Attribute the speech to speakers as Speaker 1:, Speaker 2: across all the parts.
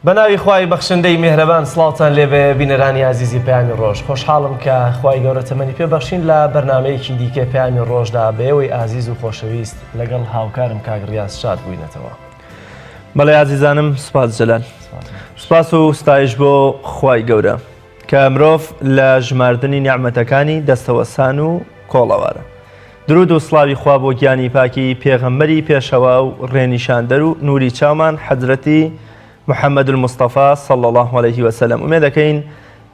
Speaker 1: بەناوی خوای بەخشندەی مێهرەبان سڵاوتان لێبێ بینەرانی ئازیزی پەیامی ڕۆژ خۆشحاڵم کە خوای گەورە تەمەنی پێ بەخشین لە بەرنامەیەکی دیکە پەیامی ڕۆژدا بەێوەی ئازیز و خۆشەویست لەگەڵ هاوکارم کاک ڕیاز شاد بووینەتەوە.
Speaker 2: بەڵێ ئازیزانم سوپاس جەلال سوپاس و ستایش بۆ خوای گەورە کە مرۆڤ لە ژماردنی نیعمەتەکانی دەستەوەسان و کۆڵەوارە درود و سڵاوی خوا بۆ گیانی پاکی پێغەمبەری پێشەوا و ڕێنیشاندەر و نوری چاومان حەزرەتی محمد المصطفی صلی اللە علیه وسلم ئومێد دەکەین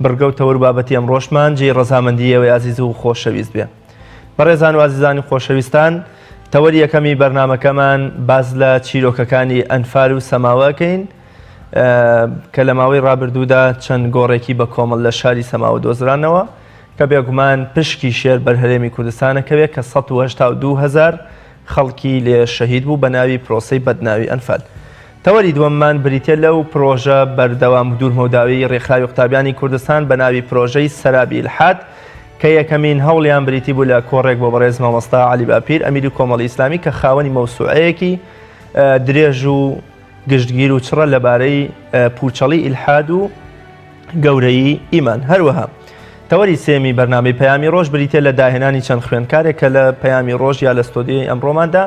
Speaker 2: بڕگە و تەوەر و بابەتی ئەمڕۆشمان جێی ڕەزامەندی ئێوەی ئازیز و خۆشەویست بێ. بەڕێزان و ئازیزانی خۆشەویستان تەوەری یەکەمی بەرنامەکەمان باس لە چیرۆکەکانی ئەنفال و سەماوەکەین کە لە ماوەی ڕابردوودا چەند گۆڕێکی بە کۆمەڵ لە شاری سەماوە دۆزرانەوە کە بێگومان پشکی شێر بەر هەرێمی کوردستانە کەوێ کە 1970 هزار خەڵکی لێ شەهید بوو بە ناوی پرۆسەی بەدناوی ئەنفال. تەوەری دووەممان بریتیە لەو پرۆژە بەردەوام و دوورمەوداویەی رێکخراوی قوتابیانی کوردستان بە ناوی پرۆژەی سەرابی ئیلحاد کە یەکەمین هەوڵیان بریتی بوو لە کۆڕێک بۆ بەڕێز مامۆستا عەلی باپیر ئەمیری کۆمەڵی ئیسلامی کە خاوەنی مەوسوعەیەکی درێژ و گشتگیر و چڕە لەبارەی پوچەڵی ئیلحاد و گەورەیی ئیمان. هەروەها تەوەری سێمی بەرنامەی پەیامی ڕۆژ بریتە لە داهێنانی چەند خوێندکارێک کە لە پەیامی ڕۆژ یا لە ستۆدیۆی ئەمڕۆماندا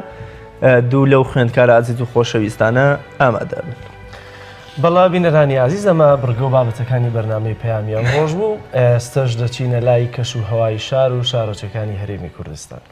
Speaker 2: دوو لەو خوێندکارە ئازیز و خۆشەویستانە ئامادە بن.
Speaker 1: بەڵا بینەرانی ئازیز ئەمە بڕگە و بابەتەکانی بەرنامەی پەیامی ئەمڕۆژ بوو ئێستەش دەچینە لای کەش و هەوای شار و شارۆچەکانی هەرێمی کوردستان.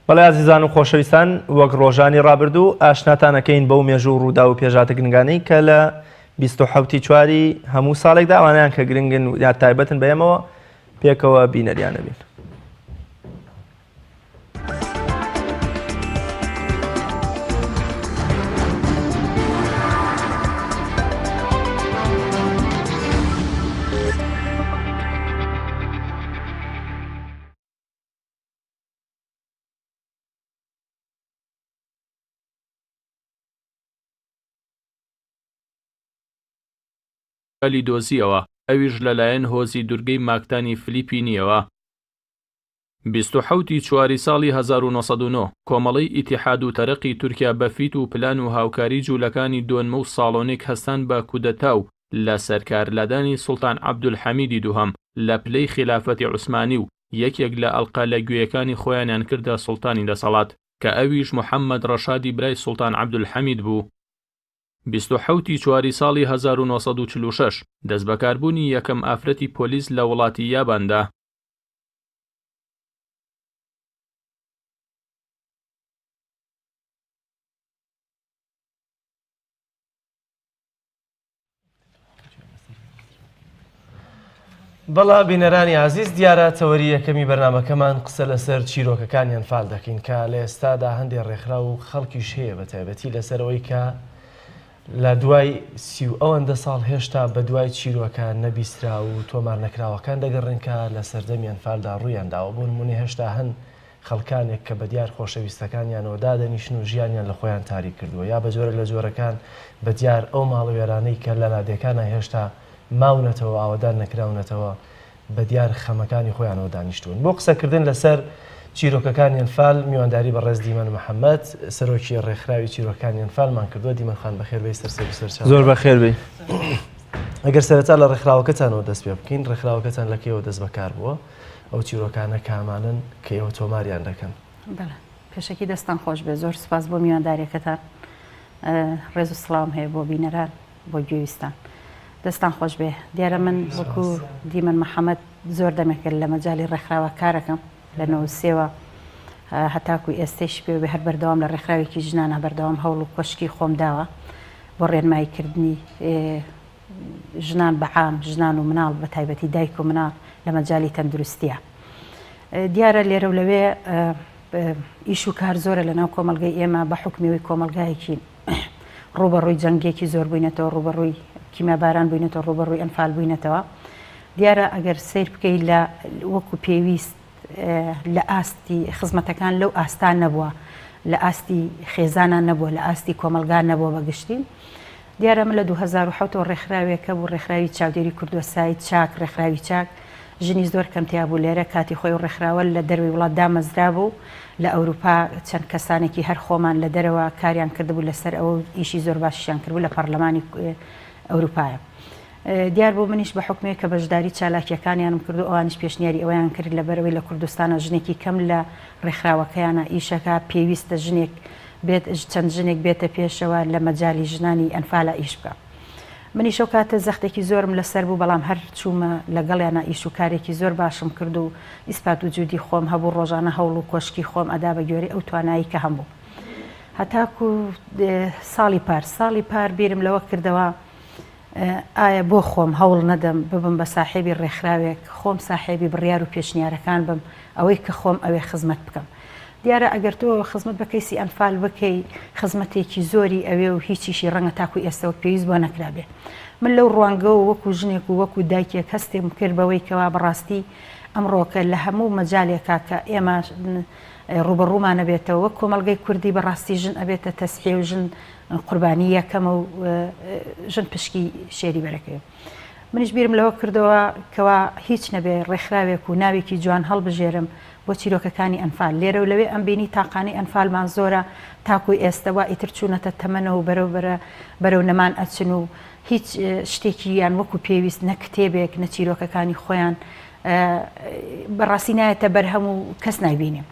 Speaker 2: بەڵێ ئازیزان و خۆشەویستان وەک ڕۆژانی ڕابردوو ئاشناتانەکەین بەو مێژوو و ڕووداو و پێشهاتە گرنگانەی کە لە 27 چواری هەموو ساڵێکدا ئەوانیان کە گرنگن و یا تایبەتن بە ئێمەوە پێکەوە بینەریانە بین.
Speaker 3: لی دۆزییەوە، ئەویش لەلایەن هۆزی دورگەی ماکتانی فلیپینییەوە. 27 ی چواری ساڵی 1909، کۆمەڵەی ئیتیحاد و تەرەقی تورکیا بە فیت و پلان و هاوکاری جوولەکانی دۆنمە و ساڵۆنیک هەستان بە کودەتا و لە سەرکارلادانی سوڵتان عەبدولحەمیدی دووهەم لە پلەی خیلافەتی عوسمانی و یەکێک لە ئەڵقە لە گوێیەکانی خۆیانیان کردە سوڵتانی دەسەڵات کە ئەویش محەمەد ڕەشادی برای سوڵتان عەبدولحەمید بوو. 27 ی چواری ساڵی 1946، دەستبەکاربوونی یەکەم ئافرەتی پۆلیس لە وڵاتی یاباندا.
Speaker 1: بەڵا بینەرانی ئازیز دیارە تەوەری یەکەمی بەرنمەکەمان قسە لەسەر چیرۆکەکانی ئەنفال دەکەین کە لە ئێستادا هەندێک ڕێکخراو و خەڵکیش هەیە بە تایبەتی لەسەرەوەی کە لە دوای سی و ئەوەندە ساڵ هێشتا بە دوای چیرۆکە نەبیستراو و تۆمار نەکراوەکان دەگەڕێن کە لە سەردەمی ئەنفالدا ڕوویان داوە بۆ نمونە هێشتا هەن. خەڵکانێک کە بەدیار خۆشەویستەکانیانەوە دادەنیشن و ژیانیان لە خۆیان تاریک کردووە یا بە جۆرێک لە جۆرەکان بەدیار ئەو ماڵە وێرانەی کە لە لادێکانا هێشتا ماونەتەوە ئاوەدان نەکراونەتەوە بەدیار خەمەکانی خۆیانەوە دانیشتوون. بۆ قسەکردن لەسەر چیرۆکەکانی ئەنفال میوانداری بەڕێز دیمەن محەمەد سەرۆکی ڕێکخراوی چیرۆکانی ئەنفالمان کردووە. دیمەن خان بەخێر بێی سەر سەر و سەرچاو.
Speaker 2: زۆر بەخێر بێی.
Speaker 1: ئەگەر سەرەتا لە ڕێکخراوەکەتانەوە دەست پێ بکەین، ڕێکخراوەکەتان لە کەیەوە دەست بەکار بووە؟ ئەو چیرۆکانە کامانەن کە ئێوە تۆماریان دەکەن؟
Speaker 4: بەڵێ پێشەکی دەستان خۆش بێ زۆر سوپاس بۆ میوانداریەکەتان ڕێز و سڵاوم هەیە بۆ بینەران بۆ گوێویستان دەستان خۆش بێ دیارە من وەکو دیمەن محەممەد زۆر دەمێکە لە مەجای ڕێکخراوە کارەکەم لە نەوسێوە هەتاکو ئێستەیش پێ بێ هەر بەردەوام لە ڕێکخراوێکی ژنانە بەردەوام هەوڵ و کۆشکی خۆم داوە بۆ ڕێنماییکردنی ژنان بە عام، ژنان و مناڵ بە تایبەتی دایک و مناڵ لە مەجالی تەندروستیە. دیارە لێرە و لەوێ ئیش و کار زۆرە لە ناو کۆمەڵگەی ئێمە بە حوکمی ئەوەی کۆمەڵگایەکین ڕووبەڕووی جەنگێکی زۆر بووینەتەوە، ڕووبەڕووی کیمیاباران بووینەتەوە، ڕووبەڕووی ئەنفال بووینەتەوە. دیارە ئەگەر سەیر بکەی لە وەکو پێویست لە ئاستی خزمەتەکان لەو ئاستا نەبووە، لە ئاستی خێزانا نەبووە، لە ئاستی کۆمەڵگا نەبووە بە گشتی. دیارە من لە 2007 ەوە ڕێکخراوێک هەبوو، ڕێکخراوی چاودێری کوردوەسایت چاک، ڕێکخراوی چاک، ژنی زۆر کەم تیا بوو لێرە، کاتی خۆی ئەو ڕێکخراوە لە دەرەوەی وڵات دامەزرابوو، لە ئەوروپا چەند کەسانێکی هەر خۆمان لە دەرەوە کاریان کردبوو لەسەر ئەوە و ئیشی زۆر باشیشیان کردبوو لە پەڕلەمانی ئەوروپایە. دیار بوو منیش بە حوکمێ کە بەشداری چالاکییەکانیانم کرد و ئەوانیش پێشنیاری ئەوەیان کرد لەبەرئەوەی لە کوردستانا ژنێکی کەم لە ڕێکخراوەکەیانا ئیشەکا پێویستە ژنێک بێت چەند ژنێک بێتە پێشەوە لە مەجالی ژنانی ئەنفالا ئیش بکا. منیش ئەو کاتە زەختێکی زۆرم لەسەر بوو بەڵام هەر چوومە لەگەڵیانا ئیش و کارێکی زۆر باشم کرد و ئیسپات وجودی خۆم هەبوو ڕۆژانە هەوڵ و کۆشکی خۆم ئەدا بە گوێرەی ئەو توانایی کە هەمبوو هەتاکوو ساڵی پار ساڵی پار بیرم لەوە کردەوە ئایا بۆ خۆم هەوڵ نەدەم ببم بە ساحێبی ڕێکخراوێک، خۆم ساحێبی بڕیار و پێشنیارەکان بم، ئەوەی کە خۆم ئەوێ خزمەت بکەم. دیارە ئەگەر تۆ خزمەت بە کەیسی ئەنفال بکەی، خزمەتێکی زۆری ئەوێ و هیچیشی ڕەنگە تاکو ئێستە وەک پێویست بۆ نەکرابێ. من لەو ڕوانگەوە وەکو ژنێک و وەکو دایکێک هەستێم کرد بەوەی کەوا بەڕاستی ئەمڕۆکە لە هەموو مەجالێکا کە ئێمە ڕووبەڕوومان ئەبێتەوە وەک کۆمەڵگەی کوردی بەڕاستی ژن ئەبێتە تەسحیە و ژن قوربانی یەکەمە و ژن پشکی شێری بەرەکەوێ. منیش بیرم لەوە کردەوە کەوا هیچ نەبێ ڕێکخراوێک و ناوێکی جوان هەڵبژێرم بۆ چیرۆکەکانی ئەنفال. لێرە و لەوێ ئەمبینی تاقانەی ئەنفالمان زۆرە تاکو ئێستە وا ئیتر چوونەتە تەمەنەوە و بەرەو بەرە بەرەو نەمان ئەچن و هیچ شتێکیان وەکو پێویست نە کتێبێک نە چیرۆکەکانی خۆیان بەڕاستی نایەتە بەرهەم و کەس نایبینێ.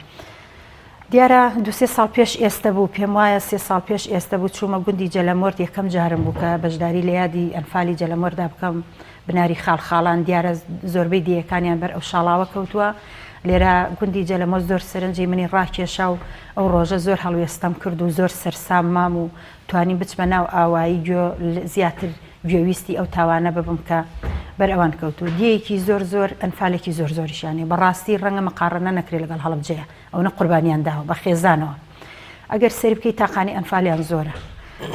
Speaker 4: دیارە دوو سێ ساڵ پێش ئێستە بوو، پێم وایە سێ ساڵ پێش ئێستە بوو، چوومە گوندی جەلەمۆرد، یەکەم جارم بوو کە بەشداری لە یادی ئەنفالی جەلەمۆردا بکەم، بناری خاڵخاڵان، دیارە زۆربەی دێیەکانیان بەر ئەو شاڵاوە کەوتووە، لێرە گوندی جەلەمۆرد زۆر سەرنجی منی ڕاکێشا و ئەو ڕۆژە زۆر هەڵوێستەم کرد و زۆر سەرسام مام و توانیم بچمە ناو ئاوایی گوێ زیاتر گوێویستی ئەو تاوانە ببم کە بەر ئەوان کەوتوو. دێیەکی زۆر زۆر ئەنفالێکی زۆر زۆریشیان هەیە، بەڕاستی ڕەنگە مقاڕەنە نەکرێ لەگەڵ هەڵەبجەیە. ئەونە قوربانیان داوە بە خێزانەوە ئەگەر سەیر بکەی تاقانی ئەنفالیان زۆرە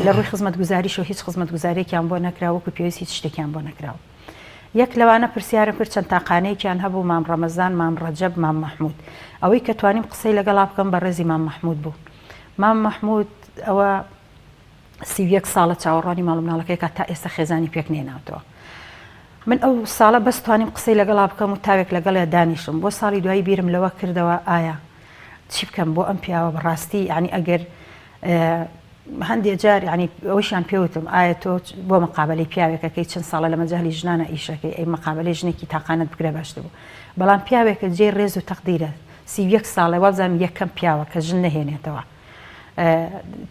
Speaker 4: لە ڕووی خزمەتگوزاریشەوە هیچ خزمەتگوزاریەکیان بۆ نەکرا وەکو پێویست هیچ شتێکیان بۆ نەکراوە یەک لەوانە پرسیارم کرد چەند تاقانەیەکیان هەبوو مام ڕەمەزان مام ڕەجەب مام مەحمود ئەوەی کە توانیم قسەی لەگەڵا بکەم بەڕێزی مام مەحمود بوو مام مەحمود ئەوە 31 ساڵە چاوەڕوانی ماڵ و مناڵەکەی کات تا ئێستا خێزانی پێک نێناوتەوە من ئەو ساڵە بەس توانیم قسەی لەگەڵا بکەم و تاوێک لەگەڵیا دانیشم بۆ ساڵی دوایی بیرم لەوە کردەوە ئایا چی بکەم بۆ ئەم پیاوە بەڕاستی یعنی ئەگەر هەندێ جار یعنی ئەوەشیان پێوتم ئایا تۆ بۆ مقابلەی پیاوێکەکەی چەند ساڵە لە مەجالی ژنانە ئیشەکەی ئەی مقابلەی ژنێکی تاقانەت بگرە باشتر بوو بەڵام پیاوێکە جێی ڕێز و تەقدیرە 31 ساڵە وابزانم یەکەم پیاوە کە ژن نەهێنێتەوە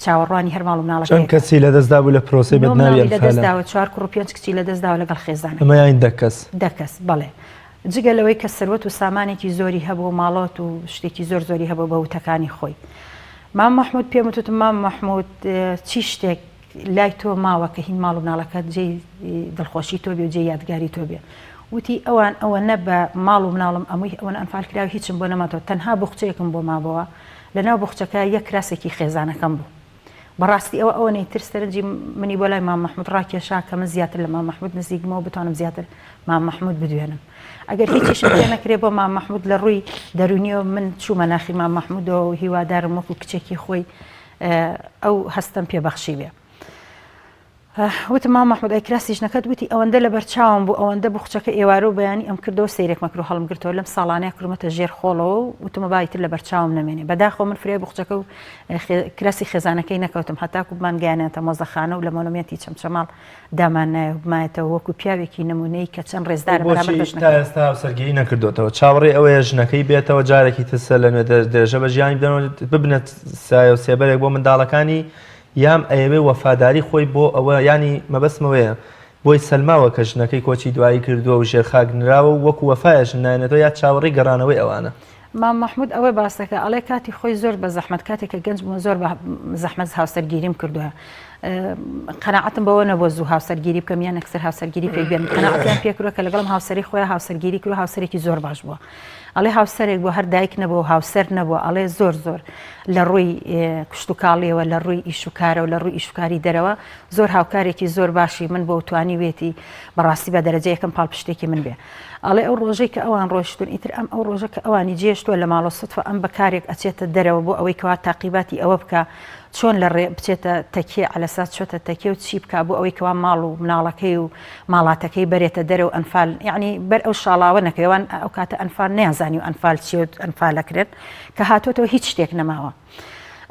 Speaker 4: چاوەڕوانی هەر ماڵ و مناڵەکەی
Speaker 2: چەند کەسی لەدەست دابوو لە پرۆسەی بەدناوی
Speaker 4: ئەنفالە؟ لەدەست داوە چوار کوڕ و پێنج کچی لەدەست داوە لەگەڵ خێزانەکەی.
Speaker 2: ئەمە یانی دە کەس؟
Speaker 4: دە کەس بەڵێ. جگە لەوەی کە سەروەت و سامانێکی زۆری هەبوو ماڵۆت و شتێکی زۆر زۆری هەبوو بە وتەکانی خۆی. مام مەحموود پێم وتم مام مەحموود چی شتێک لای تۆ ماوە کە هین ماڵ و مناڵەکەت جێی دڵخۆشی تۆ بێ و جێی یادگاری تۆ بێ؟ وتی ئەوان ئەوەنە بە ماڵ و مناڵم ئەمووی ئەوەنە ئەنفال کراوە هیچم بۆ نەماتەوە تەنها بوخچەیەکم بۆ مابۆوە لەناو بوخچەکە یەک کراسێکی خێزانەکەم بوو. بەڕاستی ئەوە ئەوەنەی تر سەرنجی منی بۆ لای مام مەحمود ڕاکێشا کە من زیاتر لە مام مەحمود نزیک بمەوە بتوانم زیاتر مام مەحمود بدوێنم. ئەگەر هیچیشم پێ نەکرێ بۆ مام مەحمود لە ڕووی دەروونیەوە من چوومە ناخی مام مەحمودەوە و هیوادارم وەکو کچێکی خۆی ئەو هەستەم پێ بەخشیبێ. وتم مام مەحمود ئەی کراسی ژنەکەت وتی ئەوەندە لەبەر چاوم بوو ئەوەندە بخچەکە ئێوارە و بەیانی ئەم کردەوە سەیرێکمە کرد و هەڵم گرتەوە لەم ساڵانەیە کردمەتە ژێر خۆڵەوە و وتمە با ئیتر لەبەر چاوم نەمێنێ بەداخەوە من فریای بخچەکە و کراسی خێزانەکەی نەکەوتم هەتاکو بمان گەیانیانتە مۆزەخانە و لە مۆنۆمێنتی چەمچەماڵ داماننایە و بمایەتەوە وەکو پیاوێکی نمونەی کە چەند ڕێزدارە بەرامبەر بە
Speaker 2: بۆچی تا
Speaker 4: ژنەکەی.
Speaker 2: ئێستا هاوسەرگیری نەکردۆتەوە؟ چاوەڕێی ئەوەیە ژنەکەی بێتەوە جارێکی تر سەر لە نوێ درێژە بە ژیانی بدەنەوە ببنە سایە و سێبەرێک بۆ منداڵەکانی یام ئەیەوێ وەفاداری خۆی بۆ ئەوە یانی مەبەستم ئەوەیە بۆی سەلماوە کە ژنەکەی کۆچی دوایی کردووە و ژێرخاک نراوە و وەکو وەفایە ژن نایەنێتەوە یا چاوەڕێی گەڕانەوەی ئەوانە.
Speaker 4: مام مەحمود ئەوە باسەکە ئەڵێ کاتی خۆی زۆر بە زەحمەت کاتێک کە گەنج بووم زۆر بە زەحمەت هاوسەرگیریم کردووە قەناعەتم بەوە نەبووە زوو هاوسەرگیری بکەم یان یەکسەر هاوسەرگیری پێک بێنم قەناعەتیان پێکردووە کە لەگەڵم هاوسەری خۆیان هاوسەرگیری کردووە هاوسەرێکی زۆر باش بووە ئەڵێ هاوسەرێک بووە هەر دایک نەبووە و هاوسەر نەبووە ئەڵێ زۆر زۆر لە ڕووی کشتوکاڵیەوە لە ڕووی ئیش و کارەوە لە ڕووی ئیشوکاری دەرەوە زۆر هاوکارێکی زۆر باشی من بۆ توانیوێتی بەڕاستی بە دەرەجە یەکەم پاڵپشتێکی من بێ ئەڵێ ئەو ڕۆژەی کە ئەوان ڕۆشتون ئیتر ئەم ئەو ڕۆژە کە ئەوانی جێشتووە لە ماڵۆ سوتفە ئەم بە کارێک ئەچێتە دەرەوە بۆ ئەوەی کەوا تاقیباتی ئەوە بکا چۆن لە ڕێ بچێتە تەکیە عەلەساس چۆتە تەکیە و چی بکا بۆ ئەوەی کەوا ماڵ و مناڵەکەی و ماڵاتەکەی بەرێتە دەرە و ئەنفال یەعنی بەر ئەو شاڵاوە نەکەوێ وان ئەو کاتە ئەنفال نەیانزانی و ئەنفال چیە و ئەنفال ئەکرێن کە هاتۆتەوە هیچ شتێک نەماوە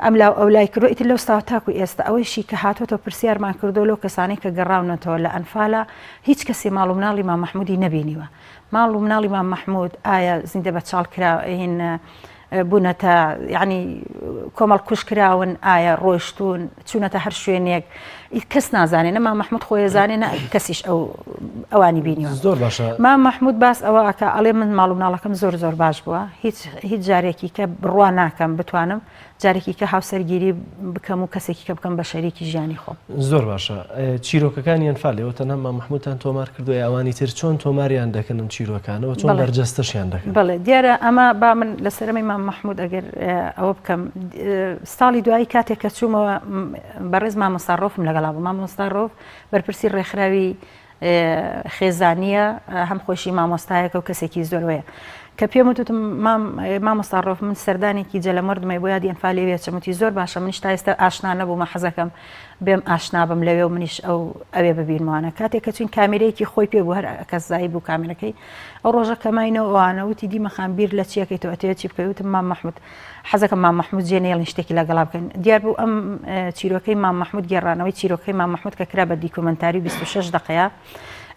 Speaker 4: ئەم لاو ئەو لای کردو ئیتر لەو ساوە تاکو ئێستا ئەوەیشی کە هاتۆتەوە پرسیارمان کردو لەو کەسانەی کە گەڕاونەتەوە لە ئەنفالە هیچ کەسی ماڵ و مناڵی مام مەحمودی نەبینیوە ماڵ و مناڵی مام مەحمود ئایا زیندە بە چاڵ کرا هین بوونەتە یعنی کۆمەڵ کوش کراون ئایا ڕۆشتون چوونەتە هەر شوێنێک کەس نازانێ نە مام مەحمود خۆی زانێ نە کەسیش ئەو ئەوانی بینیوە
Speaker 1: زۆر باشە
Speaker 4: مام مەحمود باس ئەوە ئەکا ئەڵێ من ماڵ و مناڵەکەم زۆر زۆر باش بووە هیچ هیچ جارێکی کە بڕوا ناکەم بتوانم جارێکی کە هاوسەرگیری بکەم و کەسێکی کە بکەم بە شەریکی ژیانی خۆم.
Speaker 1: زۆر باشە چیرۆکەکانی ئەنفال ئێوە تەنها مام مەحمودتان تۆمار کردووە یا ئەوانی تر چۆن تۆماریان دەکەن ئەم چیرۆکانە و چۆن بەرجەستەشیان دەکەن؟
Speaker 4: بەڵێ دیارە ئەمە با من لەسەرەمەی مام مەحمود ئەگەر ئەوە بکەم ساڵی دوایی کاتێک کە چوومەوە بەڕێز مامۆستا ڕۆفم لەگەڵا بوو مامۆستا ڕۆف بەرپرسی ڕێکخراوی خێزانییە هەم خۆشی مامۆستایەکە و کەسێکی زۆر وەیە کە پێم وتم مامۆستا ڕۆف من سەردانێکی جەلەمەردمەی بۆ یادی ئەنفالێ وێچم وتی زۆر باشە منیش تا ئێستا ئاشنا نەبوومە حەزەکەم بێم ئاشنا بم لەوێ و منیش ئەو ئەوێ ببینموانە کاتێک کە چوین کامیرەیەکی خۆی پێ بوو هەر کەس زای بوو کامیرەکەی ئەو ڕۆژە کەماینەوە ئەوانە وتی دیمەخان بیر لە چیەکەی تۆ ئەتەوێت چی بکەی وتم مام مەحمود حەزەکەم مام مەحمود جێ نەیەڵین شتێکی لەگەڵا بکەین دیار بوو ئەم چیرۆکەی مام مەحمود گێڕانەوەی چیرۆکەی مام مەحمود کە کرا بە دیکۆمنتاری 26 دقەیە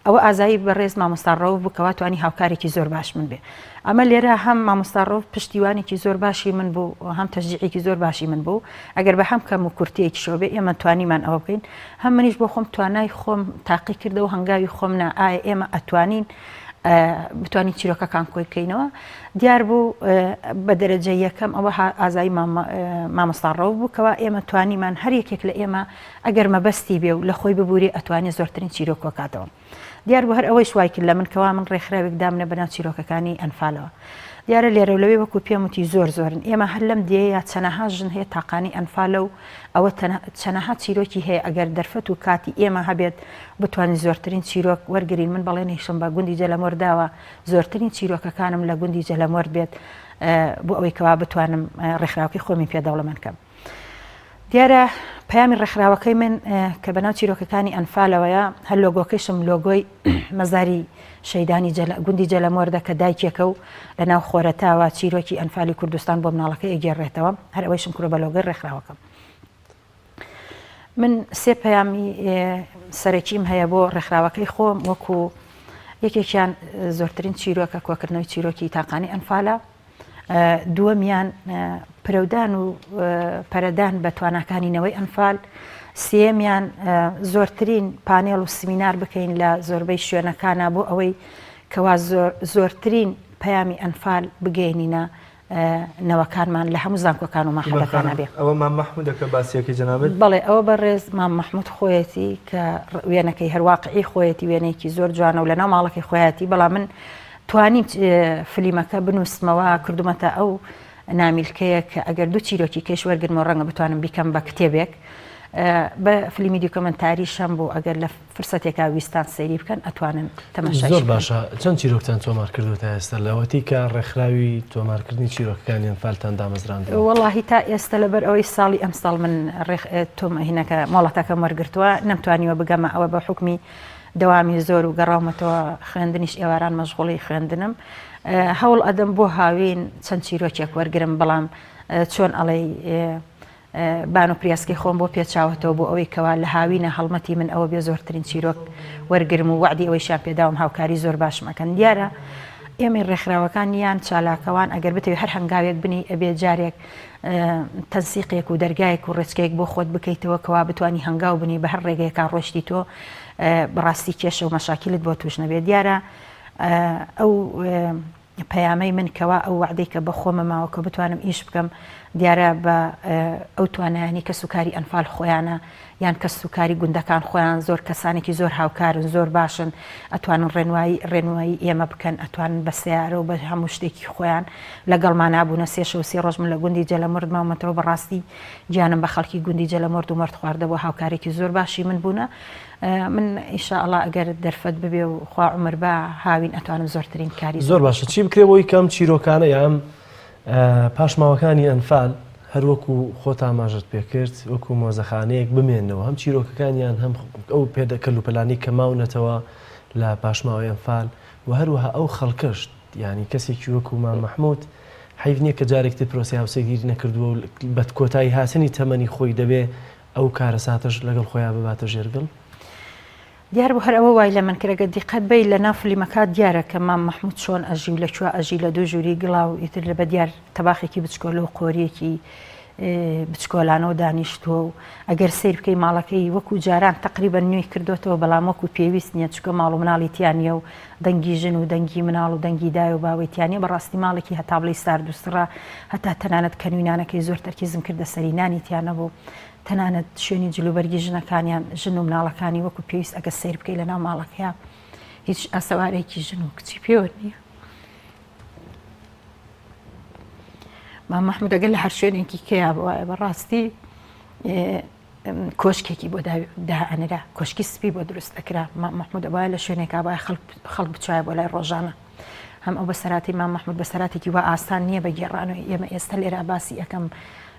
Speaker 4: ئەوە ئازایی بەڕێز مامۆستا ڕەوف بوو کەوا توانی هاوکارێکی زۆر باش من بێ ئەمە لێرە هەم مامۆستا ڕەوف پشتیوانێکی زۆر باشی من بوو هەم تەشجیعێکی زۆر باشی من بوو ئەگەر بە هەم کەم و کورتیەکیشەوە بێ ئێمە توانیمان ئەوە بکەین هەم منیش بۆ خۆم توانای خۆم تاقی کردەوە هەنگاوی خۆم نا ئایا ئێمە ئەتوانین بتوانین چیرۆکەکان کۆی بکەینەوە دیار بوو بە دەرەجە یەکەم ئەوە ئازایی مامۆستا ڕەوف بوو کەوا ئێمە توانیمان هەر یەکێک لە ئێمە ئەگەر مەبەستی بێ و لە خۆی ببوورێ ئەتوانێ زۆرترین چیرۆک کۆکاتەوە. دیار بوو هەر ئەوەیش وای کرد لە من کەوا من ڕێکخراوێک دامنێ بەناو چیرۆکەکانی ئەنفالەوە. دیارە لێرە و لەوێ وەکوو پێم وتی زۆر زۆرن. ئێمە هەر لەم دێیە چەنەها ژن هەیە تاقانەی ئەنفالە و ئەوە چەنەها چیرۆکی هەیە ئەگەر دەرفەت و کاتی ئێمە هەبێت بتوانین زۆرترین چیرۆک وەرگرین من بەڵێنیشم بە گوندی جەلەمۆر داوە زۆرترین چیرۆکەکانم لە گوندی جەلەمۆرد بێت بۆ ئەوەی کەوا بتوانم ڕێکخراوەکەی خۆمی پێ دەوڵەمەند کەم. دیارە پەیامی ڕێکخراوەکەی من کە بەناو چیرۆکەکانی ئەنفالەوەیە هەر لۆگۆکەیشم لۆگۆی مەزاری شەیدانی گوندی جەلەمۆردە کە دایکێکە و لە ناو خۆرەتاوە چیرۆکی ئەنفالی کوردستان بۆ مناڵەکەی ئەگێڕێتەوە هەر ئەوەیشم کردوە بە لۆگۆی ڕێکخراوەکەم. من سێ پەیامی سەرەکیم هەیە بۆ ڕێکخراوەکەی خۆم وەکو یەکێکیان زۆرترین چیرۆکە کۆکردنەوەی چیرۆکی تاقانی ئەنفالە دووەمیان پرەودان و پەرەدان بە تواناکانی نەوەی ئەنفال سێمیان زۆرترین پانێڵ و سمینار بکەین لە زۆربەی شوێنەکانە بۆ ئەوەی کەوا زۆرترین پەیامی ئەنفال بگەینینە نەوەکانمان لە هەموو زانکۆکان و مەعهەدەکانا بێ.
Speaker 2: ئەوە مام مەحموودە کە باسیەکەی جەنابت؟
Speaker 4: بەڵێ ئەوە بەڕێز مام مەحموود خۆیەتی کە وێنەکەی هەر واقعی خۆیەتی وێنەیەکی زۆر جوانە و لەناو ماڵەکەی خۆیەتی بەڵام من توانیم فلیمەکە بنووسمەوە کردومەتە ئەو نامیلکەیە کە ئەگەر دوو چیرۆکی کەش وەرگرمەوە ڕەنگە بتوانم بیکەم بە کتێبێک. بە فلیمی دیکۆمنتاریش هەم بوو ئەگەر لە فرسەتێکا ویستان سەیری بکەن ئەتوانن تەماشای
Speaker 1: زۆر باشە چەند چیرۆکتان تۆمار کردووە تا ئێستا لەوەتی کە ڕێکخراوی تۆمارکردنی چیرۆکەکانی ئەنفالتان دامەزراندووە؟
Speaker 4: وەڵاهی تا ئێستا لەبەر ئەوەی ساڵی ئەمساڵ من ڕێخ تۆم هینەکە مۆڵەتەکەم وەرگرتووە نەمتوانیوە بگەمە ئەوە بە حوکمی دەوامی زۆر و گەڕاومەتەوە خوێندنیش ئێواران مەشغوڵی خوێندنم هەوڵ ئەدەم بۆ هاوین چەند چیرۆکێک وەرگرم بەڵام چۆن ئەڵێی بان و پریاسکەی خۆم بۆ پێچاوەتەوە بۆ ئەوەی کەوا لە هاوینە هەڵمەتی من ئەوە بێ زۆرترین چیرۆک وەرگرم و وەعدی ئەوەیشیان پێداوم هاوکاری زۆر باشم ئەکەن دیارە ئێمەی ڕێکخراوەکان یان چالاکەوان ئەگەر بتەوێ هەر هەنگاوێک بنی ئەبێ جارێک تەنسیقێک و دەرگایەک و ڕێچکەیەک بۆ خۆت بکەیتەوە کەوا بتانی هەنگاو بنی بە هەر ڕێگەیەکا ڕۆشتی تۆ بەڕاستی کێشە و مەشاکیلت بۆ توش نەبێت دیارە ئەو پەیامەی من کەوا ئەو وەعدەی کە بە خۆمە ماوە کە بتوانم ئیش بکەم دیارە بە ئەو توانایانی کەس و کاری ئەنفال خۆیانە یان کەس و کاری گوندەکان خۆیان زۆر کەسانێکی زۆر هاوکارن زۆر باشن ئەتوانن ڕێنوایی ڕێنوایی ئێمە بکەن ئەتوانن بە سیارە و بە هەموو شتێکی خۆیان لەگەڵمانا بوونە سێ شەو سێ ڕۆژ من لە گوندی جەلەمرد ماومەتەوە بەڕاستی گیانم بە خەڵکی گوندی جەلەمۆرد و مەرد خواردەوە هاوکارێکی زۆر باشی من بوونە من ان شاء اللە ئەگەر دەرفەت ببێ و خوا عومر با هاوین ئەتوانم زۆرترین کاری
Speaker 1: زۆر باشە چی بکرێ بۆی کەم چیرۆکانە یان پاشماوەکانی ئەنفال هەروەکو خۆت ئاماژەت پێکرد وەکو مۆزەخانەیەک بمێنەوە هەم چیرۆکەکانیان هەم ئەو پێدە کەلوپەلانی کە ماونەتەوە لە پاشماوەی ئەنفال و هەروەها ئەو خەڵکەش یانی کەسێکی وەکو مام مەحمود حەیف نییە کە جارێک تر پرۆسەی هاوسەرگیری نەکردووە و بە کۆتایی هاتنی تەمەنی خۆی دەبێ ئەو کارەساتەش لەگەڵ خۆیا بباتە ژێر گڵ؟
Speaker 4: دیار بوو هەر ئەوە وای لە من کرد ئەگەر دیقەت بەی لە ناو فلیمەکە دیارە کە مام مەحمود چۆن ئەژی و لە کوێ ئەژی لە دوو ژووری گڵا و ئیتر لە بە دیار تەباخێکی بچکۆلە و قۆریەکی بچکۆلانەوە دانیشتووە و ئەگەر سەیر بکەی ماڵەکەی وەکو جاران تەقریبەن نوێی کردۆتەوە بەڵام وەکو پێویست نییە چونکە ماڵ و مناڵی تیا نییە و دەنگی ژن و دەنگی مناڵ و دەنگی دایە و باوەی تیا نییە بەڕاستی ماڵێکی هەتا بڵێی سارد و سڕە هەتا تەنانەت کەنووی نانەکەی زۆر تەرکیزم کردە سەری نانی تیا نەبوو تەنانەت شوێنی جلوبەرگی ژنەکانیان ژن و مناڵەکانی وەکو پێویست ئەگەر سەیر بکەی لەناو ماڵەکەیا هیچ ئاسەوارێکی ژن و کچی پێوە نییە. مام مەحموود ئەگەر لە هەر شوێنێکی کەیا بوایە بەڕاستی کۆشکێکی بۆ دائەنرا کۆشکی سپی بۆ دروست ئەکرا مام مەحموود ئەبوایە لە شوێنێکا بایە خەڵک بچوایە بۆ لای ڕۆژانە هەم ئەو بەسەراتی مام مەحموود بەسەراتێکی وا ئاسان نییە بە گێڕانەوەی ئێمە ئێستا لێرە باسی ئەەکەم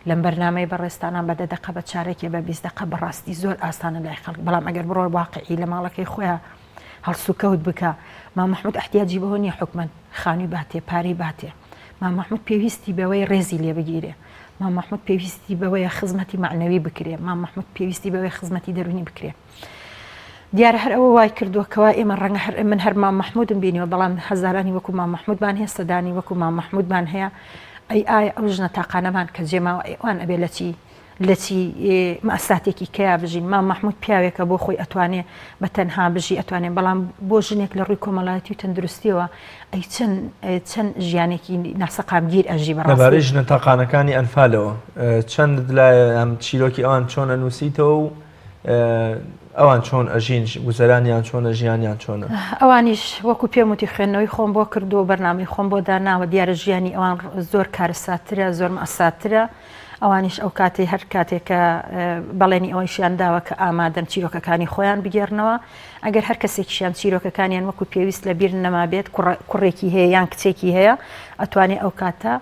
Speaker 4: لەم بەرنامەی بەڕێزتانان بە دە دەقە بە چارەکێ بە 20 دەقە بەڕاستی زۆر ئاسانە لای خەڵک بەڵام ئەگەر بڕۆ واقعی لە ماڵەکەی خۆیان هەڵسوکەوت بکا مام مەحمود ئەحتیاجی بەوە نیە حوکمەن خانوی باتێ پارەی باتێ مام مەحمود پێویستی بەوەیە ڕێزی لێ بگیرێ مام مەحمود پێویستی بەوەیە خزمەتی مەعنەوی بکرێ مام مەحمود پێویستی بەوەیە خزمەتی دەرونی بکرێ دیارە هەر ئەوە وای کردووە کەوا ئێمە ڕەنگە هەر من هەر مام مەحمودم بینیوە بەڵام هەزارانی وەکو مام مەحمودمان هەیە سەدانی وەکو مام مەحمودمان هەیە ئەی ئایا ئەو ژنە تاقانەمان کە جێماوە ئەی ئەوان ئەبێ لە چی لە چی مەئساتێکی کەیا بژین مام مەحمود پیاوێکە بۆ خۆی ئەتوانێ بە تەنها بژی ئەتوانێ بەڵام بۆ ژنێک لە ڕووی کۆمەڵایەتی و تەندروستیەوە ئەی چەند چەند ژیانێکی ناسەقامگیر ئەژی بەڕاستی.
Speaker 2: لەبارەی ژنە تاقانەکانی ئەنفالەوە چەندت لایە ئەم چیرۆکی ئەوان چۆن ئەنووسیتەوە و ئەوان چۆن ئەژین گوزەرانیان چۆنە ژیانیان چۆنە؟
Speaker 4: ئەوانیش وەکو پێم وتی خوێندنەوەی خۆم بۆ کردووە بەرنامەی خۆم بۆ داناوە دیارە ژیانی ئەوان زۆر کارەساتترە زۆر مەئساتترە ئەوانیش ئەو کاتەی هەر کاتێک کە بەڵێنی ئەوەیشیان داوە کە ئامادەن چیرۆکەکانی خۆیان بگێڕنەوە ئەگەر هەر کەسێکیشیان چیرۆکەکانیان وەکو پێویست لە بیر نەمابێت کوڕێکی هەیە یان کچێکی هەیە ئەتوانێ ئەو کاتە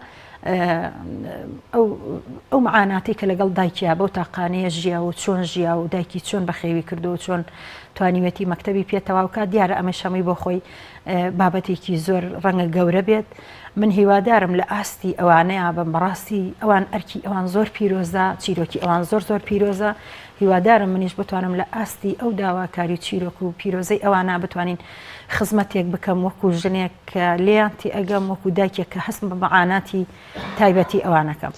Speaker 4: ئەو معاناتی کە لەگەڵ دایکیا بەو تاقانەیە ژیا و چۆن ژیا و دایکی چۆن بەخێوی کردو و چۆن توانیوێتی مەکتەبی پێ تەواوکات دیارە ئەمەش هەمووی بۆ خۆی بابەتێکی زۆر ڕەنگە گەورە بێت من هیوادارم لە ئاستی ئەوانەیا بم بەڕاستی ئەوان ئەرکی ئەوان زۆر پیرۆزە چیرۆکی ئەوان زۆر زۆر پیرۆزە هیوادارم منیش بتوانم لە ئاستی ئەو داواکاری و چیرۆک و پیرۆزەی ئەوانە بتوانین خزمەتێک بکەم وەکو ژنێک کە لێیان تێئەگەم وەکو دایکێک کە هەستم بە مەعاناتی تایبەتی ئەوانەکەم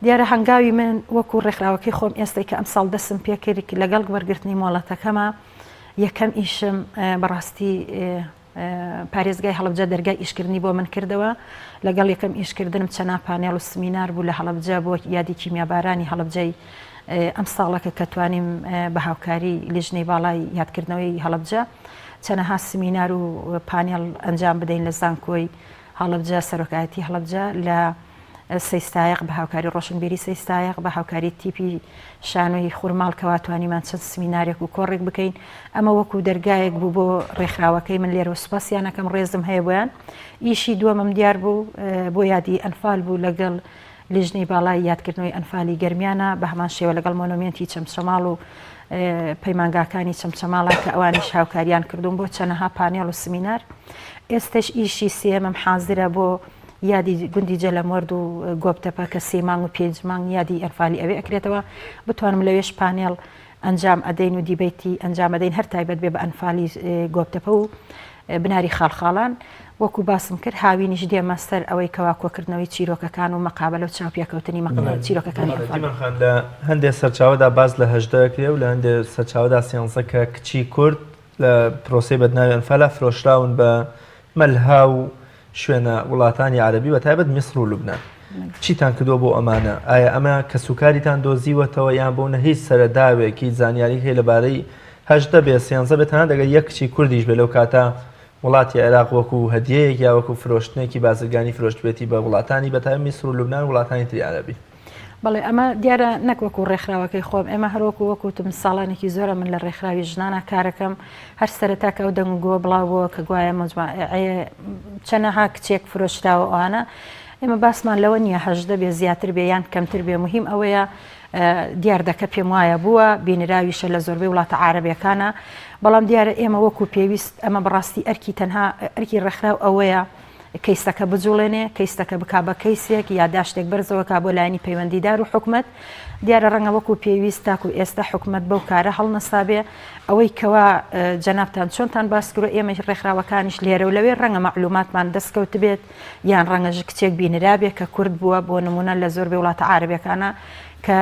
Speaker 4: دیارە هەنگاوی من وەکو ڕێکخراوەکەی خۆم ئێستای کە ئەمساڵ دەسم پێکرد لەگەڵ وەرگرتنی مۆڵەتەکەمە یەکەم ئیشم بەڕاستی پارێزگای هەڵەبجە دەرگای ئیشکردنی بۆ من کردەوە، لەگەڵ یەکەم ئیشکردنم چەنا پانێڵ و سمینار بوو لە هەڵەبجە بۆ یادی کیمیابارانی هەڵەبجەی ئەم ساڵەکە کە توانیم بە هاوکاری لیژنەی باڵای یادکردنەوەی هەڵەبجە چەنەها سمینار و پانێڵ ئەنجام بدەین لە زانکۆی هەڵەبجە سەرۆکایەتی هەڵەبجە لە. سەیستایەق بە هاوکاری ڕۆشنبیری سەیستایەق بە هاوکاری تیپی شانۆی خورماڵ کەوا توانیمان چەند سمینارێک و کۆڕێک بکەین ئەمە وەکو دەرگایەک بوو بۆ ڕێکخراوەکەی من لێرەوە سوپاسیان ئەکەم ڕێزم هەیە بۆیان ئیشی دووەمم دیار بوو بۆ یادی ئەنفال بوو لەگەڵ لیژنەی باڵای یادکردنەوەی ئەنفالی گەرمیانە بە هەمان شێوە لەگەڵ مۆنۆمێنتی چەمچەماڵ و پەیمانگاکانی چەمچەماڵە کە ئەوانیش هاوکاریان کردوم بۆ چەنەها پانێڵ و سمینار ئێستش ئیشی سێمم حازرە بۆ یادی گوندی جەلەمۆرد و گۆپتەپە کە سێ مانگ و پێنج مانگ یادی ئەنفالی ئەوێ ئەکرێتەوە بتوانم لەوێش پانێڵ ئەنجام ئەدەین و دیبەیتی ئەنجام ئەدەین هەر تایبەت بێ بە ئەنفالی گۆپتەپە و بناری خاڵخاڵان وەکو باسم کرد هاوینیش دێمە سەر ئەوەی کەوا کۆکردنەوەی چیرۆکەکان و مەقابەلە و چاوپێکەوتنی چیرۆکەکانی ئەنفال.
Speaker 2: دیمەن خان لە هەندێ سەرچاوەدا باس لە 18 ئەکرێ و لە هەندێ سەرچاوەدا سیانزە کە کچی کورد لە پرۆسەی بەدناوی ئەنفالا فرۆشراون بە مەلها و شوێنە وڵاتانی عەرەبی بە تایبەت میسر و لوبنان چیتان کردووە بۆ ئەمانە؟ ئایا ئەمە کەسوکاریتان دۆزیوەتەوە یان بۆ نە هیچ سەرەداوێک هیچ زانیاریک هەیە لەبارەی 18 بێ سیانزە بێ تەنانەت ئەگەر یەک کچی کوردیش بێ لەو کاتە وڵاتی عێراق وەکو هەدیەیەک یا وەکو فرۆشتنێکی بازرگانی فرۆشتبێتی بە وڵاتانی بە تایبەت میسر و لوبنان و وڵاتانی تری عەرەبی؟
Speaker 4: بەڵێ ئەمە دیارە نەک وەکو ڕێکخراوەکەی خۆم ئێمە هەر وەکو وەکو وتم ساڵانێکی زۆرە من لە ڕێکخراوی ژنانە کارەکەم هەر سەرەتا کە ئەو دەنگ و گۆ بڵاو بووە کە گوایە مەجموعەیە چەنەها کچێک فرۆشراوە ئەوانە ئێمە باسمان لەوە نییە 18 بێ زیاتر بێ یان کەمتر بێ مهم ئەوەیە دیاردەکە پێم وایە بووە بینراویشە لە زۆربەی وڵاتە عربەکانە بەڵام دیارە ئێمە وەکو پێویست ئەمە بەڕاستی ئەرکی تەنها ئەرکی ڕێکخراو ئەوەیە کەیسەکە بجوڵێنێ، کەیسەکە بکا بە کەیسێک، یاداشتێک بەرزەوە کا بۆ لایەنی پەیوەندیدار و حکومەت. دیارە ڕەنگە وەکو پێویست تاکو ئێستا حکومەت بەو کارە هەڵنەسابێ. ئەوەی کەوا جەنابتان چۆنتان باس کردوە ئێمەی ڕێکخراوەکانیش لێرە و لەوێ ڕەنگە مەعلوماتمان دەست کەوتبێت یان ڕەنگە کچێک بینرابێ کە کورد بووە بۆ نمونە لە زۆربەی وڵاتە عارەبیەکانا کە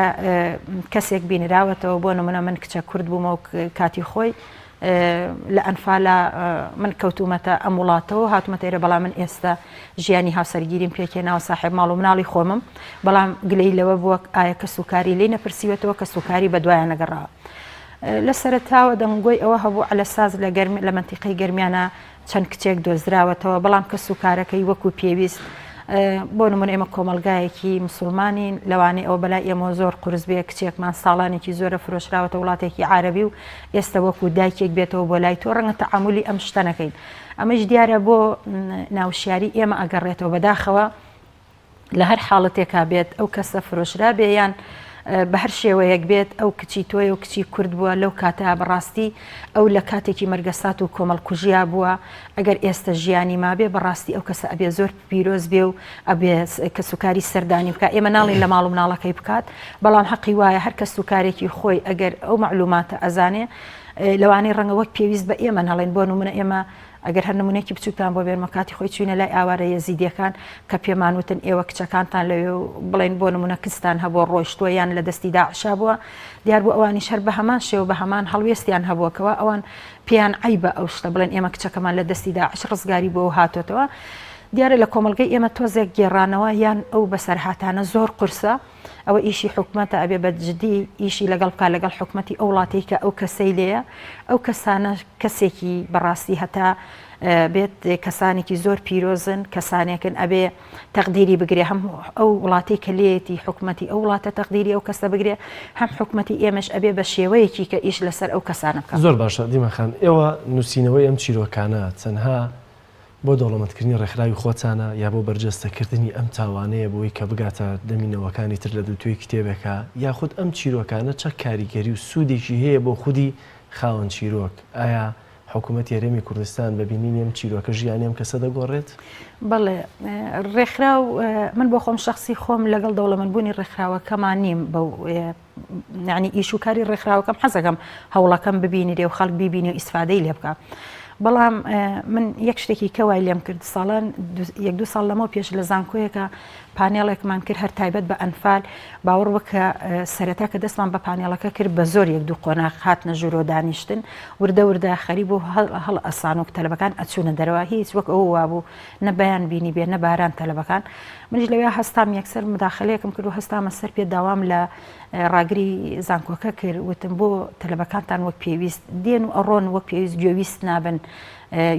Speaker 4: کەسێک بینراوەتەوە بۆ نمونە من کچە کورد بوومە و کاتی خۆی لە ئەنفالا من کەوتومەتە ئەم وڵاتەوە هاتومەتە ئێرە بەڵام من ئێستا ژیانی هاوسەرگیریم پێکهێناوە ساحێب ماڵ و مناڵی خۆمم بەڵام گلەی لەوە بووە ئایا کەس و کاری لی نەپرسیوەتەوە کەس و کاری بە دوایان نەگەڕاوە لە سەرەتاوە دەنگۆی ئەوە هەبوو عەلە ساز لە گەرم لە مەنتیقەی گەرمیانە چەند کچێک دۆزراوەتەوە، بەڵام کەسوکارەکەی وەکو پێویست، بۆ نمونە ئێمە کۆمەڵگایەکی مسوڵمانین، لەوانەیە ئەوە بەلای ئێمەوە زۆر قورس بێ کچێکمان ساڵانێکی زۆرە فرۆشراوەتە وڵاتێکی عارەبی و ئێستا وەکو دایکێک بێتەوە بۆ لای تۆ ڕەنگە تەعامولی ئەم شتە نەکەین. ئەمەیش دیارە بۆ ناوشیاری ئێمە ئەگەڕێتەوە بەداخەوە لە هەر حاڵەتێکا بێت ئەو کەسە فرۆشرابێ یان بە هەر شێوەیەک بێت ئەو کچی تۆیە و کچی کورد بووە لەو کاتە بەڕاستی ئەو لە کاتێکی مەرگەسات و کۆمەڵکوژیا بووە ئەگەر ئێستە ژیانی مابێ بەڕاستی ئەو کەسە ئەبێ زۆر پیرۆز بێ و ئەبێ کەسوکاری سەردانی بکە ئێمە ناڵین لە ماڵ و مناڵەکەی بکات بەڵام حەقی وایە هەر کەسوکارێکی خۆی ئەگەر ئەو مەعلوماتە ئەزانێ لەوانەیە ڕەنگە وەک پێویست بە ئێمە نەڵێن بۆ نمونە ئێمە ئەگەر هەر نمونەیەکی بچوکتان بۆ بێنمەوە کاتی خۆی چوینە لای ئاوارە یەزیدیەکان کە پێمان وتن ئێوە کچەکانتان لەوێ و بڵێن بۆ نمونە کچتان هەبووە ڕۆیشتووە یان لە دەستی داعشا بووە دیار بوو ئەوانیش هەر بە هەمان شێوە بە هەمان هەڵوێستیان هەبووە کەوا ئەوان پێیان عەیبە ئەو شتە بڵێن ئێمە کچەکەمان لە دەستی داعش ڕزگاری بووە و هاتۆتەوە دیارە لە کۆمەڵگەی ئێمە تۆزێک گێڕانەوە یان ئەو بەسەرهاتانە زۆر قورسە ئەوە ئیشی حکومەتە ئەبێ بە جدی ئیشی لەگەڵ بکات لەگەڵ حکومەتی ئەو وڵاتەی کە ئەو کەسەی لێیە ئەو کەسانە کەسێکی بەڕاستی هەتا بێت کەسانێکی زۆر پیرۆزن کەسانێکن ئەبێ تەقدیری بگرێ هەم ئەو وڵاتی کە لێتی حکومەتی ئەو وڵاتە تەقدیری ئەو کەسە بگرێ هەم حکومەتی ئێمەش ئەبێ بە شێوەیەکی کە ئیش لەسەر ئەو کەسانە بکات.
Speaker 1: زۆر باشە دیمەن خان ئێوە نووسینەوەی ئەم چیرۆکانە تەنها بۆ دەوڵەمەندکردنی ڕێکخراوی خۆتانە یا بۆ بەرجەستەکردنی ئەم تاوانەیە بۆی کە بگاتە دەمی نەوەکانی تر لە دووتوێی کتێبێکا یاخود ئەم چیرۆکانە چە کاریگەری و سوودێکی هەیە بۆ خودی خاوەن چیرۆک؟ ئایا حکوومەتی هەرێمی کوردستان بە بینینی ئەم چیرۆکە ژیانی ئەم کەسە دەگۆڕێت؟
Speaker 4: بەڵێ ڕێکخراو من بۆ خۆم شەخسی خۆم لەگەڵ دەوڵەمەندبوونی ڕێکخراوەکەمان نیم بەو یانی ئیش و کاری ڕێکخراوەکەم حەزەکەم هەوڵەکەم ببینرێ و خەڵک بیبینی و ئیسفادەی لێ بکە. بەڵام من یەک شتێکی کە وای لێم کرد ساڵان یەک دو ساڵ لەمەوە پێش لە زانکۆیەکە پانێڵێکمان کرد هەر تایبەت بە ئەنفال باوەڕ بکە سەرەتا کە دەستمان بە پانێڵەکە کرد بە زۆر یەک دوو قۆناغ هاتنە ژوورۆ دانیشتن وردە وردە خەری بوو هەڵ ئەسان و تەلەبەکان ئەچوونە دەرەوە هیچ وەک ئەوە وابوو نە بەیان بینی بێ نە باران تەلەبەکان منیش لەوێ هەستام یەکسەر مداخلەیەکم کرد و هەستامە سەر پێ داوام لە ڕاگری زانکۆکە کرد وتم بۆ تەلەبەکانتان وەک پێویست دێن و ئەڕۆن وەک پێویست گوێویست نابن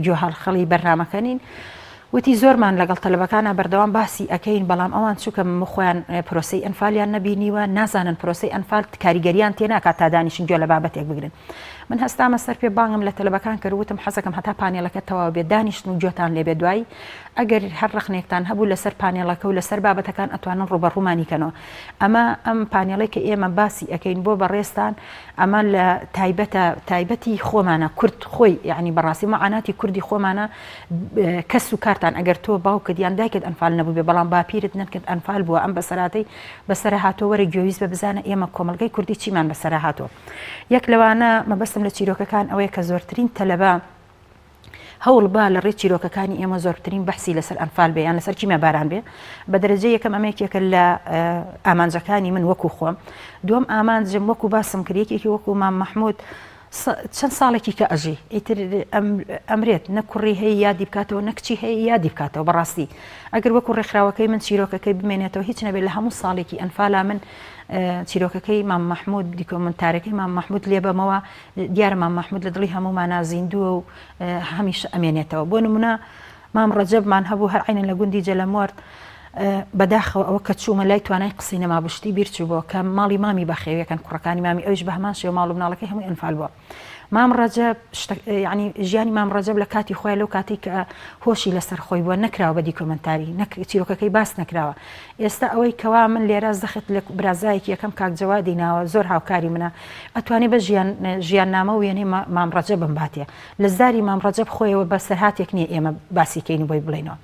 Speaker 4: گوێ هەڵخەڵی بەرنامەکە نین. وتی زۆرمان لەگەڵ تەلەبەکانا بەردەوام باسی ئەکەین بەڵام ئەوان چوکە خۆیان پرۆسەی ئەنفالیان نەبینیوە نازانن پرۆسەی ئەنفال کاریگەریان تێ ناکات تا دانیشن گوێ لە بابەتێک بگرن من هەستامە سەر پێ بانگم لە تەلەبەکان کرد وتم حەزەکەم هەتا پانێڵەکە تەواو بێت دانیشن و گوێتان لێ بێت دوایی ئەگەر هەر ڕەخنێکتان هەبوو لەسەر پانێڵەکە و لەسەر بابەتەکان ئەتوانن ڕووبەڕوومانی کەنەوە ئەمە ئەم پانێڵەی کە ئێمە باسی ئەکەین بۆ بەڕێزتان ئەمە لە تایبەتە تایبەتی خۆمانە کورد خۆی یعنی بەڕاستی معاناتی کوردی خۆمانە کەس و کارتان ئەگەر تۆ باوکت یان دایکت ئەنفال نەبووبێ بەڵام باپیرت نەنکت ئەنفال بووە ئەم بەسەراتەی بەسەرە هاتۆ وەرە گوێویست بە بزانە ئێمە کۆمەڵگەی کوردی چیمان بەسەرە هاتۆ یەک لەوانە مەبەستم لە چیرۆکەکان ئەوەیە کە زۆرترین تەلەبە هەوڵ با لە ڕێی چیرۆکەکانی ئێمە زۆرترین بەحسی لەسەر ئەنفال بێ یان لەسەر کیمیا باران بێ بە دەرەجە یەکەم ئەمە یەکێکە لە ئامانجەکانی من وەکو خۆم دووەم ئامانجم وەکو باسم کرد یەکێکی وەکو مام مەحمود چەند ساڵێکی کە ئەژی ئیتر ئەمرێت نە کوڕی هەیە یادی بکاتەوە نە کچی هەیە یادی بکاتەوە بەڕاستی ئەگەر وەکو ڕێکخراوەکەی من چیرۆکەکەی بمێنێتەوە هیچ نەبێت لە هەموو ساڵێکی ئەنفالا من چیرۆکەکەی مام مەحمود دیکۆمنتارەکەی مام مەحمود لێبەمەوە دیارە مام مەحمود لە دڵی هەموومانا زیندووە و هەمیشە ئەمێنێتەوە. بۆ نموونە مام ڕەجەبمان هەبوو هەر عەینەن لە گوندی جەلەمۆرد بەداخەوە ئەوە کە چوومە لای توانای قسەی نەمابوو شتی بیر چووبەوە کە ماڵی مامی بەخێویەکەن کوڕەکانی مامی ئەویش بە هەمان شێوە ماڵ و مناڵەکەی هەمووی ئەنفال بووە. مام ڕەجەب یعنی ژیانی مام ڕەجەب لە کاتی خۆی لەو کاتی کە هۆشی لەسەر خۆی بووە نەکراوە بە دیکۆمنتاری نەک چیرۆکەکەی باس نەکراوە ئێستا ئەوەی کەوا من لێرە زەخت لە برازایەکی یەکەم کاک جەوادی ناوە زۆر هاوکاری منە ئەتوانێ بە ژیان ژیاننامە و وێنەی مام ڕەجەبم باتێ لە زاری مام ڕەجەب خۆیەوە بەسەرهاتێک نییە ئێمە باسی کەین و بۆی بڵێینەوە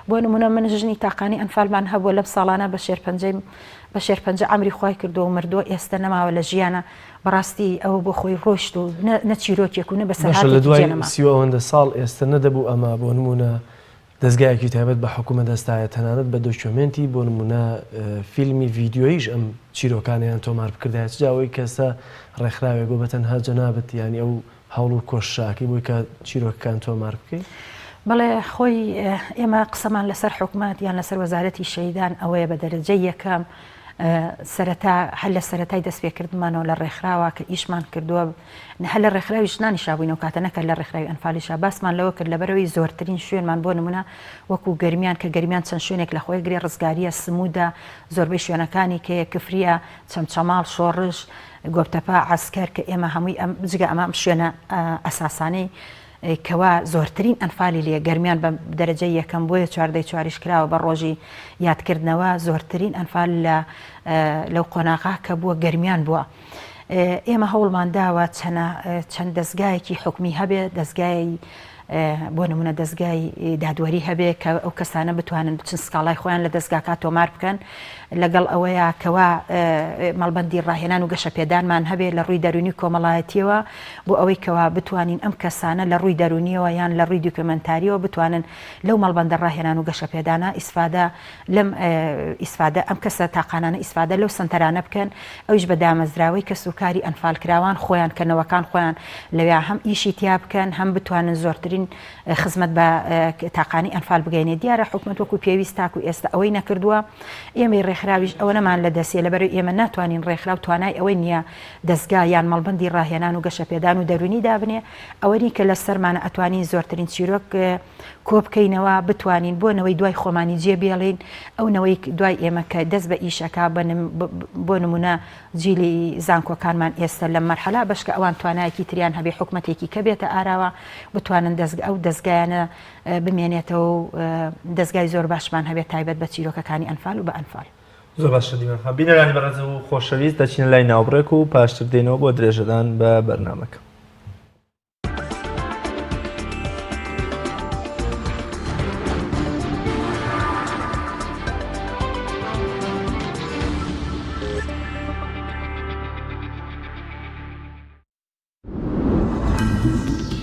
Speaker 4: بۆ نمونە من ژنی تاقانی ئەنفالمان هەبووە لەم ساڵانە بە شێرپەنجەی بە شێرپەنجە عەمری خوای کردووە و مردووە ئێستە نەماوە لە ژیانە بەڕاستی ئەوە بۆ خۆی ڕۆیشت و نە چیرۆکێک و نە
Speaker 1: باشە لە
Speaker 4: بەسەرهاتێکی
Speaker 1: دوای
Speaker 4: جێ نەما.
Speaker 1: سی و ئەوەندە ساڵ ئێستە نەدەبوو ئەمە بۆ نمونە دەزگایەکی تایبەت بە حکومەت هەستایە تەنانەت بە دۆکیۆمێنتی بۆ نموونە فیلمی ڤیدیۆییش ئەم چیرۆکانەیان تۆمار بکردایە چ جا ئەوەی کە ئێستا ڕێکخراوێک بۆ بە تەنها جەنابت یانی ئەو هەوڵ و کۆششە ئەکەی بۆی کە چیرۆکەکان تۆمار بکەی؟
Speaker 4: بەڵێ خۆی ئێمە قسەمان لەسەر حکومەت یان لەسەر وەزارەتی شەهیدان ئەوەیە بە دەرەجەی یەکەم سەرەتا هەر لە سەرەتای دەستپێکردنمانەوە لە ڕێکخراوە کە ئیشمان کردووە هەر لە ڕێکخراوی ژنانیشا بووین ئەو کاتە نەکرد لە ڕێکخراوی ئەنفالیشا باسمان لەوە کرد لەبەرەوەی زۆرترین شوێنمان بۆ نمونە وەکو گەرمیان کە گەرمیان چەند شوێنێک لە خۆی گرێ ڕزگاریە سمودا زۆربەی شوێنەکانی کە کفریە چەمچەماڵ شۆڕش گۆپتەپە عەسکەر کە ئێمە هەمووی ئەم جگە ئەمە ئەم شوێنە ئەساسانەی کەوا زۆرترین ئەنفالی لێ گەرمیان بە دەرەجەی یەکەم بۆیە چواردەی چواریش کراوە بە ڕۆژی یادکردنەوە زۆرترین ئەنفال لە لەو قۆناغا کە بووە گەرمیان بووە. ئێمە هەوڵمان داوە چەند دەزگایەکی حکومی هەبێ دەزگای بۆ نمونە دەزگای دادوەری هەبێ کە ئەو کەسانە بتوانن بچن سکاڵای خۆیان لە دەزگاکە تۆمار بکەن لەگەڵ ئەوەیە کەوا مەڵبەندی ڕاهێنان و گەشەپێدانمان هەبێ لە ڕووی دەرونی کۆمەڵایەتیەوە بۆ ئەوەی کەوا بتوانین ئەم کەسانە لە ڕووی دەرونیەوە یان لە ڕووی دیکۆمنتاریەوە بتوانن لەو مەڵبەندە ڕاهێنان و گەشەپێدانە ئیسفادە لەم ئیسفادە ئەم کەسە تاقانانە ئیسفادە لەو سەنتەرانە بکەن ئەویش بە دامەزراوەی کەس و کاری ئەنفالکراوان خۆیان کە نەوەکان خۆیان لەویا هەم ئیشی تیا بکەن هەم بتوانن زۆرترین خزمەت بە تاقانی ئەنفال بگەینێ دیارە حکومەت وەکو پێویست تاکو ئێستا ئەوەی نەکردووە ئێمەی ڕێکخراویش ئەوەنەمان لە دەستیە لەبەرئەوەی ئێمە ناتوانین ڕێکخراو توانای ئەوەی نییە دەزگا یان مەڵبەندی ڕاهێنان و گەشەپێدان و دەروونی دابنێ ئەوەنی کە لەسەرمانە ئەتوانین زۆرترین چیرۆک کۆبکەینەوە بتوانین بۆ نەوەی دوای خۆمانی جێ بێڵین ئەو نەوەی دوای ئێمە کە دەست بە ئیشەکە بۆ نمونە جیلی زانکۆکانمان ئێستا لەم مەرحەلە بەشکە ئەوان توانایەکی تریان هەبێ حکومەتێکی کە بێتە ئاراوە بتوانن دەستگ ئەو دەستگایانە بمێنێتەوە و دەستگای زۆر باشمان هەبێت تایبەت بە چیرۆکەکانی ئەنفال و بە ئەنفال.
Speaker 2: زۆر باشە دیمەن خان. بینەرانی بەڕێز و خۆشەویست دەچینە لای ناوبڕێک و پاشتر دێینەوە بۆ درێژەدان بە بەرنامەکە.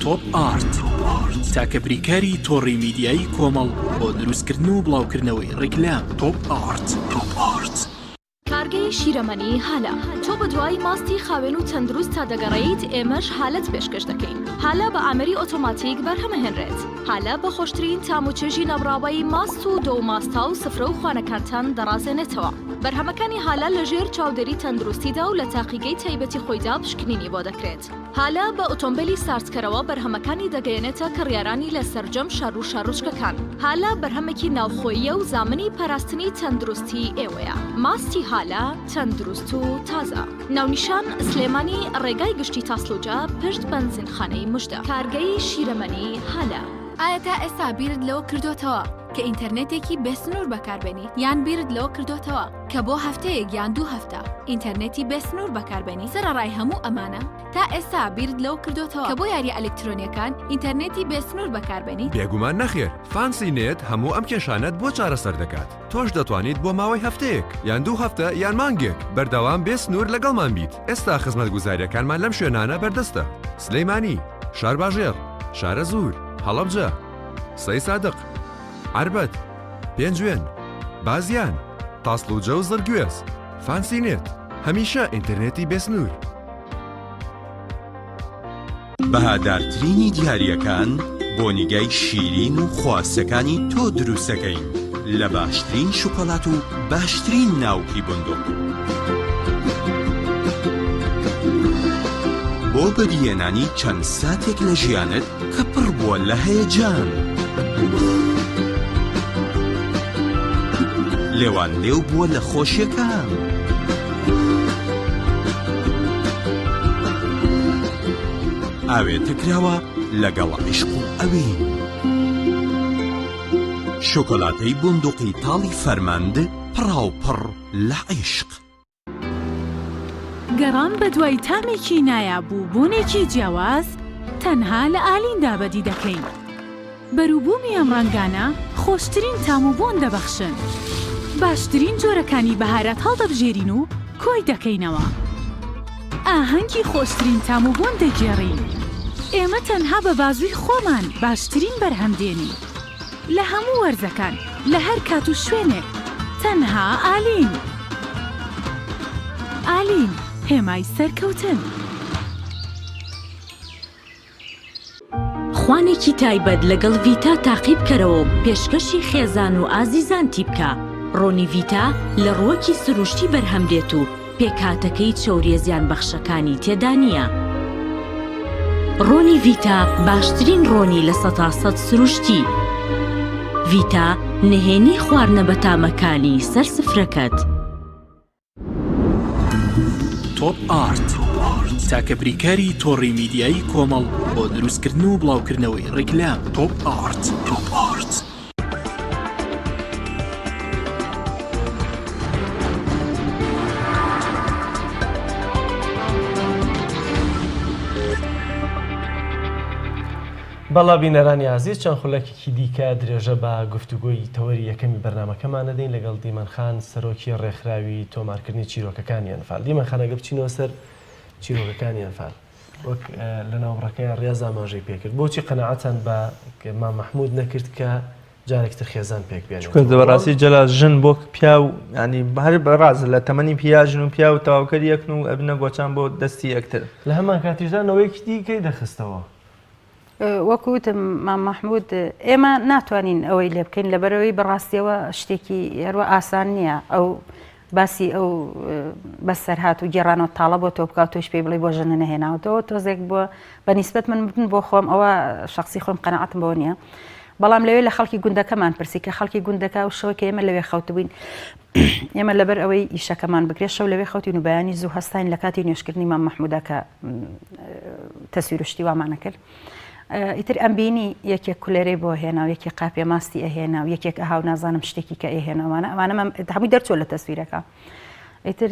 Speaker 5: تۆپ ئارت تاکە بریکاری تۆڕی میدیایی کۆمەڵ بۆ دروستکردن و بڵاوکردنەوەی ڕیکلام تۆپ ئارت.
Speaker 6: کارگەی شیرەمەنی هالە. تۆ بەدوای ماستی خاوێن و تەندروستتا دەگەڕێیت، ئێمەش هالەت پێشکەش دەکەین. هالە بە ئامێری ئۆتۆماتیک بەرهەمەهێنرێت. هالە بە خۆشترین تام و چێژی نەبڕاوەی ماست و دۆ و ماستاو سفرە و خوانەکانتان دەڕازێنێتەوە. بەرهەمەکانی هالە لە ژێر چاودێری تەندروستیدا و لە تاقیگەی تایبەتی خۆیدا پشکنینی بۆ دەکرێت. هالە بە ئۆتۆمبێلی ساردکەرەوە بەرهەمەکانی دەگەیەنێتە کڕیارانی لە سەرجەم شار و شارۆچکەکان. هالە بەرهەمێکی ناوخۆییە و زامنی پاراستنی تەندروستی ئێوەیە. ماستی هالە تەندروست و تازە. ناونیشان، سلێمانی، ڕێگای گشتی تاسڵوجە، پشت بەنزینخانەی مژدە. کارگەی شیرەمەنی هالە.
Speaker 7: ئایا تا ئێستا بیرت لەوە کردۆتەوە کە ئینتەرنێتێکی بێ سنوور بەکاربێنیت؟ یان بیرت لەوە کردۆتەوە کە بۆ هەفتەیەک یان دوو هەفتە ئینتەرنێتی بێ سنوور بەکاربێنیت؟ سەرەڕای هەموو ئەمانە تا ئێستا بیرت لەوە کردۆتەوە کە بۆ یارییە ئەلکترۆنییەکان ئینتەرنێتی بێ سنوور بەکاربێنیت؟
Speaker 8: بێگومان نەخێر، فانسی نێت هەموو ئەم کێشانەت بۆ چارەسەر دەکات. تۆش دەتوانیت بۆ ماوەی هەفتەیەک، یان دوو هەفتە، یان مانگێک، بەردەوام بێ سنوور لەگەڵمان بیت. ئێستا خزمەتگوزارییەکانمان لەم شوێنانە بەردەستە، سلێمانی، شارباژێڕ، شارەزوور، هەڵەبجە، سەیسادق، عەربەت، پێنجوێن، بازیان، تاسڵوجە و زڕگوێز. فانسی نێت، هەمیشە ئینتەرنێتی بێ سنوور.
Speaker 9: بەهادارترینی دیارییەکان بۆ نیگای شیرین و خواستەکانی تۆ دروستەکەین لە باشترین شوکۆلات و باشترین ناوکی بندق. بۆ بەدیهێنانی چەند ساتێک لە ژیانت کە پڕ بووە لە هەیەجان. لێوان لێو بووە لە خۆشیەکان. ئاوێتە کراوە لەگەڵ عیشق و ئەوین. شۆکۆلاتەی بوندوقی تاڵی فەرمەند پڕاوپڕ لە عیشق.
Speaker 10: گەڕان بەدوای تامێکی نایاب و بۆنێکی جیاواز تەنها لە ئالیندا بەدی دەکەین. بەروبوومی ئەم ڕەنگانە خۆشترین تام و بۆن دەبەخشن. باشترین جۆرەکانی بەهارات هەڵدەبژێرین و کۆی دەکەینەوە. ئاهەنگی خۆشترین تام و بۆن دەگێڕین. ئێمە تەنها بە بازووی خۆمان باشترین بەرهەم دێنین. لە هەموو وەرزەکان، لە هەر کات و شوێنێک، تەنها ئالین. ئالین، هێمای سەرکەوتن.
Speaker 11: خوانێکی تایبەت لەگەڵ ڤیتا تاقی بکەرەوە و پێشکەشی خێزان و ئازیزانتی بکە، ڕۆنی ڤیتا لە ڕووەکی سروشتی بەرهەم دێت و پێکهاتەکەی چەوریە زیانبەخشەکانی تێدا نییە. ڕۆنی ڤیتا باشترین ڕۆنی 100% سروشتی. ڤیتا نهێنی خواردنە بەتامەکانی سەر سفرەکەت.
Speaker 5: تۆپ ئارت تاکە بریکاری تۆڕی میدیایی کۆمەڵ بۆ دروستکردن و بڵاوکردنەوەی ڕیکلام تۆپ ئارت تۆپ ئارت.
Speaker 1: بەڵا بینەرانی ئازیز چەند خولەکێکی دیکە درێژە بە گفتوگۆی تەوەری یەکەمی بەرنامەکەمان دەدەین لەگەڵ دیمەن خان سەرۆکی ڕێکخراوی تۆمارکردنی چیرۆکەکانی ئەنفال. دیمەن خان ئەگەر بچینەوە سەر چیرۆکەکانی ئەنفال وەک لە ناوبڕەکەی ڕیاز ئاماژەی پێکرد بۆچی قەناعەتان بە مام مەحمود نەکرد کە جارێکی تر خێزان پێک بێنێت؟
Speaker 2: چونکە بەڕاستی جەلال ژن بۆ پیاو ینی هەر بەڕاز لە تەمەنی پیا ژن و پیاو تەواوکەری یەکن و ئەبنە گۆچان بۆ دەستی یەکتر.
Speaker 1: لە هەمان کاتیشدا نەوەیەکی دیکەی دەخستەوە.
Speaker 4: وەکو وتم مام مەحمود ئێمە ناتوانین ئەوەی لێ بکەین لەبەرەوەی بەڕاستیەوە شتێکی هەروە ئاسان نییە ئەو باسی ئەو بەسەرهات و گێڕانەوە تاڵە بۆ تۆ بکات تۆش پێی بڵێ بۆ ژنە نەهێناوتەوە تۆزێک بۆ بە نیسبەت من بن بۆ خۆم ئەوە شخصی خۆم قەنەعەتم بۆ نییە بەڵام لەوێ لە خەڵکی گوندەکەمان پرسی کە خەڵکی گوندەکە و شەوە کە ئێمە لەوێ خەوتبووین ئێمە لەبەر ئەوەی ئیشەکەمان بکرێت شەو لەوێ خەوتین و بەیانی زوو هەستاین لە کاتی نوێژکردنی مام مەحمودا کە تەسویر و شتی وامانە کرد ئیتر ئەم بینی یەکێک کولێرەی بۆ هێنا و یەکێک قاپێ ماستی ئەهێنا و یەکێک ئەها و نازانم شتێکی کە ئەهێناوانە ئەوانە هەمووی دەرچوە لە تەسویرەکە ئیتر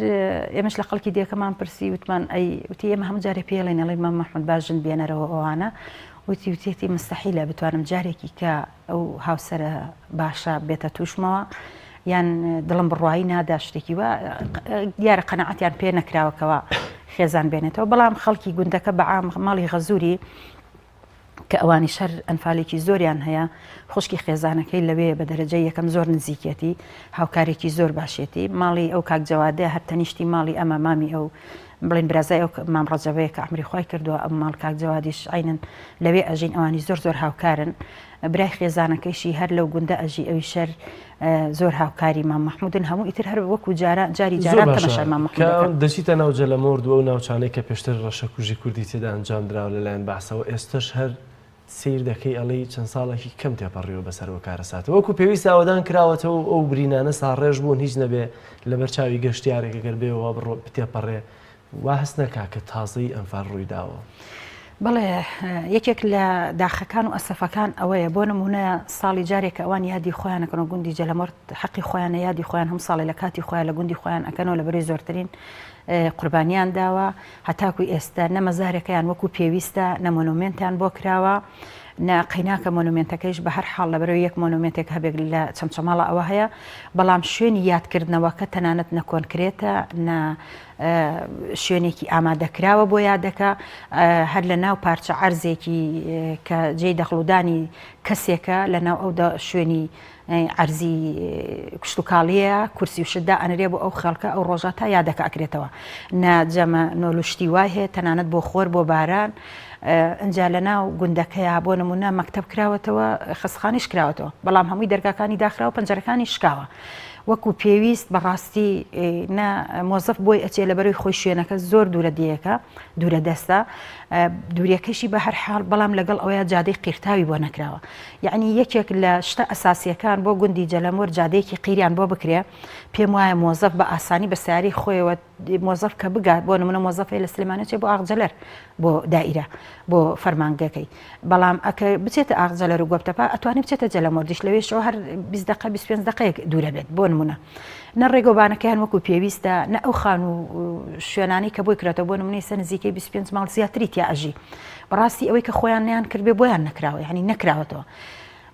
Speaker 4: ئێمەش لە خەڵکی دێکەمان پرسی وتمان ئەی وتی ئێمە هەموو جارێ پێڵێن ئەڵێ مام مەحمود با ژن بێنەرەوە ئەوانە وتی وتێتی مستحیلە بتوانم جارێکی کە ئەو هاوسەرە باشە بێتە تووشمەوە یان دڵم بڕوایی نادا شتێکی وا دیارە قەنەعەتیان پێ نەکراوەکەوە خێزان بێنێتەوە بەڵام خەڵکی گوندەکە بەعام ماڵی غەزوری کە ئەوانی شەر ئەنفالێکی زۆریان هەیە خوشکی خێزانەکەی لەوێ بە دەرەجە یەکەم زۆر نزیکێتی هاوکارێکی زۆر باشێتی ماڵی ئەو کاک جەوادە هەر تەنیشتی ماڵی ئەمە مامی ئەو. بڵێن برازای ئەو مام ڕەجەبەیە کە عەمری خوای کردووە ئەم ماڵ کاک جەوادیش عەینەن لەوێ ئەژین ئەوانی زۆر زۆر هاوکارن برای خێزانەکەیشی هەر لەو گوندە ئەژی ئەویش هەر زۆر هاوکاری مام مەحمودن هەموو ئیتر هەر وەکو جاران جاری
Speaker 1: زۆر
Speaker 4: جاران
Speaker 1: باشە
Speaker 4: تەمەشای مام مەحمود
Speaker 1: کە
Speaker 4: دەکەن.
Speaker 1: دەچیتە ناو جەلەمۆرد و ئەو ناوچانەی کە پێشتر ڕەشەکوژی کوردی تێدا ئەنجام دراوە لەلایەن بەعسەوە ئێستەش هەر سەیر دەکەی ئەڵێی چەند ساڵێکی کەم تێپەڕیوە بەسەر ئەو کارەساتە وەکو پێویست ئاوەدان کراوەتەوە و ئەو برینانە ساڕێژ بوون هیچ نەبێ لەبەر چاوی گەشتیارێک گەر بێ وا بڕۆ تێپەڕێ وا هەست نەکا کە تازەی ئەنفال ڕووی داوە.
Speaker 4: بەڵێ یەکێک لە داخەکان و ئەسەفەکان ئەوەیە بۆ نمونە ساڵی جارێک کە ئەوان یادی خۆیان ئەکەنەوە گوندی جەلەمۆرد حەقی خۆیانە یادی خۆیان هەموو ساڵێ لە کاتی خۆیان لە گوندی خۆیان ئەکەنەوە لە بەرەی زۆرترین قوربانیان داوە هەتاکو ئێستا نە مەزارەکەیان وەکو پێویستە نە مۆنۆمێنتیان بۆ کراوە نە قەیناکە مۆنۆمێنتەکەیش بە هەر حاڵ لەبەرەوەی یەک مۆنۆمێنتێک هەبێت لە چەمچەماڵە ئەوە هەیە بەڵام شوێنی یادکردنەوەکە تەنانەت نە کۆنکرێتە نە شوێنێکی ئامادەکراوە بۆ یادەکە هەر لە ناو پارچە عەرزێکی کە جێی دەخڵودانی کەسێکە لە ناو ئەو شوێنی عەرزی کشتوکاڵییە، کورسی و شت دائەنرێ بۆ ئەو خەڵکە ئەو ڕۆژە تا یادەکە ئەکرێتەوە. نە جەمە نۆل و شتی وای هەیە تەنانەت بۆ خۆر بۆ باران. ئنجا لە ناو گوندەکەیا بۆ نموونە مەکتەب کراوەتەوە، خەستخانەیش کراوەتەوە، بەڵام هەمووی دەرگاکانی داخراوە پەنجەرەکانی شکاوە. وەکوو پێویست بە ڕاستی نە مۆزەف بۆی ئەچێ لەبەرەوەی خۆی شوێنەکە زۆر دوورە دێیەکە، دوورە دەستە. دووریەکەشی بە هەر حاڵ بەڵام لەگەڵ ئەوەیا جادەی قیرتاوی بۆ نەکراوە. یەعنی یەکێک لە شتە ئەساسیەکان بۆ گوندی جەلەمۆر جادەیەکی قیریان بۆ بکرێ پێم وایە مۆزەف بە ئاسانی بە سەیارەی خۆیەوە مۆزەف کە بگات بۆ نمونە مۆزەف هەیە لە سلێمانی چێ بۆ ئاغجەلەر بۆ دائیرە بۆ فەرمانگەکەی بەڵام ئەکە بچێتە ئاغجەلەر و گۆپتەپا ئەتوانێ بچێتە جەلەمۆردیش لەوێشەوە هەر 20 دقە 25 دقەیەک دوورە بێت بۆ نمونە نە ڕێگەوبانەکەیان وەکو پێویستە نە ئەو خان و شوێنانی کە بۆی کرێتەوە بۆ نمونەی سە نزیکەی 25 ماڵ زیاتری تیا ئەژی بەڕاستی ئەوەی کە خۆیان نەیان کردبێ بۆیان نەکراوە یانی نەکراوەتەوە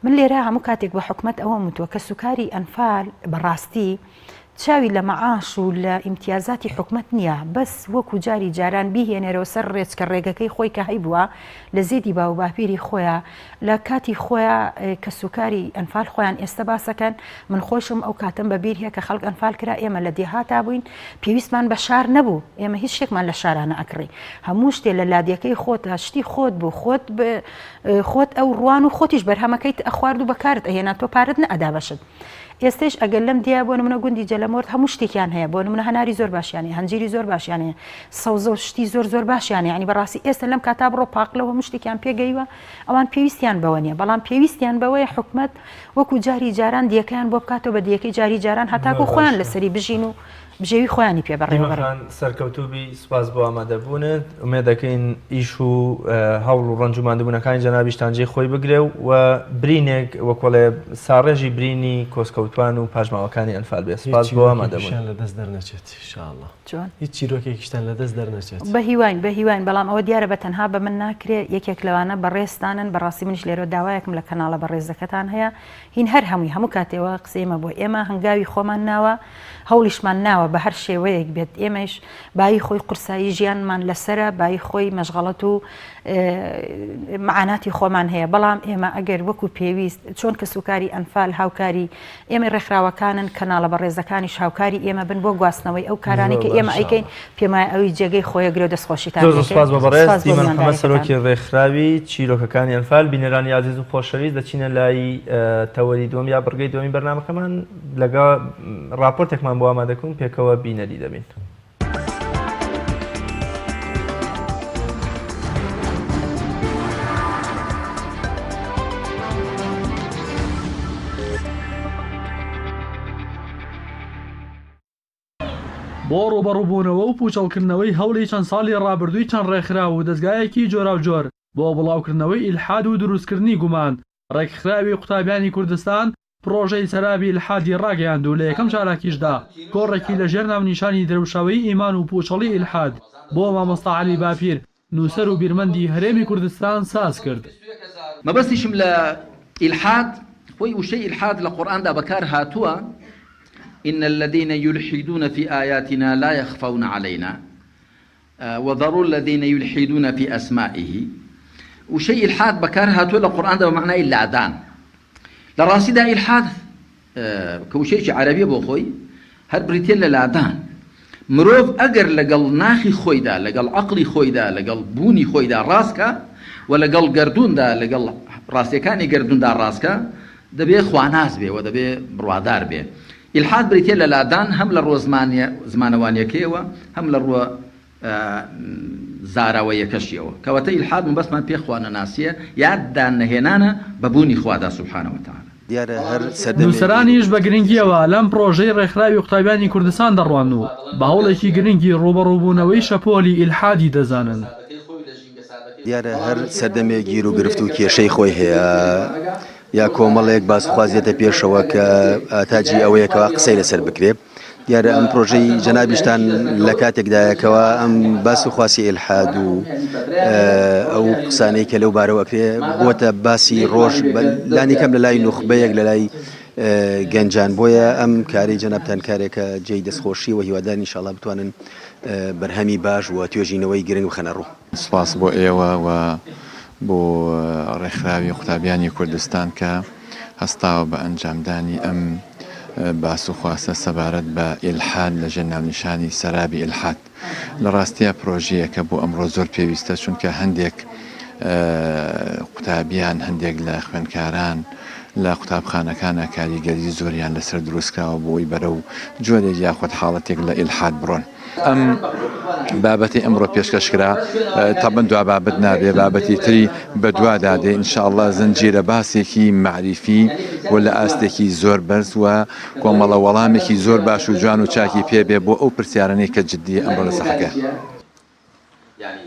Speaker 4: من لێرە هەموو کاتێک بە حکومەت ئەوەم وتووە کەسوکاری ئەنفال بەڕاستی چاوی لە مەعاش و لە ئیمتیازاتی حکومەت نییە بەس وەکو جاری جاران بیهێنێرەوە سەر ڕێچکە ڕێگەکەی خۆی کە هەیبووە لە زێدی باو باپیری خۆیان لە کاتی خۆیان کەسوکاری ئەنفال خۆیان ئێستا باسەکەن من خۆشم ئەو کاتم بە بیر هەیە کە خەڵک ئەنفال کرا ئێمە لە دێهاتا بووین پێویستمان بە شار نەبوو ئێمە هیچ شتێکمان لە شارانە ئەکڕی هەموو شتێ لە لادێکەی خۆتە شتی خۆت بوو خۆت خۆت ئەو ڕوان و خۆتیش بەرهەمەکەیت ئەخوارد و بەکارت ئەهێنا تۆ پارەت نەئەدا بەشت ئێستەیش ئەگەر لەم دیا بۆ نمونە گوندی جەلەمۆرد هەموو شتێکیان هەیە بۆ نمونە هەناری زۆر باشیان هەیە هەنجیری زۆر باشیان هەیە سەوزە و شتی زۆر زۆر باشیان هەیە یعنی بەڕاستی ئێستا لەم کاتا بڕۆ پاقلە و هەموو شتێکیان پێگەیوە ئەوان پێویستیان بەوە نییە بەڵام پێویستیان بەوەیە حکومەت وەکو جاری جاران دیەکەیان بۆ بکاتەوە بە دیەکەی جاری جاران هەتاکو خۆیان لەسەری بژین و بژێوی خۆیانی پێ بەڕێوە بەرن.
Speaker 2: دیمە خان سەرکەوتوو بی سوپاس بۆ ئامادەبوونت ئومێد دەکەین ئیش و هەوڵ و ڕەنج و ماندووبوونەکانی جەنابیشتان جێی خۆی بگرێ و برینێک وەکۆڵێ ساڕێژی برینی کۆسکەوتوان و پاشماوەکانی ئەنفال بێ سوپاس بۆ ئامادەبوون.
Speaker 1: هیچ چیرۆکێکیشتان لەدەست دەرنەچێت ان شاء اللە.
Speaker 4: چۆن؟
Speaker 1: هیچ چیرۆکێکیشتان لەدەست دەرنەچێت.
Speaker 4: بەهیواین بەهیواین بەڵام ئەوە دیارە بە تەنها بە من ناکرێ یەکێک لەوانە بەڕێزتانن بەڕاستی منیش لێرەوە داوایەکم لە کەناڵە بەڕێزەکەتان هەیە هین هەر هەمووی هەموو کاتێ وا قسەی مە بۆ ئێمە هەنگاوی خۆمان ناوە هەوڵیشمان ناوە بە هەر شێوەیەک بێت ئێمەیش بایی خۆی قورسایی ژیانمان لەسەرە بایی خۆی مەشغەڵەت و معاناتی خۆمان هەیە بەڵام ئێمە ئەگەر وەکو پێویست چۆن کەسوکاری ئەنفال هاوکاری ئێمەی ڕێکخراوەکانن کەناڵە بەڕێزەکانیش هاوکاری ئێمە بن بۆ گواستنەوەی ئەو کارانەی کە ئێمە ئەیکەین پێم وایە ئەوی جێگەی خۆیە گرێ و دەستخۆشیتان
Speaker 2: زۆر زۆر
Speaker 4: لێکەین
Speaker 2: سوپاس بۆ بەڕێز
Speaker 4: سوپاس بۆ
Speaker 2: دیمەن محەمەد
Speaker 4: میوانداریەکەتان.
Speaker 2: سەرۆکی ڕێکخراوی چیرۆکەکانی ئەنفال بینەرانی ئازیز و خۆشەویست دەچینە لای تەوەری دووەم یا بڕگەی دووەمی بەرنامەکەمان لەگە ڕاپۆرتێکمان بۆ ئامادەکردوون پێکەوە بینەری دەبین.
Speaker 12: بۆ ڕووبەڕووبوونەوە و پووچەڵکردنەوەی هەوڵی چەند ساڵی ڕابردووی چەند ڕێکخراو و دەزگایەکی جۆراوجۆر بۆ بڵاوکردنەوەی ئیلحاد و دروستکردنی گومان، ڕێکخراوی قوتابیانی کوردستان پڕۆژەی سەرابی ئیلحادی ڕاگەیاند و لە یەکەم چالاکیشدا کۆڕێکی لە ژێر ناونیشانی درەوشاوەیی ئیمان و پووچەڵی ئیلحاد بۆ مامۆستا عەلی باپیر نووسەر و بیرمەندی هەرێمی کوردستان ساز کرد.
Speaker 13: مەبەستیشم لە ئیلحاد، خۆی وشەی ئیلحاد لە قورئاندا بەکار هاتووە، ان الذین یلحدون فی آیاتنا لا یخفون علینا وذروا الذین یلحدون فی اسمائه، وشەی ئیلحاد بەکار هاتووە لە قورئاندا بە مەعنای لادان. لە ڕاستیدا ئیلحاد کە وشەیەکی عەرەبیە بۆ خۆی هەر بریتیە لە لادان. مرۆڤ ئەگەر لەگەڵ ناخی خۆیدا، لەگەڵ عەقڵی خۆیدا، لەگەڵ بوونی خۆیدا ڕاست کا و لەگەڵ گەردووندا، لەگەڵ ڕاستییەکانی گەردووندا ڕاست کا، دەبێ خواناس بێ و دەبێ بڕوادار بێ. ئیلحاد بریتییە لە لادان هەم لە ڕووە زمانەوانییەکەیەوە، هەم لە ڕووە زاراوەیەکەشیەوە. کەواتە ئیلحاد مەبەستمان پێ خوانەناسییە یا داننەهێنانە بە بوونی خوادا سبحانە وتعالی.
Speaker 14: دیارە هەر سەردەمێک
Speaker 12: نووسەرانیش بە گرنگییەوە لەم پڕۆژەی ڕێکخراوی قوتابیانی کوردستان دەڕوانن و بە هەوڵێکی گرنگی ڕووبەڕووبوونەوەی شەپۆلی ئیلحادی دەزانن.
Speaker 14: دیارە هەر سەردەمێک گیروگرفت و کێشەی خۆی هەیە یا کۆمەڵێک باسخواز دێتە پێشەوە کە تاجی ئەوەیە کەوا قسەی لەسەر بکرێ. دیارە ئەم پرۆژەی جەنابیشتان لە کاتێکدایە کەوا ئەم باس و خواسی ئیلحاد و ئەو قسانەی کە لەو بارەوە ئەکرێ بووەتە باسی ڕۆژ لانی کەم لە لای نوخبەیەک لە لای گەنجان بۆیە ئەم کارەی جەنابتان کارێکە جێی دەستخۆشی و هیوادارین ئینشاڵڵا بتوانن بەرهەمی باش و توێژینەوەی گرنگ بخەنە ڕوو.
Speaker 15: سوپاس بۆ ئێوە و بۆ ڕێکخراوی قوتابیانی کوردستان کە هەستاوە بە ئەنجامدانی ئەم باس و خواسە سەبارەت بە ئیلحاد لە ژێر ناونیشانی سەرابی ئیلحاد. لە ڕاستیا پرۆژەیەکە بۆ ئەمڕۆ زۆر پێویستە چونکە هەندێک قوتابیان هەندێک لە خوێندکاران لە قوتابخانەکانا کاریگەری زۆریان لەسەر دروستکراوە بۆ ئەوەی بەرەو جۆرێک یاخود حاڵەتێک لە ئیلحاد بڕۆن. ئەم بابەتەی ئەمڕۆ پێشکەش کرا تەبەن دوا بابەت نابێ بابەتی تری بەدوادا دێ ان شاء اللە زنجیرە باسێکی مەعریفی و لە ئاستێکی زۆر بەرز و کۆمەڵە وەڵامێکی زۆر باش و جوان و چاکی پێ بێ بۆ ئەو پرسیارانەی کە جدیە ئەمڕۆ لە سەحەکە.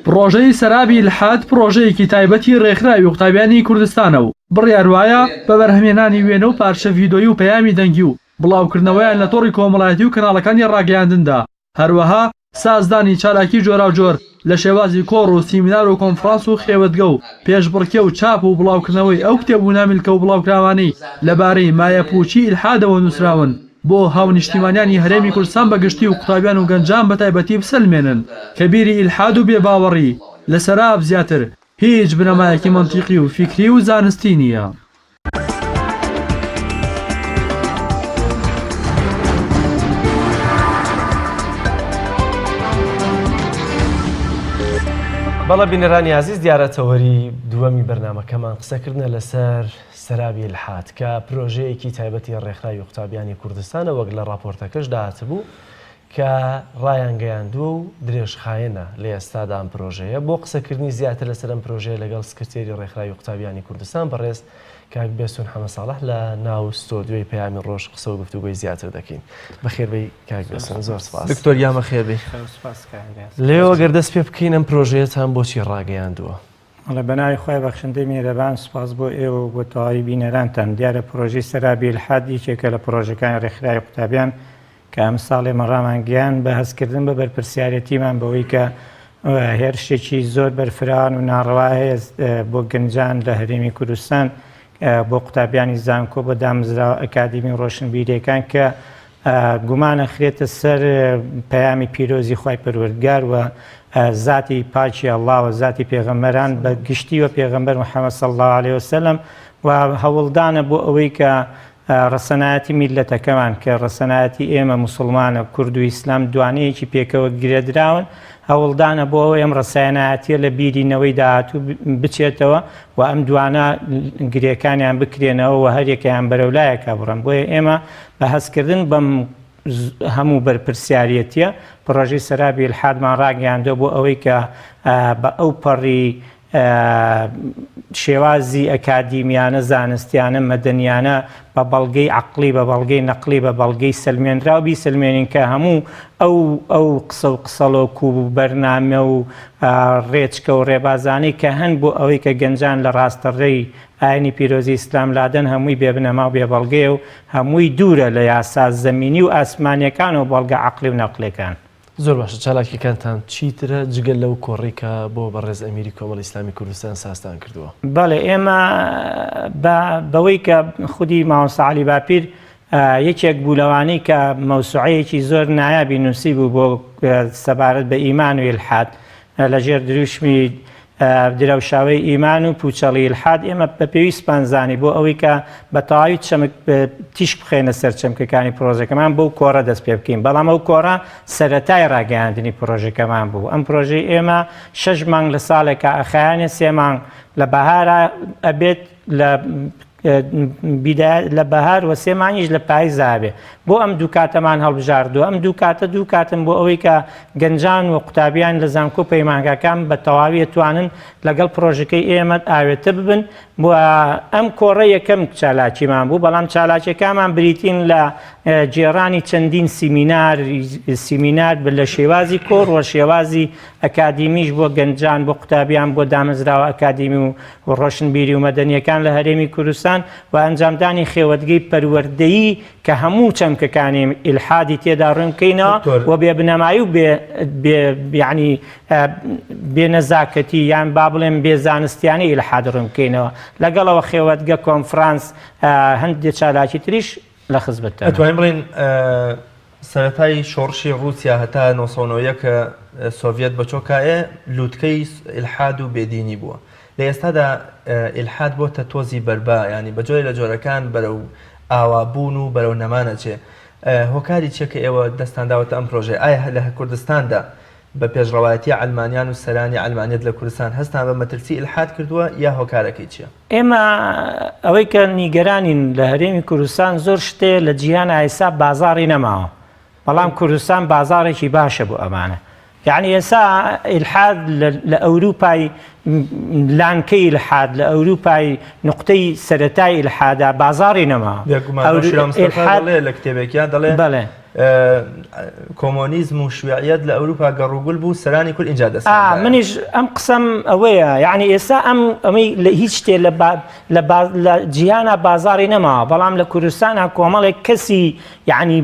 Speaker 12: پڕۆژەی سەرابی ئیلحاد پڕۆژەیەکی تایبەتی ڕێکخراوی قوتابیانی کوردستانە و بڕیار وایە بە بەرهەمهێنانی وێنە و پارچە ڤیدۆیی و پەیامی دەنگی و بڵاوکردنەوەیان لە تۆڕی کۆمەڵایەتی و کەناڵەکانی ڕاگەیاندندا، هەروەها سازدانی چالاکی جۆراوجۆر لە شێوازی کۆڕ و سیمینار و کۆنفرانس و خێوەتگە و پێشبڕکێ و چاپ و بڵاوکردنەوەی ئەو کتێب و نامیلکە و بڵاوکراوانەی لەبارەی مایەپووچی ئیلحادەوە نووسراون بۆ هاونیشتیمانیانی هەرێمی کوردستان بە گشتی و قوتابیان و گەنجان بە تایبەتی بسەلمێنن کە بیری ئیلحاد و بێباوەڕی لە سەراب زیاتر هیچ بنەمایەکی مەنتیقی و فیکری و زانستی نییە.
Speaker 1: بەڵێ بینەرانی ئازیز دیارە تەوەری دووەمی بەرنامەکەمان قسەکردنە لەسەر سەرابی ئیلحاد کە پرۆژەیەکی تایبەتی ڕێکخراوی قوتابیانی کوردستانە وەک لە ڕاپۆرتەکەشدا هاتبوو کە ڕایانگەیاندووە و درێژخایەنە لە ئێستادا ئەم پرۆژەیە. بۆ قسەکردنی زیاتر لەسەر ئەم پرۆژەیە لەگەڵ سکرتێری ڕێکخراوی قوتابیانی کوردستان بەڕێز کاک بێستون حەمەساڵح لە ناو ستۆدیۆی پەیامی ڕۆژ قسە و گفتوگۆی زیاتر دەکەین. بەخێربێی کاک بێستون، زۆر سپاس.
Speaker 2: دکتۆر گیان بەخێربێی.
Speaker 1: لێوە گەر دەست پێ بکەین ئەم پرۆژەیەتان بۆچی ڕاگەیاندووە؟
Speaker 16: بەڵێ بەناوی خوای بەخشندەی میهرەبان سوپاس بۆ ئێوە و بۆ تەواوی بینەرانتان. دیارە پرۆژەی سەرابی ئیلحاد یەکێکە لە پرۆژەکانی ڕێکخراوی قوتابیان کە ئەمساڵ ئێمە ڕامانگەیاند بە هەستکردن بە بەرپرسیارێتیمان بەوەی کە هێرشێکی زۆر بەرفراوان و ناڕەوا هەیە بۆ گەنجان لە هەرێمی کوردستان بۆ قوتابیانی زانکۆ بۆ دامەزراوە ئەکادیمی و ڕۆشنبیریەکان کە گومان ئەخرێتە سەر پەیامی پیرۆزی خوای پەروەردگار و زاتی پاکی ئەڵڵا و زاتی پێغەمبەران بە گشتی و پێغەمبەر محەممەد صلی الله علیه وسلم و هەوڵدانە بۆ ئەوەی کە ڕەسەنایەتی میللەتەکەمان کە ڕەسەنایەتی ئێمە موسڵمانە، کورد و ئیسلام دوانەیەکی پێکەوە گرێدراون، هەوڵدانە بۆ ئەوەی ئەم ڕەسەنایەتیە لە بیری نەوەی داهاتوو بچێتەوە و ئەم دوانە گرێکانیان بکرێنەوە و هەریەکەیان بەرەو لایەکا بڕۆن. بۆیە ئێمە بە هەستکردن بەم هەموو بەرپرسیارێتیە پڕۆژەی سەرابی ئیلحادمان ڕاگەیاندووە بۆ ئەوەی کە بە ئەوپەڕی شێوازی ئەکادیمیانە، زانستیانە، مەدەنیانە، بە بەڵگەی عەقڵی، بە بەڵگەی نەقڵی، بە بەڵگەی سەلمێنراو بیسەلمێنین کە هەموو ئەو ئەو قسە و قسەڵۆک و بەرنامە و ڕێچکە و ڕێبازانەی کە هەن بۆ ئەوەی کە گەنجان لە ڕاستەڕێی ئاینی پیرۆزی ئیسلام لادەن هەمووی بێ بنەما و بێ بەڵگەیە و هەمووی دوورە لە یاسا زەمینی و ئاسمانیەکان و بەڵگە عەقڵی و نەقڵیەکان.
Speaker 1: زۆر باشە چالاکیەکانتان چیترە جگە لەو کۆڕەی کە بۆ بەڕێز ئەمیری کۆمەڵی ئیسلامی کوردستان سازتان کردووە؟
Speaker 16: بەڵێ ئێمە بە بەوەی کە خودی مامۆستا عەلی باپیر یەکێک بوو لەوانەی کە مەوسوعەیەکی زۆر نایابی نووسی بوو بۆ سەبارەت بە ئیمان و ئیلحاد لە ژێر دروشمی درەوشاوەی ئیمان و پوچەڵی ئیلحاد ئێمە بە پێویستمان زانی بۆ ئەوەی کە بە تەواوی چەمک تیشک بخەینە سەر چەمکەکانی پرۆژەکەمان بەو کۆڕە دەست پێ بکەین بەڵام ئەو کۆڕە سەرەتای ڕاگەیاندنی پرۆژەکەمان بوو ئەم پرۆژەی ئێمە شەش مانگ لە ساڵێکا ئەخایەنێ سێ مانگ لە بەهارا ئەبێت لە لە بەهار و سێ مانگیش لە پایزا ئەبێ بۆ ئەم دوو کاتەمان هەڵبژاردووە ئەم دوو کاتە دوو کاتن بۆ ئەوەی کە گەنجان و قوتابیان لە زانکۆ پەیمانگاکان بە تەواوی ئەتوانن لەگەڵ پرۆژەکەی ئێمە ئاوێتە ببن و ئەم کۆڕە یەکەم چالاکیمان بوو بەڵام چالاکیەکانمان بریتین لە گێڕانی چەندین سیمینار سیمینار لە شێوازی کۆڕ و شێوازی ئەکادیمیش بۆ گەنجان بۆ قوتابیان بۆ دامەزراوە ئەکادیمی و و ڕۆشنبیری و مەدەنییەکان لە هەرێمی کوردستان و ئەنجامدانی خێوەتگەی پەروەردەیی کە هەموو چەمکەکانی ئیلحادی تێدا ڕوون بکەینەوە و بێ بنەمایی و بێ بێ یعنی بێ نەزاکەتی یان با بڵێم بێ زانستیانەی ئیلحاد ڕوون بکەینەوە لەگەڵەوە خێوەتگە کۆنفرانس هەندێک چالاکی تریش لە خزمەتتانە.
Speaker 2: ئەتوانین بڵێین سەرەتای شۆڕشی ڕووسیا هەتا 991 کە سۆڤیەت بە چۆکایێ لووتکەی ئیلحاد و بێدینی بووە. لە ئێستادا ئیلحاد بۆتە تۆزی بەربا یانی بە جۆرێ لە جۆرەکان بەرەو ئاوابوون و بەرەو نەمان ئەچێ. هۆکاری چیە کە ئێوە دەستتان داوەتە ئەم پرۆژەیە؟ ئایا لە کوردستاندا بە پێشڕەوایەتی عەلمانیان و سەرانی عەلمانیەت لە کوردستان هەستان بە مەترسی ئیلحاد کردووە یا هۆکارەکەی چیە؟
Speaker 16: ئێمە ئەوەی کە نیگەرانین لە هەرێمی کوردستان زۆر شتێ لە جیهان ئایسا بازاڕی نەماوە بەڵام کوردستان بازاڕێکی باشە بۆ ئەمانە یعنی ئێسا ئیلحاد لە ئەوروپای لانکەی ئیلحاد لە ئەوروپای نقطەی سەرەتای ئیلحادا بازاڕی نەماوە
Speaker 2: لە کتێبێکیان دەڵێ
Speaker 16: بەڵێ
Speaker 2: کۆمۆنیزم و شوێعیەت لە ئەوروپا گەڕوگول بوو سەرانی کورد ئینجا دەست
Speaker 16: منیش ئەم قسەم ئەوەیە یعنی ئێستا ئەم ئەمەی لە هیچ شتێ لە لە لە جیهانە بازاری نەماوە بەڵام لە کوردستانە کۆمەڵێک کەسی یعنی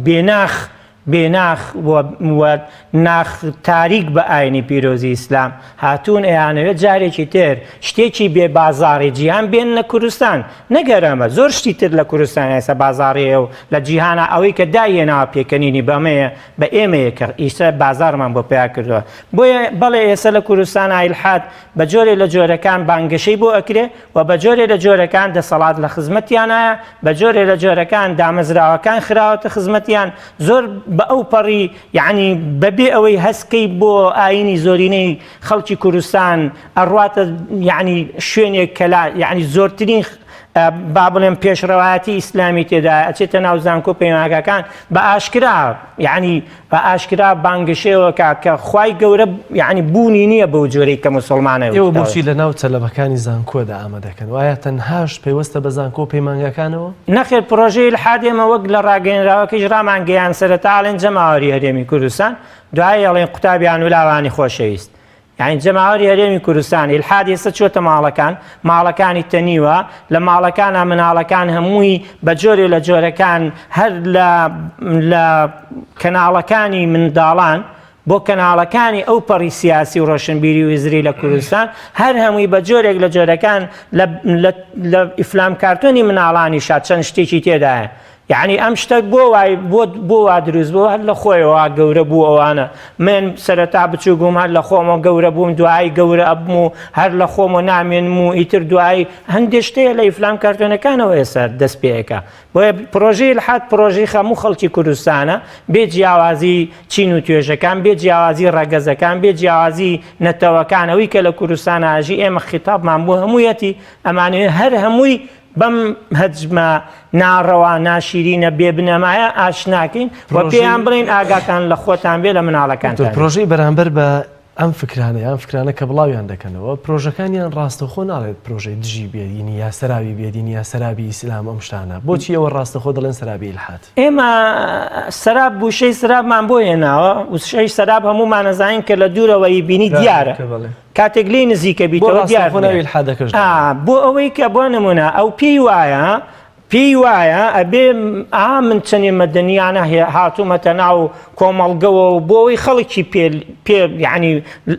Speaker 16: بێناخ بێناخ و ناخ تاریک بە ئاینی پیرۆزی ئیسلام هاتوون ئەیانەوێت جارێکی تر شتێکی بێ بازاڕی جیهان بێننە کوردستان نەک هەر ئەمە زۆر شتی تر لە کوردستان ئێستا بازاڕی هەیە و لە جیهانا ئەوەی کە دایهێناوە پێکەنینی بەمەیە بە ئێمەیە کە ئیستا بازاڕمان بۆ پەیا کردووە بۆیە بەڵێ ئێستا لە کوردستان ئیلحاد بە جۆرێ لە جۆرەکان بانگەشەی بۆ ئەکرێ و بە جۆرێ لە جۆرەکان دەسەڵات لە خزمەتیانایە بە جۆرێ لە جۆرەکان دامەزراوەکان خراوەتە خزمەتیان زۆر بە ئەو پەڕی یعنی بەبێ ئەوەی هەستکەی بۆ ئاینی زۆرینەی خەڵکی کوردستان ئەڕواتە یعنی شوێنێک کە لا یعنی زۆرترین با بڵێم پێشڕەوایەتی ئیسلامی تێدا ئەچێتە ناو زانکۆ پەیمانگاکان بە ئاشکرا یعنی بە ئاشکرا بانگەشەوە کە کە خوای گەورە یعنی بوونی نییە بەو جۆرەی کە موسڵمانە
Speaker 1: ئێوە بۆچی لە ناو تەلەبەکانی زانکۆدا ئەمە دەکەن وایە تەنهاش پەیوەستە بە زانکۆ و پەیمانگاکانەوە؟
Speaker 16: نەخێر پرۆژەی ئیلحاد ئێمە وەک لە ڕاگەیەنراوەکەیش ڕامانگەیاند سەرەتا ئەڵێن جەماوەری هەرێمی کوردستان دوایی ئەڵێن قوتابیان و لاوانی خۆشەویست یانی جەماوەری هەرێمی کوردستان ئیلحاد ئێستا چۆتە ماڵەکان ماڵەکانی تەنیوە لە ماڵەکانە مناڵەکان هەمووی بە جۆرێ لە جۆرەکان هەر لە لە کەناڵەکانی منداڵان بۆ کەناڵەکانی ئەو پەڕی سیاسی و ڕۆشنبیری و هزری لە کوردستان هەر هەمووی بە جۆرێک لە جۆرەکان لە ئیفلام کارتۆنی مناڵانیشا چەند شتێکی تێدایە یەعنی ئەم شتە بۆ وای بۆ بۆ وا دروست بوو هەر لە خۆیەوە وا گەورە بوو ئەوانە من سەرەتا بچووک بووم هەر لە خۆمەوە گەورە بووم دوایی گەورە ئەبم و هەر لە خۆمەوە نامێنم و ئیتر دوایی هەندێ شتەیە لە ئیفلام کارتۆنەکانەوە ئێستا دەست پێ ئەکا بۆیە پرۆژەی ئیلحاد پرۆژەی هەموو خەڵکی کوردستانە بێ جیاوازی چین و توێژەکان بێ جیاوازی ڕەگەزەکان بێ جیاوازی نەتەوەکان ئەوی کە لە کوردستان ئاژی ئێمە خیتابمان بۆ هەموویەتی ئەمانەوێ هەر هەمووی بەم هەجمە ناڕەوا ناشیرینە بێ بنەمایە ئاشناکەین و پێیان بڵێین ئاگاتان لە خۆتان بێ لە مناڵەکانتان.
Speaker 1: پرۆژەی بەرامبەر بە ئەم فکرانە یان فکرانە کە بڵاویان دەکەنەوە پرۆژەکانیان ڕاستەوخۆ ناڵێت پرۆژەی دژی بێدینی یا سەراوی بێدینی یا سەرابی ئیسلام ئەم شتانە بۆچی ئێوە ڕاستەخۆ دەڵێن سەرابی ئیلحاد؟
Speaker 16: ئێمە سەراب وشەی سەرابمان بۆ هێناوە وشەی سەراب هەموومان ئەزانین کە لە دوورەوە بینی دیارە کاتێک لێی نزیکە بیتەوە دیار بۆ ئەوەی کە بۆ نمونە ئەو پێی وایە پێی وایە ئەبێ ئا من چەندێ مەدەنیانە هاتوومەتە ناو کۆمەڵگەوە و بۆ ئەوەی خەڵکی پێ پێ یعنی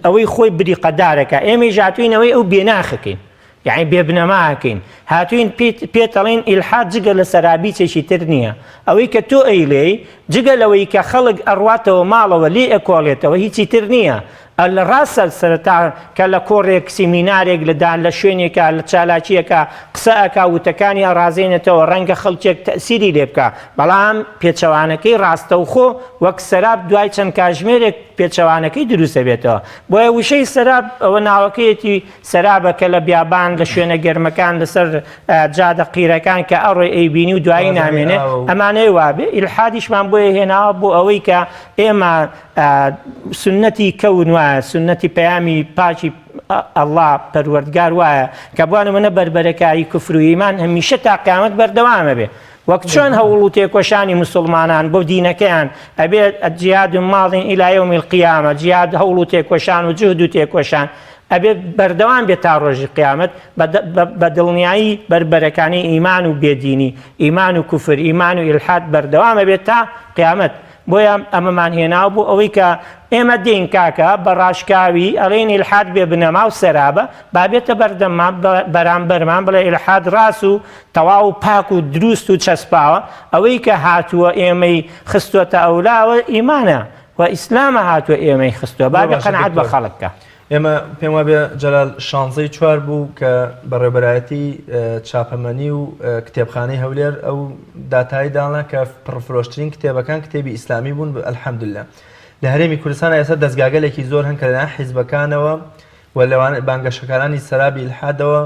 Speaker 16: ئەوەی خۆی بریقەدارەکە ئێمەی ژاتوینەوەی ئەو بێناخەکەین یەعنی بێ بنەما ئەکەین هاتوین پێت پێت ئەڵێین ئیلحاد جگە لە سەرابیچێکی تر نییە ئەوەی کە تۆ ئەیڵێی جگە لەوەی کە خەڵک ئەڕواتەوە ماڵەوە لێی ئەکۆڵێتەوە هیچی تر نییە. لە ڕاستە سەرەتا کە لە کۆڕێک سیمینارێک لە دان لە شوێنێکا لە چالاکییەکا قسە ئەکا وتەکانی ئەڕازێنێتەوە ڕەنگە خەڵکێک تەئسیری لێ بکا بەڵام پێچەوانەکەی ڕاستەوخۆ وەک سەراب دوای چەند کاژمێرێک پێچەوانەکەی دروست ئەبێتەوە بۆیە وشەی سەراب ئەوە ناوەکەیەتی سەرابە کە لە بیابان لە شوێنە گەرمەکان لەسەر جادە قیرەکان کە ئەڕۆی ئەیبینی و دوایی نامێنێ ئەمانەی وابێ ئیلحادیشمان بۆیە هێناوە بۆ ئەوەی کە ئێمە سوننەتی کەون وایە، سوننەتی پەیامی پاکی اللە پەروەردگار وایە کە بۆ نمونە بەربەرەکاری کوفر و ئیمان هەمیشە تا قیامەت بەردەوامە بێ وەک چۆن هەوڵ و تێکۆشانی مسلمانان بۆ دینەکەیان ئەبێت جیاد ماض إلى يوم القيامة جیاد هەوڵ و تێکۆشان و جهد و تێکۆشان ئەبێت بەردەوام بێت تا ڕۆژی قیامەت بە دڵنیایی بەربەرەکانی ئیمان و بێدینی ئیمان و کوفر ئیمان و ئیلحاد بەردەوامە بێت تا قیامەت بۆیە ئەمەمان هێناوە بۆ ئەوەی کە ئێمە دێین کاکە بە ڕاشکاوی ئەڵێین ئیلحاد بێ بنەما و سەرابە با بێتە بەردەممان بەرامبەرمان بڵێ ئیلحاد ڕاست و تەواو و پاک و دروست و چەسپاوە ئەوەی کە هاتووە ئێمەی خستووەتە ئەولاوە ئیمانە و ئیسلامە هاتووە ئێمەی خستووە با بێ قەناعەت بە خەڵک بکا.
Speaker 2: ئێمە پێم وابێ جەلال شانزەی چوار بوو کە بەڕێوبەرایەتی چاپەمەنی و کتێبخانەی هەولێر ئەو داتای دانا کە پڕفرۆشترین کتێبەکان کتێبی ئیسلامی بوون الحمدلله لە هەرێمی کوردستان ئێستا دەستگاگەلێکی زۆر هەن کە لەلایەن حیزبەکانەوە و لەوان بانگەشەکارانی سەرابی ئیلحادەوە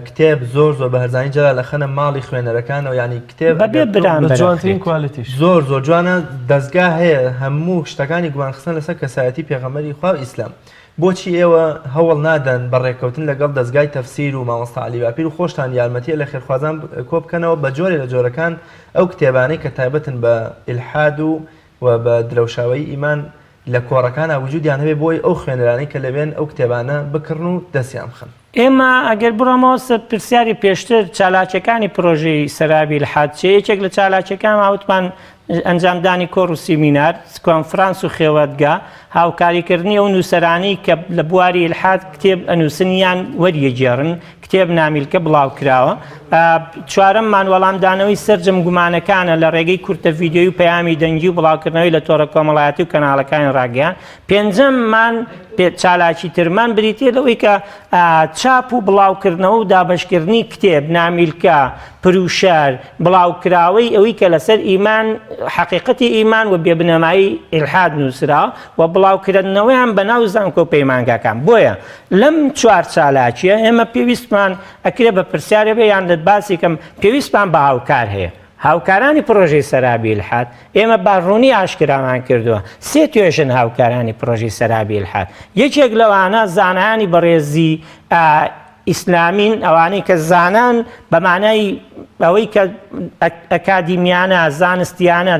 Speaker 2: کتێب زۆر زۆر بە هەرزانی جەلال ئەخەنە ماڵی خوێنەرەکانەوە یعنی کتێب
Speaker 16: بەبێ برام
Speaker 1: جوانترین quality ش
Speaker 2: زۆر زۆر جوانە دەستگا هەیە هەموو شتەکانی گومانخستن لەسەر کەسایەتی پێغەمبەری خوا و ئیسلام بۆچی ئێوە هەوڵ نادەن بە ڕێککەوتن لەگەڵ دەستگای تەفسیر و مامۆستا عەلی باپیر و خۆشتان یارمەتیە لە خێرخوازان کۆ بکەنەوە بە جۆرێ لە جۆرەکان ئەو کتێبانەی کە تایبەتن بە ئیلحاد و و بە درەوشاوەیی ئیمان لە کۆڕەکانا وجودیان هەبێ بۆی ئەو خوێنەرانەی کە لەوێن ئەو کتێبانە بکڕن و دەستیان بخەن.
Speaker 16: ئێمە ئەگەر بڕۆمەوە سەر پرسیاری پێشتر چالاکیەکانی پرۆژەی سەرابی ئیلحاد چیە یەکێک لە چالاکیەکانمان وتمان ئەنجامدانی کۆڕ و سیمینار کۆنفرانس و خێوەتگا هاوکاریکردنی ئەو نووسەرانەی کە لە بواری ئیلحاد کتێب ئەنووسن یان وەریەگێڕن کتێب نامیلکە بڵاوکراوە. چوارەممان وەڵامدانەوەی سەرجەم گومانەکانە لە ڕێگەی کورتە ڤیدیۆی و پەیامی دەنگی و بڵاوکردنەوەی لە تۆڕە کۆمەڵایەتی و کەناڵەکانی ڕاگەیان. پێنجەممان چالاکی ترمان بریتییە لەوەی کە چاپ و بڵاوکردنەوە و دابەشکردنی کتێب، نامیلکە، پروشەر، بڵاوکراوەی ئەوی کە لەسەر ئیمان، حەقیقەتی ئیمان و بێبنەمایی ئیلحاد نووسراوە و بڵاوکردنەوەیان بەناو زانکۆ و پەیمانگاکان. بۆیە لەم چوار چالاکیە ئێمە پێویستمان ئەکرێ بە پرسیارێ بێ یان لە باسی کەم پێویستمان بە هاوکار هەیە هاوکارانی پرۆژەی سەرابی ئیلحاد ئێمە بە ڕوونی ئاشکرامان کردووە سێ توێژن هاوکارانی پرۆژەی سەرابی ئیلحاد یەکێک لەوانە زانایانی بەڕێزی ئیسلامین ئەوانەی کە زانان بە مانای ئەوەی کە ئەکادیمیانە زانستیانە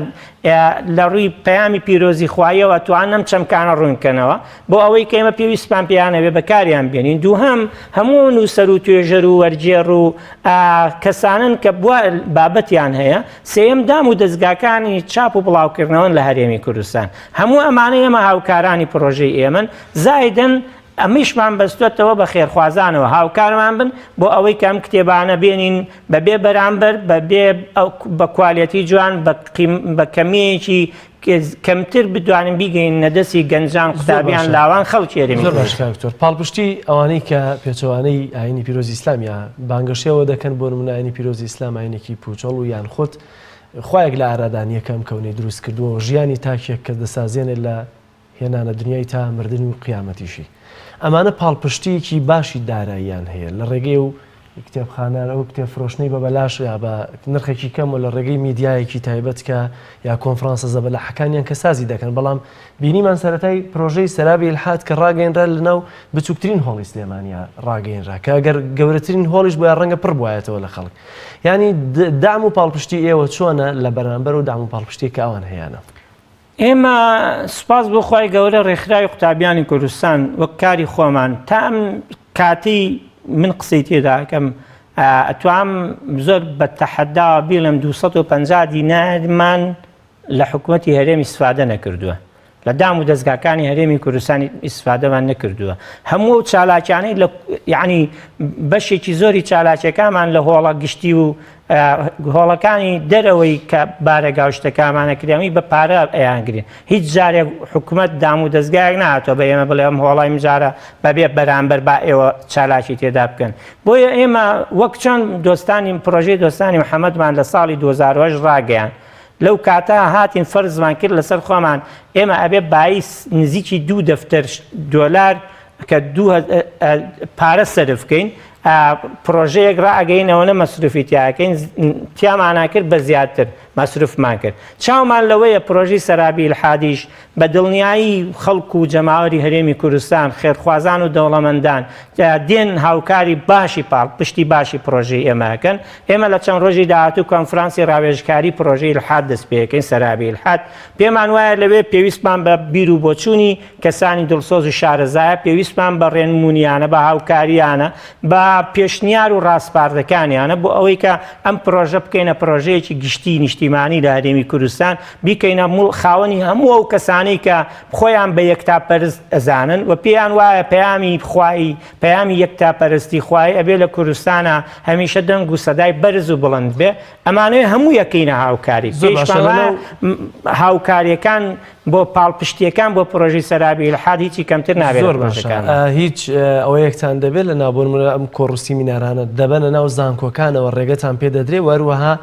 Speaker 16: لە ڕووی پەیامی پیرۆزی خواییەوە توان ئەم چەمکانە ڕوونکەنەوە بۆ ئەوەی کە ئێمە پێویستمان پێیانە بێ بەکاریان بێنین دووهەم هەموو نووسەر و توێژەر و وەرگێڕ و کەسانن کە بووە بابەتیان هەیە سێیەم دام و دەزگاکانی چاپ و بڵاوکردنەوەن لە هەرێمی کوردستان هەموو ئەمانە ئێمە هاوکارانی پرۆژەی ئێمن زایدن ئەمەیشمان بەستۆتەوە بە خێرخوازانەوە هاوکارمان بن بۆ ئەوەی کە ئەم کتێبانە بێنین بە بێ بەرامبەر بە بێ بە quality جوان بە کەمیەکی کەمتر بتوانین بیگەینە دەستی گەنجان قوتابیان لاوان خەڵکی هەرێمی
Speaker 1: زۆر باش کاک دکتۆر پاڵپشتی ئەوانەی کە پێچەوانەی ئاینی پیرۆزی ئیسلامیا بانگەشەوە دەکەن بۆ نمونە ئاینی پیرۆزی ئیسلام ئاینێکی پوچەڵ و یان خود خوایەک لە ئارادا نییە کە ئەم کەونەی دروست کردووە و ژیانی تاکێک کە دەسازێنێت لە هێنانە دنیای تا مردن و قیامەتیشی. ئەمانە پاڵپشتییەکی باشی داراییان هەیە لە ڕێگەی ئەو کتێبخانە، ئەو کتێب فرۆشتنەی بە بەلاش یا بە نرخێکی کەم و لە ڕێگەی میدیایەکی تایبەت کە یا کۆنفرانسە زەبەلاحەکانیان کە سازی دەکەن بەڵام بینیمان سەرەتای پرۆژەی سەرابی ئیلحاد کە ڕاگەیەنرا لەناو بچووکترین هۆڵی سلێمانیا ڕاگەیەنرا کە ئەگەر گەورەترین هۆڵیش بوایە ڕەنگە پڕ بوایەتەوە لە خەڵک یانی دەعم و پاڵپشتی ئێوە چۆنە لە بەرامبەر و دەعم و پاڵپشتیە کە ئەوان هەیانە؟
Speaker 16: ئێمە سوپاس بۆ خوای گەورە ڕێکخراوی قوتابیانی کوردستان وەک کاری خۆمان تا ئەم کاتی من قسەی تێداکەم ئەتوام زۆر بە تەحەداوە بیڵێم 250 دینارمان لە حکوومەتی هەرێمی استفادە نەکردووە. لە دام و دەزگاکانی هەرێمی کوردستان ئیسفادەمان نەکردووە. هەموو ئەو چالاکیانەی لە یعنی بەشێکی زۆری چالاکیەکانمان لە هۆڵە گشتی و هۆڵەکانی دەرەوەی کە بارەگا و شتەکانمانە کرێمی بە پارە ئەیانگرین. هیچ جارێک حکومەت دام و دەزگایەک نەهاتووە بە ئێمە بڵێ ئەم هۆڵە ئەمجارە بەبێ بەرامبەر با ئێوە چالاکی تێدا بکەن. بۆیە ئێمە وەک چۆن دۆستانی پرۆژەی دۆستانی محەمەدمان لە ساڵی 2008 ڕاگەیاند لەو کاتە هاتین فەرزمان کرد لەسەر خۆمان ئێمە ئەبێ بایی نزیکی دوو دەفتەر دۆلار کە دوو پارە سەرف بکەین پرۆژەیەک ڕائەگەین ئەوەنە مەسروفی تیاکەین تیامانا کرد بە زیاتر مەسروفمان کرد چاومان لەوەیە پرۆژەی سەرابی ئیلحادیش بە دڵنیایی خەڵک و جەماوەری هەرێمی کوردستان، خێرخوازان و دەوڵەمەندان دێن هاوکاری باشی پاڵ پشتی باشی پرۆژەی ئێمە ئەکەن. ئێمە لە چەند ڕۆژی داهاتوو کۆنفرانسی ڕاوێژکاری پرۆژەی ئیلحاد دەست پێ ئەکەین، سەرابی ئیلحاد. پێمان وایە لەوێ پێویستمان بە بیر و بۆچوونی کەسانی دڵسۆز و شارەزایە، پێویستمان بە ڕێنموونیانە، بە هاوکارییانە، بە پێشنیار و ڕاسپاردەکانیانە بۆ ئەوەی کە ئەم پرۆژە بکەینە پرۆژەیەکی گشتی نیشتیمانی لە هەرێمی کوردستان، بیکەینە موڵ خاوەنی هەموو ئەو کەسانەی کە خۆیان بە یەکتاپەرست ئەزانن و پێیان وایە پەیامی خوایی پەیامی یەکتاپەرستی خوایی ئەبێ لە کوردستانا هەمیشە دەنگ و سەدای بەرز و بڵند بێ ئەمانەوێ هەموو یەکەینە هاوکاری
Speaker 1: زۆر باشە
Speaker 16: پێیشمان وایە
Speaker 1: لەناو
Speaker 16: هاوکاریەکان بۆ پاڵپشتیەکان بۆ پرۆژەی سەرابی ئیلحاد هیچی کەمتر نابێت لە
Speaker 1: زۆر باشە
Speaker 16: پرۆژەکانمان.
Speaker 1: هیچ ئەوەیەکتان دەبێت لە ناو بۆ نمونە ئەم کۆڕ و سیمینارانە دەبەنە ناو زانکۆکانەوە ڕێگەتان پێ دەدرێ و هەروەها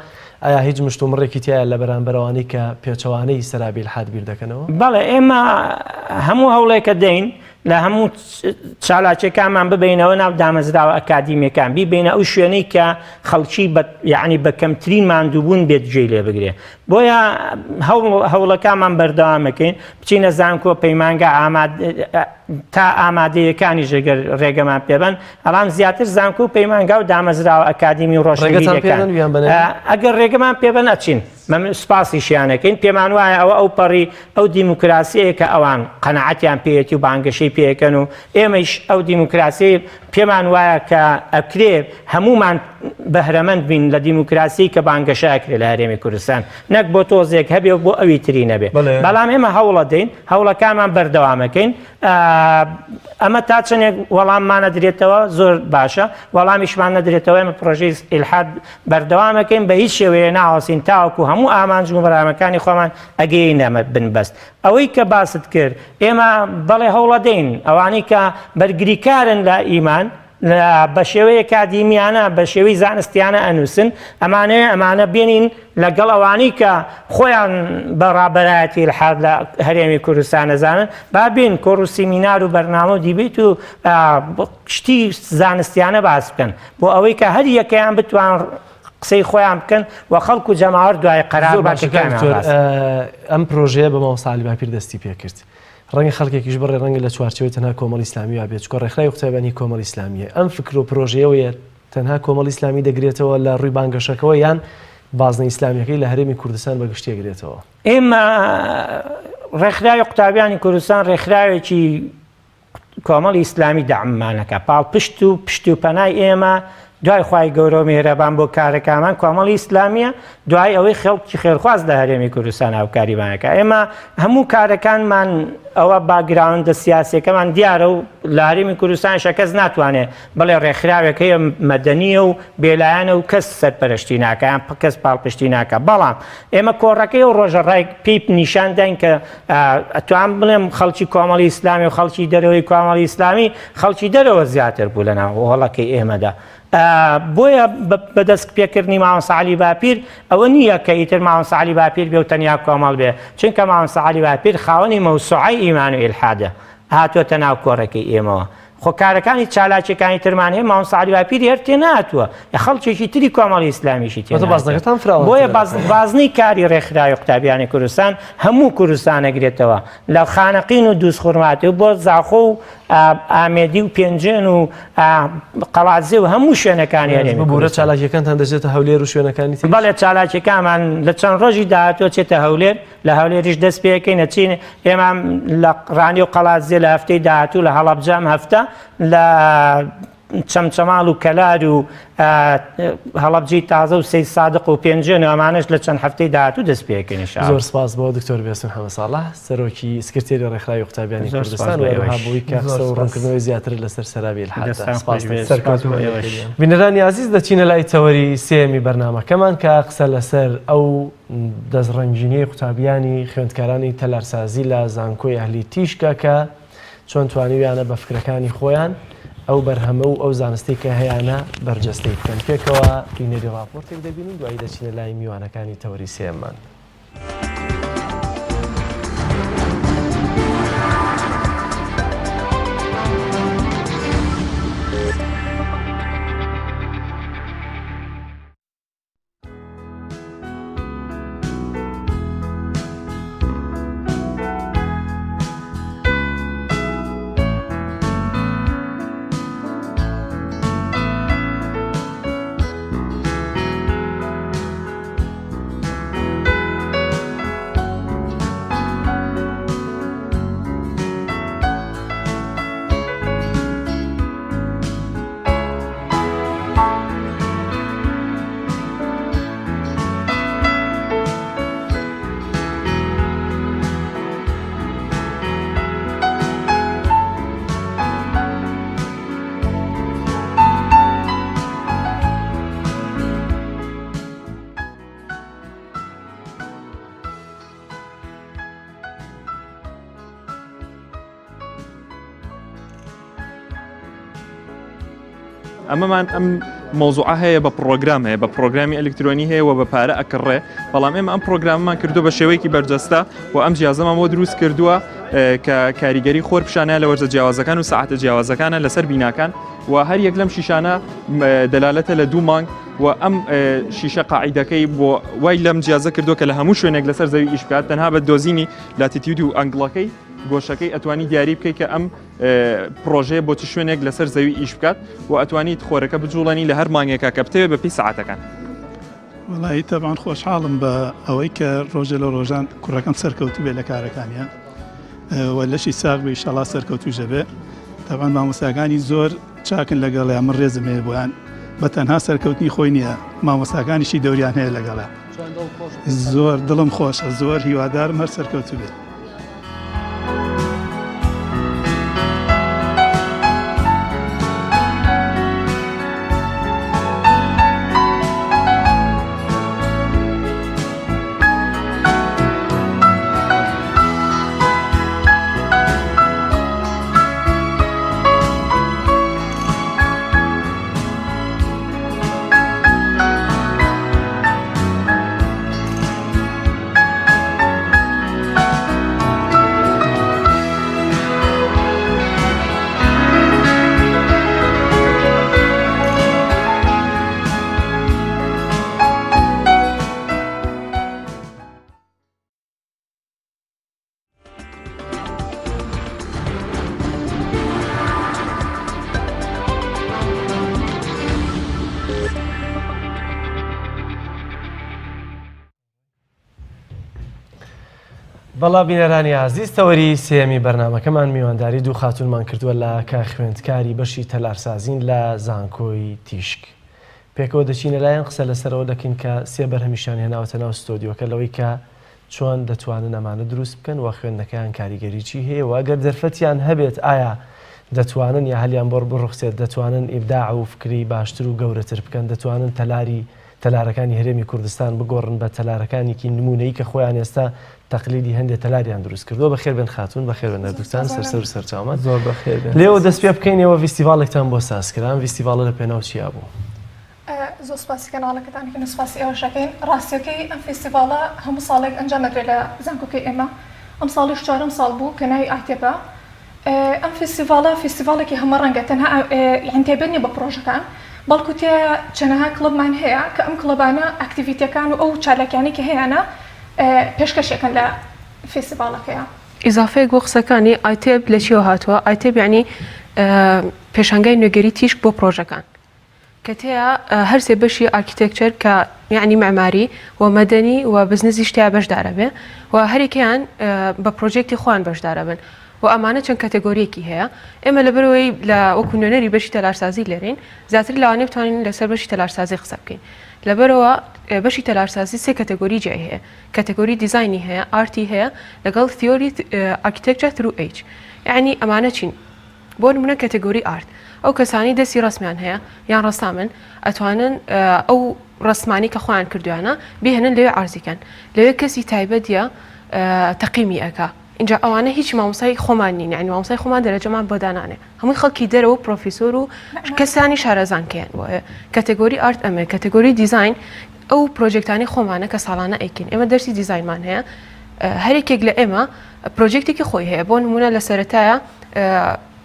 Speaker 1: ئایا هیچ مشتومڕێکی تیایە لە بەرامبەر ئەوانەی کە پێچەوانەی سەرابی ئیلحاد بیر دەکەنەوە؟
Speaker 16: بەڵێ ئێمە هەموو هەوڵێکە دەین لە هەموو چالاکیەکانمان ببینەوە ناو دامەزراوە ئەکادیمیەکان بیبینە ئەو شوێنەی کە خەڵکی بە یعنی بە کەمترین ماندووبوون بێت گوێی لێ بگرێ بۆیە هەوڵەکانمان بەردەوامەکەین بچینە زانکۆ پەیمانگا ئاماد تا ئامادەیەکانیش ئەگەر ڕێگەمان پێبەن ئەڵام زیاتر زانکۆ و پەیمانگا و دامەزراوە ئەکادیمی و ڕۆشنبیریەکان ئەگەر ڕێگەمان پێبەن ئەچین مەمن سوپاسیشیانەکەین پێمان وایە ئەوە ئەو پەڕی ئەو دیموکراسیەیە کە ئەوان قەناعەتیان پێیەتی و بانگەشەی پێەکەن و ئێمەیش ئەو دیموکراسی پێمان وایە کە ئەکرێ هەمومان بەهرەمەند بین لە دیموکراسی کە بانگەشە ئەکرێ لە هەرێمی کوردستان نەک بۆ تۆزێک هەبێ و بۆ ئەوی تری نەبێ بەڵام ئێمە هەوڵەدەین هەوڵەکانمان بەردەوامەکەین ئەمە تا چەندێک وەڵاممان نەدرێتەوە زۆر باشە وەڵامیشمان نەدرێتەوە ئێمە پرۆژەی ئیلحاد بەردەوامەکەین بە هیچ شێوەیە ناوەسین تاوەکو هەموو ئامانج و بەرامەکانی خۆمان ئەگەینە بنبەست ئەوەی کە باست کرد ئێمە بەڵێ هەوڵەدەین ئەوانەی کە بەرگریکارن لە ئیمان بە شێوەی ئەکادیمیانە بە شێوەی زانستیانە ئەنووسن ئەمانەیە ئەمانە بێنین لەگەڵ ئەوانەی کە خۆیان بە ڕابەرایەتی ئیلحاد لە هەرێمی کوردستان ئەزانن با بێن کۆڕ و سیمینار و بەرنامە و دیبیت و شتی زانستیانە باس بکەن بۆ ئەوەی کە هەر یەکەیان بتوان قسەی خۆیان بکەن و خەڵک و جەماوەر دوای قەرار
Speaker 1: زۆر باشە کاک
Speaker 16: باکەکانیان
Speaker 1: دکتۆر
Speaker 16: ڕاست.
Speaker 1: ئەم پرۆژەیە بە مامۆستا عەلی باپیر دەستی پێکرد ڕەنگە خەڵکێکیش بڕێ ڕەنگە لە چوارچێوەی تەنها کۆمەڵی ئیسلامی وا بێت چونکە ڕێکخراوی قوتابیانی کۆمەڵی ئیسلامییە ئەم فکر و پرۆژەیەوەیە تەنها کۆمەڵی ئیسلامی دەگرێتەوە لە ڕووی بانگەشەکەوە یان بازنە ئیسلامیەکەی لە هەرێمی کوردستان بە گشتی ئەگرێتەوە؟
Speaker 16: ئێمە ڕێکخراوی قوتابیانی کوردستان ڕێکخراوێکی کۆمەڵی ئیسلامی دەعممانەکە پاڵپشت و پشت و پەنای ئێمە دوای خوای گەورە و میهرەبان بۆ کارەکانمان کۆمەڵی ئیسلامیە دوای ئەوەی خەڵکی خێرخواز لە هەرێمی کوردستان هاوکاریمانەکە ئێمە هەموو کارەکانمان ئەوە background ە سیاسەکەمان دیارە و لە هەرێمی کوردستان کەس ناتوانێت بڵێ ڕێکخراوێک هەیە مەدەنیە و بێلایەنە و کەس سەرپەرشتی ناکە یان کەس پاڵپشتی ناکە بەڵام ئێمە کۆڕەکەی و ڕۆژە ڕای پێی نیشانداین کە ئەتوان بڵێم خەڵکی کۆمەڵی ئیسلامی و خەڵکی دەرەوەی کۆمەڵی ئیسلامی خەڵکی دەرەوە زیاتر بوو لە ناو هۆڵەکەی ئێمەدا بۆیە بەدەست پێکردنی مامۆستا عەلی باپیر ئەوە نییە کە ئیتر مامۆستا عەلی باپیر بێ و تەنیا کۆمەڵ بێ چونکە مامۆستا عەلی باپیر خاوەنی مەوسوعەی ئیمان و ئیلحادە هاتووەتە ناو کۆڕەکەی ئێمەوە خۆ کارەکانی چالاکیەکانی ترمان هەیە مامۆستا عەلی باپیری هەر تێ نەهاتووە یا خەڵکێکی تری کۆمەڵی ئیسلامیشی تێ
Speaker 1: واتە
Speaker 16: نەهاتووە.
Speaker 1: بازنەکەتان فراوانترە
Speaker 16: بۆیە
Speaker 1: لە
Speaker 16: باز-
Speaker 1: خۆیان.
Speaker 16: بازنەی کاری ڕێکخراوی قوتابیانی کوردستان هەموو کوردستان ئەگرێتەوە لە خانەقین و دووزخورماتوو بۆ زاخۆ و ئا، ئامێدی و پێنجوێن و ئا، قەڵادزێ و هەموو شوێنەکانی هەرێمی
Speaker 1: ببورە
Speaker 16: کوردستان.
Speaker 1: چالاکیەکانتان دەچێتە هەولێر و شوێنەکانی تریش؟
Speaker 16: بەڵێ چالاکیەکانمان لە چەند ڕۆژی داهاتووە چێتە هەولێر لە هەولێریش دەست پێکەین ئەچین ئێمە لە ڕانیە و قەڵادزێ لە هەفتەی داهاتوو لە هەڵەبجە ئەم هەفتە لە چەمچەماڵ و کەلار و هەڵەبجەی تازە و سەید سادق و پێنجوێن و ئەمانەش لە چەند هەفتەی داهاتوو دەست پێ ئەکەین ان شاء
Speaker 1: زۆر سپاس بۆ دکتۆر بێستون حەمە ساڵح سەرۆکی سکرتێری ڕێکخراوی قوتابیانی کوردستان و هەروەها بۆی کە قسە و ڕوونکردنەوەی زیاتر لەسەر سەرابی ئیلحاد دا. سپاس
Speaker 2: سەرکەوتوو بۆ ئێوەش.
Speaker 1: بینەرانی ئازیز دەچینە لای تەوەری سێیەمی بەرنامەکەمان کە قسە لەسەر ئەو دەستڕەنگینیەی قوتابیانی خوێندکارانی تەلارسازی لە زانکۆی ئەهلی تیشکە کە چۆن توانیویانە بە فکرەکانی خۆیان ئەو بەرهەمە و ئەو زانستەی کە هەیانە بەرجەستەی بکەن. پێکەوە بینەری ڕاپۆرتێک دەبین و دوایی دەچینە لای میوانەکانی تەوەری سێیەممان.
Speaker 17: ئەمەمان ئەم مۆزوعە هەیە بە پڕۆگرام هەیە بە پڕۆگرامی ئەلکترۆنی هەیە و بە پارە ئەکڕێ بەڵام ئێمە ئەم پڕۆگراممان کردو بە شێوەیەکی بەرجەستە و ئەم جیازەمان بۆ دروست کردووە کە کاریگەری خۆر پیشانە لە وەرزە جیاوازەکان و ساعتە جیاوازەکانە لەسەر بیناکان و هەر یەک لەم شیشانە دەلالەتە لە دوو مانگ و ئەم شیشە قاعیدەکەی بۆ وای لەم جیازە کردو کە لە هەموو شوێنێک لەسەر زەوی ئیش بکات تەنها بە دۆزینی latitude و angle ەکەی گۆشەکەی ئەتوانی دیاری بکەیت کە ئەم پڕۆژەیە بۆ چ شوێنێک لەسەر زەوی ئیش بکات و ئەتوانیت خۆرەکە بجوڵێنی لە هەر مانگێکا کە بتەوێت بە پێی سەعاتەکان.
Speaker 18: وەڵایی تەبعەن خۆشحاڵم بە ئەوەی کە ڕۆژێ لە ڕۆژان کوڕەکەم سەرکەوتوو بێ لە کارەکانیان و لەشی ساغ بێ ئیشەڵا سەرکەوتووش دەبێ تەبعەن مامۆستاکانی زۆر چاکن لەگەڵیان من ڕێزم هەیە بۆیان بە تەنها سەرکەوتنی خۆی نییە مامۆستاکانیشی دەوریان هەیە لەگەڵە زۆر دڵم خۆشە زۆر هیوادارم هەر سەرکەوتوو بێت.
Speaker 1: بەڵا بینەرانی ئازیز تەوەری سێیەمی بەرنامەکەمان میوانداری دوو خاتوونمان کردووە لە کە خوێندکاری بەشی تەلارسازین لە زانکۆی تیشک پێکەوە دەچینە لایەن قسە لەسەرەوە دەکەین کە سێ بەرهەمیشان هێناوەتە ناو ستۆدیۆکە لەوەی کە چۆن دەتوانن ئەمانە دروست بکەن و خوێندنەکەیان کاریگەریی هەیە و ئەگەر دەرفەتیان هەبێت ئایا دەتوانن یا هەلیان بۆ بڕوخسێت دەتوانن ئیبداع و فکری باشتر و گەورەتر بکەن دەتوانن تەلاری تەلارەکانی هەرێمی کوردستان بگۆڕن بە تەلارەکانێکی نموونەیی کە خۆیان ئێستا تەقلیدی هەندێ تەلاریان دروست کردووە. بەخێر بێن خاتوون، بەخێر بێن هەردووکتان، سەر سەر و سەرچاومان.
Speaker 2: زۆر بەخێر بێن.
Speaker 1: لێوە دەست پێ بکەین، ئێوە ڤیستیڤاڵێکتان بۆ ساز کرا، ئەم ڤیستیڤاڵە لە پێناو چیا بوو؟
Speaker 19: زۆر سوپاسی کەناڵەکەتان ئەکەین و سوپاسی ئێوەش ئەکەین. ڕاستیەکەی ئەم فیستیڤاڵە هەموو ساڵێک ئەنجام ئەدرێت لە زانکۆکەی ئێمە، ئەمساڵیش چوارەم ساڵ بوو کە ناوی ئایتێپە. ئەم فیستیڤاڵە فیستیڤاڵێکی هەمەڕەنگە تەنها یانی تایبەت نیە بە پڕۆژەکان بەڵکو تیایا چەنەها کڵەبمان هەیە کە ئەم کڵەبانە activity ەکان و ئەو چالاکیانەی کە هەیانە پێشکەشیەکەن لە فیستیڤاڵەکەیا.
Speaker 20: ئیزافەیەک بۆ قسەکانی، ئایتێپ لە چیەوە هاتووە؟ ئایتێپ یانی پێشانگای نوێگەری تیشک بۆ پڕۆژەکان. کە تێیا هەرسێ بەشی architecture کە یەعنی معماری و مەدەنی و بزنزیش تیا بەشدارەبێ و هەریەکەیان بە پرۆجێکتی خۆیان بەشدارەبن. و ئەمانە چەند category یەکی هەیە ئێمە لەبەرەوەی لە وەکو نوێنەری بەشی تەلارسازی لێرەین زیاتر لەوانەیە بتوانین لەسەر بەشی تەلارسازی قسە بکەین لەبەرەوە بەشی تەلارسازی سێ category جیای هەیە category دیزاینی هەیە art ی هەیە لەگەڵ theory architecture through age یعنی ئەمانە چین بۆ نمونە category art ئەو کەسانی دەستی ڕسمیان هەیە یان ڕەسامن ئەتوانن ئەو ڕسمانی کە خۆیان کردویانە بهێنن لەوێ عرضیکەن لەوێ کەسی تایبەتە تەقیمی ئەکا ئینجا ئەوانە هیچ مامۆستای خۆمان نین یعنی مامۆستای خۆمان دەرەجەمان بۆ دانانێ هەمووی خەڵکی دەرەوە پرۆفیسۆر و کەسانی شارەزان کەیان بۆیە category art ئەمێ category دیزاین ئەو پرۆژێکتانی خۆمانە کە ساڵانە ئەیکەین ئێمە دەرسی دیزاینمان هەیە هەرێکێک لە ئێمە پرۆژێکتێکی خۆی هەیە بۆ نمونە لە سەرەتایە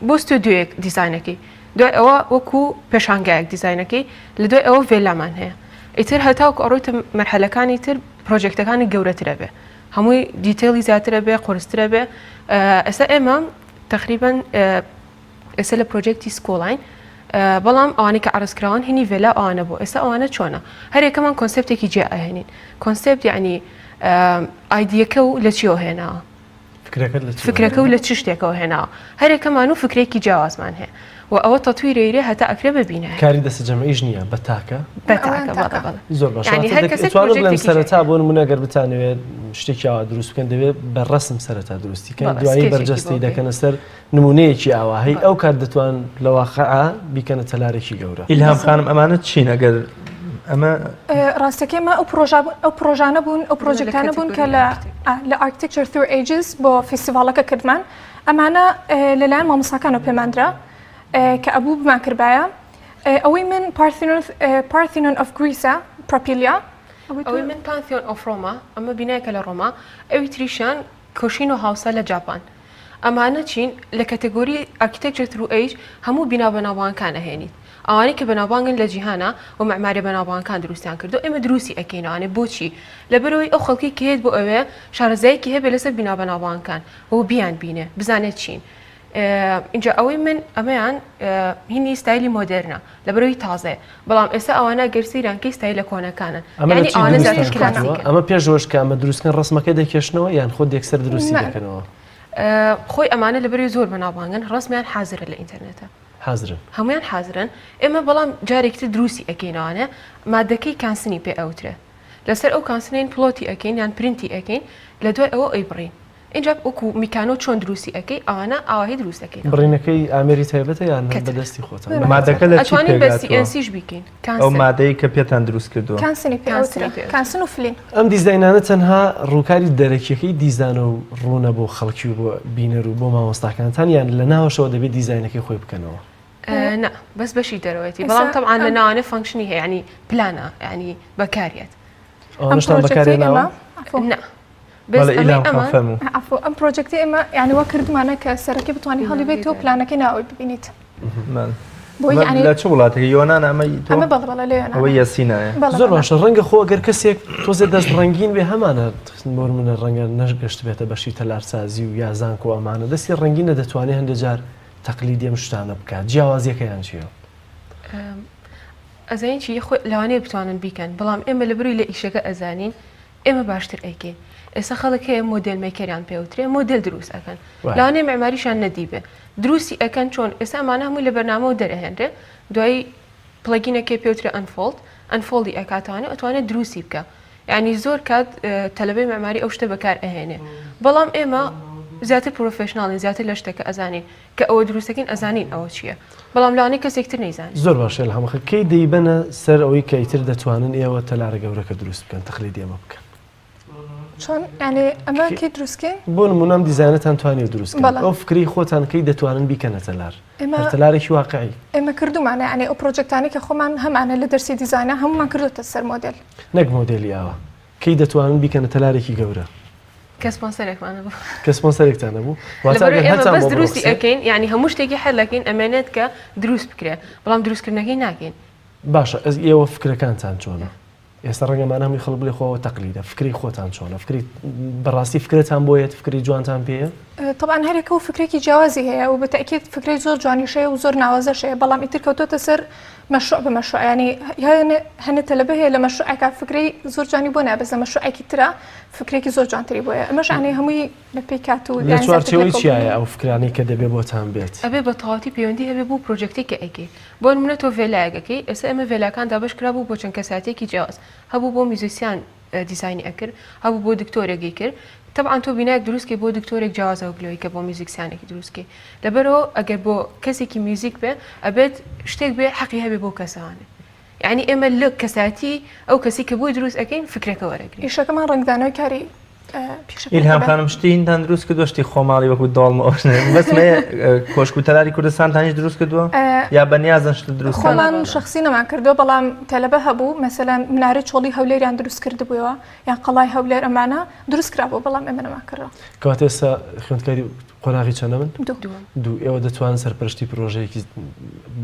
Speaker 20: بۆ ستۆدیۆیەک دیزاینەکەی دوای ئەوە وەکو پێشانگایەک دیزاینەکەی لە دوای ئەوە ڤێلامان هەیە ئیتر هەتاوکو ئەڕۆیتە مەرحەلەکانی تر پرۆژێکتەکانی گەورەترە بێ هەمووی detail ی زیاترە بێ قورسترە بێ ئێستا ئێمە تقریبا ئێستا لە پرۆژێکتی school ین بەڵام ئەوانەی کە عرض کراون هینی ڤێلا ئەوانە بۆ ئێستا ئەوانە چۆنە هەرێکەمان concept ێکی جیا ئەهێنین concept یعنی ئایدیەکە و لە چیەوە هێناوە فکرەکە و لە چ شتێکەوە هێناوە هەرێکەمان و فکرێکی جیاوازمان هەیە و ئەوە تەتویرەیرێ هەتا ئەکرێ بە بینایە.
Speaker 1: کاری دەستە جەمعیش نییە بە تاکە؟
Speaker 20: بە تاکە بەڵێ بەڵێ.
Speaker 1: زۆر باشە یانی هەر کەسێک توانم بڵێم سەرەتا بۆ نموونە گەر بتانەوێت شتێکی ئاوا دروست بکەن دەبێت بە ڕەسم سەرەتا دروستی کەن دوایی بەرجەستەی دەکەنە سەر نموونەیەکی ئاوا هەی ئەو کات دەتوان لە واقعا بیکەنە تەلارێکی گەورە.
Speaker 2: ئیلهام خانم ئەمانە چین ئەگەر ئەمە
Speaker 19: ڕاستەکەی ئەمە ئەو پرۆژە ئەو پرۆژانە بوون ئەو پرۆژێکتانە بوون کە لە لە Architecture Through Ages بۆ فیستیڤاڵەکە کردمان ئەمانە لەلایەن مامۆستاکانەوە پێماندرا کە ئەبوو بمانکردبایە ئەوەی من Parthenon of Greece ە Propylaea
Speaker 20: ئەوەی من Pantheon of Rome ئەمە بینایەکە لە ڕۆما ئەوی تریشیان Koshino House ە لە جاپان ئەمانە چین لە category Architecture Through Age هەموو بینا بەناوبانگەکان ئەهێنیت ئەوانەی کە بەناوبانگن لە جیهانا و مەعماریە بەناوبانگەکان دروستیان کردوە ئێمە دروستی ئەکەین ئەوانە بۆچی لەبەرئەوەی ئەو خەڵکەی کە یەت بۆ ئەوێ شارەزایەکی هەبێ لەسەر بینا بەناوبانگەکان و بیان بینێ بزانێت چین ئینجا ئەوەی من ئەمەیان هینی ستایلی مۆدێرنە لەبەرەوەی تازەیە بەڵام ئێستا ئەوانە گەر سەیران کەی ستایلە کۆنەکانن
Speaker 1: ئەمە لە چی دروستیان کردووە؟ ئەمە پێش ئەوەش کە ئەمە دروستکەن ڕەسمەکە دەکێشنەوە یان خۆت یەکسەر دروستی دەکەنەوە؟
Speaker 20: خۆی ئەمانە لەبەرەوەی زۆر بەناوبانگن ڕەسمیان حازرە لە ئینتەرنێتە
Speaker 1: حازرن
Speaker 20: هەمویان حازرن ئێمە بەڵام جارێکی تر دروستی ئەکەینەوانێ مادەکەی کانسنی پێ ئەوترێ لەسەر ئەو کانسنین plot ی ئەکەین یان پرینتی ئەکەین لە دوای ئەوە ئەیبڕین ئینجا وەکو میکانۆ چۆن دروستی ئەکەی ئەوانە ئاواهی دروست دەکەین.
Speaker 1: بڕینەکەی ئامێری تایبەتە یان هەر بە دەستی خۆتان؟
Speaker 2: مادەکە لە چی
Speaker 20: ئەتوانین بە
Speaker 2: پێکهاتووە؟
Speaker 20: CNC ش بیکەین.
Speaker 2: ئەو
Speaker 20: کانسن.
Speaker 2: مادەی کە پێتان دروست کردووە.
Speaker 19: کانسنی پێ
Speaker 20: کانسنی
Speaker 19: ئەوترێ.
Speaker 20: پێ ئەوترێ.
Speaker 19: کانسن و فلین.
Speaker 1: ئەم دیزاینانە تەنها ڕووکاری دەرەکیەکەی دیزانە و ڕوونە بۆ خەڵکی و بۆ بینەر و بۆ مامۆستاکانتان یان لە ناوەشەوە دەبێت دیزاینەکەی خۆی بکەنەوە؟
Speaker 20: نا بەس بەشی دەرەوەیەتی
Speaker 19: ئێستا
Speaker 20: بەڵام تەبعەن لە
Speaker 19: ئەم
Speaker 20: ناوانێ function ی هەیە یانی پلانە یانی بەکاریەت.
Speaker 19: ئەم
Speaker 1: ئەوانەشتان
Speaker 19: پرۆژێکتەی
Speaker 1: بەکارهێناوە؟
Speaker 19: ئێمە عەفوو.
Speaker 20: نا بەس
Speaker 2: بەڵێ
Speaker 20: ئەمەی
Speaker 2: ئیلهام خان
Speaker 20: ئەمان
Speaker 2: فەرموو.
Speaker 19: عەفوو ئەم پرۆژێکتەی ئێمە یانی وا کردمانە کە سەرەکی بتوانی هەڵی بەیتەوە پلانەکەی ناوەوەی ببینیت.
Speaker 2: بەڵێ.
Speaker 19: بۆی
Speaker 2: ئەمە
Speaker 19: یانی
Speaker 2: لە چ وڵاتێکە؟ یۆنانە ئەمە ی تۆ؟
Speaker 19: ئەمە بەڵێ بەڵێ لە یۆنانە.
Speaker 2: ئەوەی یەسینایە.
Speaker 19: بەڵێ
Speaker 1: زۆر
Speaker 19: بەڵێ.
Speaker 1: باشە ڕەنگە خۆ ئەگەر کەسێک تۆزێ دەست ڕەنگین بێ هەمانە بۆ نمونە ڕەنگە نەشگەشتبێتە بەشی تەلارسازی و یا زانکۆ ئەمانە دەستی ڕەنگینە دەتوانێ هەندێ جار تەقلیدی ئەم شتانە بکات جیاوازیەکەیان چیە؟
Speaker 20: ئەزانی چی خۆ لەوانەیە بتوانن بیکەن بەڵام ئێمە لەبەرئەوەی لە ئیشەکە ئەزانین ئێمە باشتر ئەیکەین ئێستا خەڵک هەیە model maker یان پێوترێ مۆدێل دروست ئەکەن لەوانەیە معماریشان نەدیبێ دروستی ئەکەن چۆن ئێستا ئەمانە هەمووی لە بەرنامەوە دەرەهێنرێ دوایی plugin ەکەی پێوترێ unfold unfold ی ئەکاتوانێ ئەتوانێت دروستی بکە یعنی زۆر کات تەلەبەی معماری ئەو شتە بەکار ئەهێنێ بەڵام ئێمە زیاتر professional ین زیاتر لە شتەکە ئەزانین کە ئەوە دروستەکەین ئەزانین ئەوە چییە بەڵام لەوانەیە کەسێک تر نەیزانێت.
Speaker 1: زۆر باشە ئیلهام خان کەی دەیبەنە سەر ئەوەی کە ئیتر دەتوانن ئێوە تەلارە گەورەکە دروست بکەن تەقلیدی ئەمە بکەن؟
Speaker 19: چۆن یانی ئەمە کەی دروستکەین؟
Speaker 1: بۆ نموونە ئەم دیزاینەتان توانیوە دروست بکەن
Speaker 19: بەڵێ.
Speaker 1: ئەو فکرەی خۆتان کەی دەتوانن بیکەنە تەلار؟
Speaker 19: ئێمە
Speaker 1: هەر تەلارێکی واقعی.
Speaker 19: ئێمە کردوومانە یانی ئەو پرۆجێکتانەی کە خۆمان هەمانە لە دەرسی دیزاینە هەموومان کردۆتە سەر مۆدێل.
Speaker 1: نەک مۆدێلی ئاوا کەی دەتوانن بیکەنە تەلارێکی گەورە؟
Speaker 20: کە سپۆنسەرێکمان هەبوو.
Speaker 1: کە سپۆنسەرێکتان هەبوو. واتە
Speaker 20: لەبەرئەوەی
Speaker 1: ئەگەر
Speaker 20: ئێمە
Speaker 1: هەتان
Speaker 20: بەس
Speaker 1: بۆ
Speaker 20: دروستی
Speaker 1: بڕەخسێ.
Speaker 20: ئەکەین یانی هەموو شتێکی حەل ئەکەین ئەمێنێت کە دروست بکرێ بەڵام دروستکردنەکەی ناکەین.
Speaker 1: باشە ئێوە فکرەکانتان چۆنە؟ ئێستا ڕەنگە مانە هەمووی خەڵک بڵێ خۆ ئەوە تەقلیدە، فکرەی خۆتان چۆنە؟ فکرەی بەڕاستی فکرەتان بۆ یەت، فکرەی جوانتان پێیە؟
Speaker 19: تەبعەن هەریەکە و فکرێکی جیاوازی هەیە و بە تەئکید فکرەی زۆر جوانیش هەیە و زۆر ناوازەش هەیە، بەڵام ئیتر کەوتۆتە سەر مەشروع بە مەشروع یانی هەنێ تەلەبە هەیە لە مەشروعێکا فکرەی زۆر جوانی بۆ نایە بەس لە مەشروعێکی ترا فکرێکی زۆر جوانتری بۆیە ئەمەش یانی هەمووی بەپێی کات و
Speaker 1: لە
Speaker 19: یانی زیاتر
Speaker 1: چوارچێوەی
Speaker 19: لێکۆڵینەوە.
Speaker 1: چیایە ئەو فکرانەی کە دەبێ بۆتان بێت؟
Speaker 20: ئەبێ بە تەواوەتی پەیوەندی هەبێ بەو پرۆجێکتەی کە ئەیکەی. بۆ نمونە تۆ ڤێلایەک ئەکەی، ئێستا ئێمە ڤێلاکان دابەش کرابوو بۆ چەند کەسایەتیەکی جیاواز، هەبوو بۆ musician دیزاینی ئەکرد، هەبوو بۆ دکتۆرێک ئەیکرد، تەبعەن تۆ بینایەک دروست کەی بۆ دکتۆرێک جیاوازە وەک لەوەی کە بۆ musician ێکی دروست کەی، لەبەرئەوە ئەگەر بۆ کەسێکی میوزیک بێ ئەبێت شتێک بێ حەقی هەبێ بەو کەسانە، یەعنی ئێمە لە کەسایەتی ئەو کەسی کە بۆی دروست ئەکەین فکرەکە وەرەگرین.
Speaker 19: ئیشەکەمان ڕەنگدانەوەی کاری پیشەکەمان
Speaker 2: ئیلهام
Speaker 19: دەبێت.
Speaker 2: خانم شتی هینتان دروست کردووە شتی خۆماڵی وەکو دۆڵمە ئەو شتانە؟ بەس مەیە کۆشک و تەلاری کوردستانتانیش دروست کردووە یا بەنیازن شت دروست کەن؟
Speaker 19: خۆمان شەخسی نەمان کردووە بەڵام تەلەبە هەبوو مەسەلەن منارەی چۆڵی هەولێریان دروست کردبوویەوە یان قەڵای هەولێر ئەمانە دروست کرابوو بەڵام ئێمە نەمان کردووە.
Speaker 1: کەواتە ئێستا خوێندکاری قۆناغی چەندە من؟
Speaker 19: دوو.
Speaker 1: دوو. ئێوە دەتوانن سەرپەرشتی پرۆژەیەکی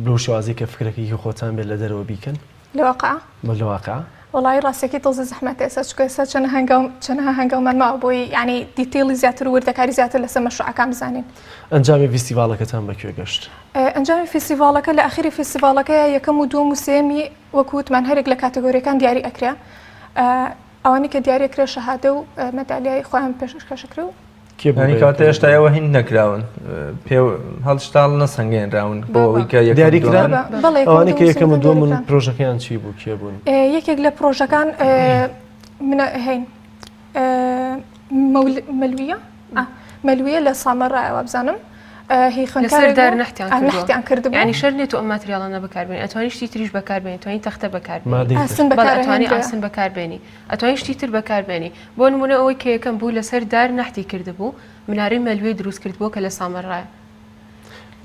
Speaker 1: بەو شێوازەی کە فکرەکەی هی خۆتان بێت لە دەرەوە بیکەن؟
Speaker 19: لە واقع؟
Speaker 1: بە لە واقع؟
Speaker 19: وەڵایی ڕاستەکەی تۆزێ زەحمەتە ئێستا چونکە ئێستا چەند هەنگاو چەنەها هەنگاومان ماوە بۆی یانی detail ی زیاتر و وردەکاری زیاتر لەسەر مەشروعەکان بزانین.
Speaker 1: ئەنجامی ڤیستیڤاڵەکەتان بە کوێ گەشت؟
Speaker 19: ئەنجامی فیستیڤاڵەکە لە ئاخیری فیستیڤاڵەکەیا یەکەم و دووەم و سێیەمی وەکو وتمان هەریەک لە category ەکان دیاری ئەکرێ ئەوانەی کە دیاری ئەکرێ شەهادە و مەدالیای خۆیان پێشکەش ئەکرێ و
Speaker 1: کێ بوو
Speaker 2: یانی
Speaker 1: بە
Speaker 2: کەواتە
Speaker 1: یەکەم؟
Speaker 2: هێشتا ئێوە هین نەکراون پێ هەڵشتاڵ نەسەنگێنراون بۆ ئەوەی کە یەکەم
Speaker 1: دیاری
Speaker 2: دووەمن.
Speaker 1: کران؟
Speaker 19: بەڵێ یەکەم
Speaker 1: ئەوانەی
Speaker 19: دووەم
Speaker 1: کە یەکەم و
Speaker 19: سێیەم
Speaker 1: دووەمن
Speaker 19: دیاری کران.
Speaker 1: پرۆژەکەیان چی بوو کێ بوون؟
Speaker 19: یەکێک لە پرۆژەکان منە هەین مەلویە مەلویە لە سامەڕایە وابزانم هی
Speaker 20: لەسەر
Speaker 19: خوێندکارێک
Speaker 20: دار
Speaker 19: بوو.
Speaker 20: نەحتیان
Speaker 19: ئا،
Speaker 20: کردووە
Speaker 19: نەحتیان کردبوو.
Speaker 20: یعنی شەرت نییە تۆ ئەم ماتریاڵانە بەکاربێنی ئەتوانی شتی تریش بەکاربێنی توانی تەختە بەکاربێنی
Speaker 1: مادەی تر.
Speaker 19: ئاسن
Speaker 20: بەڵێ ئەتوانی
Speaker 19: بەکارهێنرێ.
Speaker 20: ئاسن بەکاربێنی ئەتوانی شتی تر بەکاربێنی بۆ نمونە ئەوەی کە یەکەم بوو لەسەر دار نەحتی کردبوو منارەی مەلوێی دروست کردبوو کە لە سامەڕایە.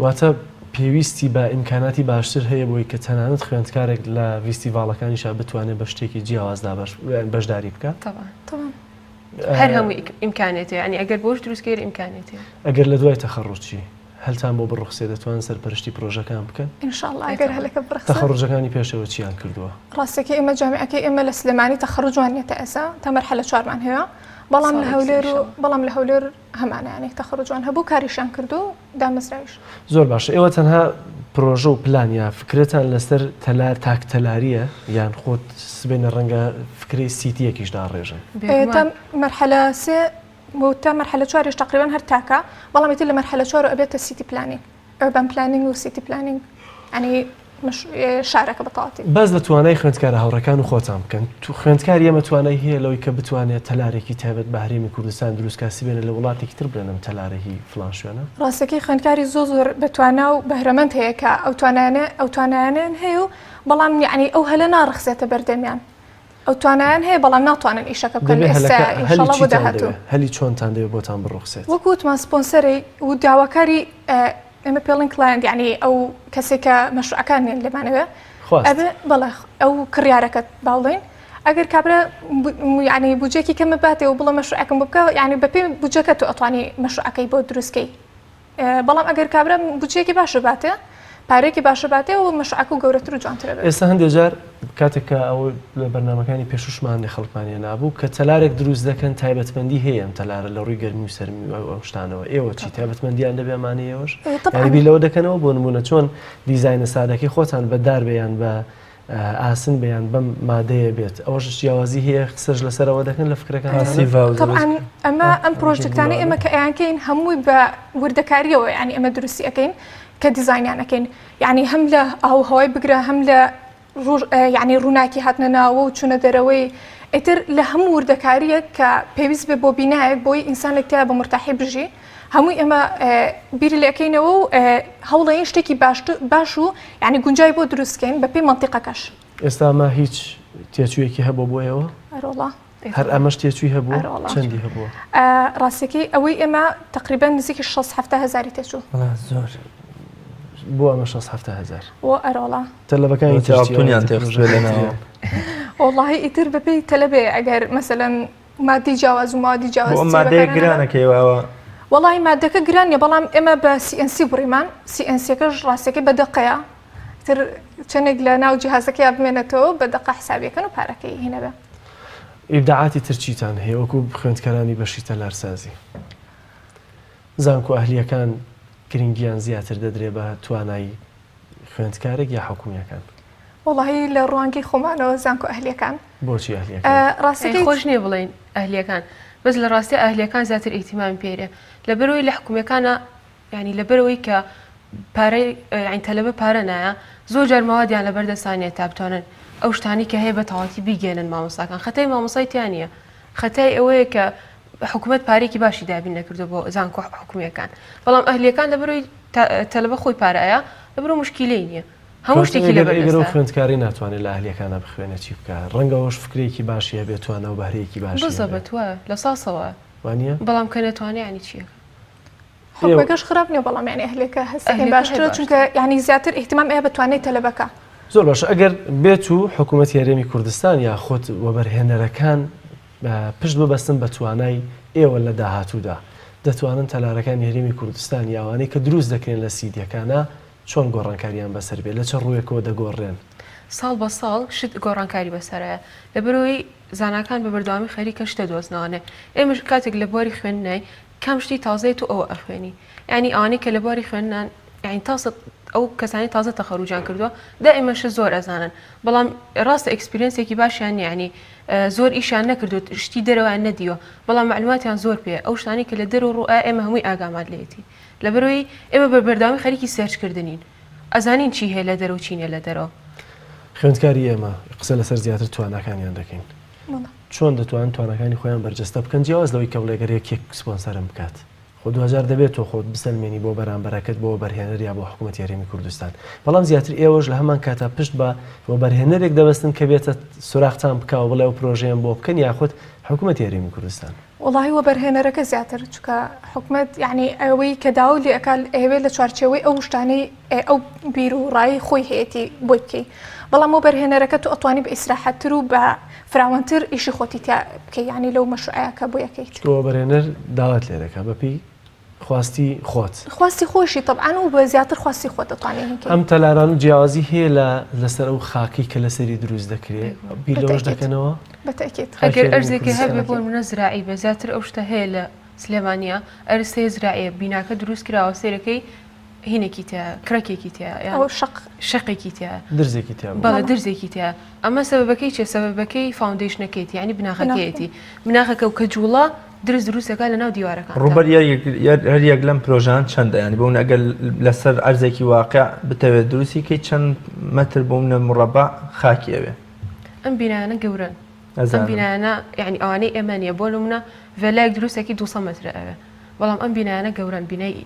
Speaker 1: واتە پێویستی بە ئیمکاناتی باشتر هەیە بۆی کە تەنانەت خوێندکارێک لە ڤیستیڤاڵەکانیشا بتوانێت بە شتێکی جیاوازدا بەشداری بکات؟
Speaker 20: تەبعەن.
Speaker 19: تەبعەن.
Speaker 20: هەر هەموو ئیمکانێتێ یانی ئەگەر بۆش دروست کەی ئیمکانێتێ.
Speaker 1: ئەگەر لە دوای تەخەڕوجی هەلتان بۆ بڕوخسێ دەتوانن سەرپەرشتی پرۆژەکان بکەن؟
Speaker 19: ان شاء اللە ئەگەر هەلەکە بڕەخسێ.
Speaker 1: تەخەڕوجەکانی پێشەوە چیان کردووە؟
Speaker 19: ڕاستەکەی ئێمە جامیعەکەی ئێمە لە سلێمانی تەخەڕوجمان نیە تا ئێستا تا مەرحەلە چوارمان هەیە بەڵام لە هەولێر و بەڵام لە هەولێر هەمانە یانی تەخەڕوجمان هەبوو کاریشیان کردو دامەزراویش.
Speaker 1: زۆر باشە ئێوە تەنها پرۆژە و پلان یا فکرەتان لەسەر تەلار تاک تەلاریە یان خۆت سبەینێ ڕەنگە فکرەی سیتیەکیش داڕێژن؟
Speaker 19: تا مەرحەلە سێ و تا مەرحەلە چواریش تەقریبەن هەر تاکە بەڵام ئیتر لە مەرحەلە چوارەوە ئەبێتە city planning urban planning و city planning یانی شارەکە بە تەواوەتی.
Speaker 1: باس لە توانای خوێندکارە هاوڕێکان و خۆتان بکەن. خوێندکاری ئێمە توانای هەیە لەوەی کە بتوانێت تەلارێکی تایبەت بە هەرێمی کوردستان دروست کات سبەینێ لە وڵاتێکی تر بڵێن ئەم تەلارە هی فڵان شوێنە؟
Speaker 19: ڕاستەکەی خوێندکاری زۆر زۆر بە توانا و بەهرەمەند هەیە کە ئەو توانایانە ئەو توانایانەیان هەیە و بەڵام یەعنی ئەو هەلە ناڕەخسێتە بەردەمیان. ئەو توانایان هەیە بەڵام ناتوانن ئیشەکە بکەن
Speaker 1: دەبێ
Speaker 19: ئێستا
Speaker 1: هەلەکە هەلی
Speaker 19: ئینشەڵا بۆ
Speaker 1: چیتان
Speaker 19: داهاتوو.
Speaker 1: دەوێ؟ هەلی چۆنتان دەوێ بۆتان بڕوخسێت؟
Speaker 19: وەکو وتمان سپۆنسەری و داواکاری ئێمە پێڵین client یعنی ئەو کەسێک کە مەشروعەکان نێن لێمانەوێ
Speaker 1: خواست.
Speaker 19: ئەبێ بەڵێ ئەو کڕیارەکەت با بڵێین ئەگەر کابرا یعنی بودجەیەکی کەمە باتێ و بڵێ مەشروعەکەم بۆ بکە یعنی بەپێی بودجەکە تۆ ئەتوانی مەشروعەکەی بۆ دروستکەی بەڵام ئەگەر کابرا بودجەیەکی باشە باتێ پارەیەکی باشە باتێ و مەشروعەکە و گەورەتر و جوانترە بێت.
Speaker 1: ئێستا هەندێک جار کاتێک کە ئەوە لە بەرنامەکانی پێشووشمان هەندێک خەڵکمان هێنابوو کە تەلارێک دروست دەکەن تایبەتمەندی هەیە ئەم تەلارە لە ڕووی گەرمی و سەرمی و ئەو شتانەوە ئێوە چی تایبەتمەندیان دەبێ ئەمانەی ئێوەش یانی بیر لەوە دەکەنەوە بۆ نموونە چۆن دیزاینە سادەکەی خۆتان بە دار بێ یان بە ئاسن بێ یان بەم مادەیە بێت ئەوەش جیاوازی هەیە قسەش لەسەر ئەوە دەکەن لە فکرەکانتان؟
Speaker 19: تەبعەن ئەمە ئەم پرۆژێکتانەی ئێمە کە ئەیانکەین هەمووی بە وردەکاریەوە یانی ئێمە دروستی ئەکەین کە دیزاینیان ئەکەین یانی هەم لە ئاووهەوای بگرە هەم لە یانی ڕووناکی هاتنە ناوە و چوونە دەرەوەی ئیتر لە هەموو وردەکاریەک کە پێویست بێ بۆ بینایەک بۆی ئینسانێک تیا بە مورتاحی بژی هەمووی ئێمە بیری لێکەینەوە و هەوڵەین شتێکی باش و یعنی گونجای بۆ دروستکەین بە پێی مەنتیقەکەش.
Speaker 1: ئێستا ئەمە هیچ تێچوویەکی هەبووە بۆ ئێوە؟
Speaker 19: ئەرۆڵا.
Speaker 1: هەر ئەمەش تێچووی هەبووە؟ چەندی هەبووە؟
Speaker 19: ڕاستەکەی ئەوەی ئێمە تقریبا نزیکی 6 7 هەزاری تێچوو.
Speaker 2: زۆر.
Speaker 1: بۆ ئەمە 6 7 هەزار.
Speaker 19: بۆ ئەرۆڵا.
Speaker 1: تەلەبەکانی تر چی؟
Speaker 2: ئاڵتونیان تێخستووە لەناوە.
Speaker 19: وەڵاهی ئیتر بەپێی تەلەبێ ئەگەر مەسەلەن مادەی جیاواز و مادی جیاواز
Speaker 2: بۆ مادەیە گرانەکەی ئەوە
Speaker 19: وەڵی مادەکە گران نیە بەڵام ئێمە بە CNC بڕیمان CNC ەکەش ڕاستەکەی بە دقەیە. ئیتر چەندێک لە ناو جیهازەکەیا بمێنێتەوە بە دەقە حسابیەکەن و پارەکەی هینەبێ.
Speaker 1: ئیبداعاتی تر چیتان هەیە وەکو خوێندکارانی بەشی تەلارسازی؟ زانکۆ ئەهلییەکان گرنگیان زیاتر دەدرێ بە توانای خوێندکارێک یا حکومییەکان؟
Speaker 19: وەڵاهی لە ڕوانگەی خۆمانەوە زانکۆ ئەهلییەکان.
Speaker 1: بۆچی ئەهلییەکان؟
Speaker 19: ڕاستەکەی.
Speaker 20: خۆش نییە بڵێین ئەهلییەکان بەس لە ڕاستیا ئەهلییەکان زیاتر ئیهتیمامی پێیرێ لەبەرئەوەی لە حکومییەکانا یانی لەبەرئەوەی کە پارەی یانی تەلەبە پارە نایە زۆر جار مەوادیان لەبەر دەستا نییە تا بتوانن ئەو شتانەی کە هەیە بە تەواوەتی بیگەیەنن مامۆستاکان خەتای مامۆستای تیا نییە خەتای ئەوەیە کە حکوومەت پارێکی باشی دابین نەکردو بۆ زانکۆ حکومیەکان بەڵام ئەهلیەکان لەبەرەوەی تەلەبە خۆی پارەیە لەبەرەوە مشکیلەی نییە هەموو شتێکی لەبەر
Speaker 1: دەستە. خوێندکاری ناتوانێت لە ئەهلیەکانە بخوێنێت چی بکا ڕەنگە ئەوەش فکرەیەکی باشی هەبێت توانا و بەهرەیەکی باشی هەبێت.
Speaker 20: بزەبت وایە لە ساسەوە
Speaker 1: وانیە؟
Speaker 20: بەڵام کە نەتوانێ یانی چیەکە؟
Speaker 19: حکومەکەش خراپ نیە بەڵام یانی ئەهلیەکە هەست دەکەین باشترە چونکە یانی زیاتر ئیهتیمام ئەیە بە توانای تەلەبەکە.
Speaker 1: زۆر باشە ئەگەر بێت و حکوومەتی هەرێمی کوردستان یاخود وەبەرهێنەرەکان پشت ببەستن بە توانای ئێوە لە داهاتوودا دەتوانن تەلارەکانی هەرێمی کوردستان یا ئەوانەی کە دروست دەکرێن لە سیدیەکانا چۆن گۆڕانکاریان بەسەر بێت لە چ ڕووێکەوە دەگۆڕرێن؟
Speaker 20: ساڵ بە ساڵ شت گۆڕانکاری بەسەرایە لەبەرئەوەی زاناکان بە بەردەوامی خەریکە شتە دۆزنەوانێ ئێمەش کاتێک لە بواری خوێندنای کام شتی تازەیە تۆ ئەوە ئەخوێنی یانی ئەوانەی کە لە بواری خوێندنان یانی تاسە ئەو کەسانی تازە تەخەروجیان کردووە دائیمە شت زۆر ئەزانن بەڵام ڕاستە experience ێکی باشیان نییە یانی زۆر ئیشیان نەکردو شتی دەرەوەیان نەدیوە بەڵام معلوماتیان زۆر پێ ئەو شتانی کە لە دەرەوە ڕوئا ئێمە هەمووی ئاگامان لێتی لەبەرەوەی ئێمە بە بەردەوامی خەریکی search کردنین ئەزانین چی هەیە لە دەرەوە چی نیە لە دەرەوە.
Speaker 1: خوێندکاری ئێمە قسە لەسەر زیاتر تواناکانیان دەکەین چۆن دەتوانن تواناکانی خۆیان بەرجەستە بکەن جیاواز لەوەی کە بڵێ گەر یەکێک سپۆنسەرم بکات خۆ دواجار دەبێت تۆ خۆت بسەلمێنی بۆ بەرامبەرەکەت بۆ وەبەرهێنەر یا بۆ حکوومەتی هەرێمی کوردستان بەڵام زیاتر ئێوەش لە هەمان کاتا پشت بە وەبەرهێنەرێک دەبەستن کە بێتە سۆراغتان بکا و بڵێ ئەو پرۆژەیەم بۆ بکەن یاخود حکوومەتی هەرێمی کوردستان.
Speaker 19: وەڵاهی وەبەرهێنەرەکە زیاتر چونکە حکومەت یانی ئەوەی کە داوای لێ ئەکا ئەیەوێت لە چوارچێوەی ئەو شتانەی ئەو بیر و ڕای خۆی هەیەتی بۆی بکەی بەڵام وەبەرهێنەرەکە تۆ ئەتوانی بە ئیسراحەتتر و بە فراوانتر ئیشی خۆتی تیا بکەی یانی لەو مەشروعەیە کە بۆی ئەکەیت.
Speaker 1: چونکە وەبەرهێنەر داوات لێ دەکا بەپێی خواستی خۆت.
Speaker 19: خواستی خۆشی تەبعەن و بە زیاتر خواستی خۆت دەتوانی هین کەی.
Speaker 1: ئەم تەلارانە جیاوازی هەیە لە لەسەر ئەو خاکەی کە لەسەری دروست دەکرێ بیر لەوەش دەکەنەوە؟
Speaker 19: بە تەئکید.
Speaker 20: ئەگەر ئەرزێکێ هەبێ بۆ نمونە زراعی بێ زیاتر ئەو شتە هەیە لە سلێمانیە ئەرز هەیە زراعیە بیناکە دروست کراوە سەیرەکەی هینێکی تیایە کرەکێکی تیایە یان
Speaker 19: ئەوە شەق.
Speaker 20: شەقێکی تیایە.
Speaker 1: درزێکی تیا بوو.
Speaker 20: بەڵێ درزێکی تیایە ئەمە سەبەبەکەی چیە سەبەبەکەی foundation ەکەیەتی یانی بناغەکەیەتی بناغەکە و کە جوڵا درز دروست دەکات لەناو دیوارەکاندا.
Speaker 2: ڕووبەر هەر یەک لەم پرۆژان چەندە یانی بۆ منە ئەگەر لەسەر عەرزێکی واقع بتەوێت دروستی کەی چەند مەتر بۆ منە مڕەبع خاکی ئەوێ؟
Speaker 20: ئەم بینایانە گەورەن ئەم بینایانە یانی ئەوانەی ئێمە نییە بۆ نمونە ڤێلایەک دروستەکی 200 مەترە ئەوێ بەڵام ئەم بینایانە گەورەن بینای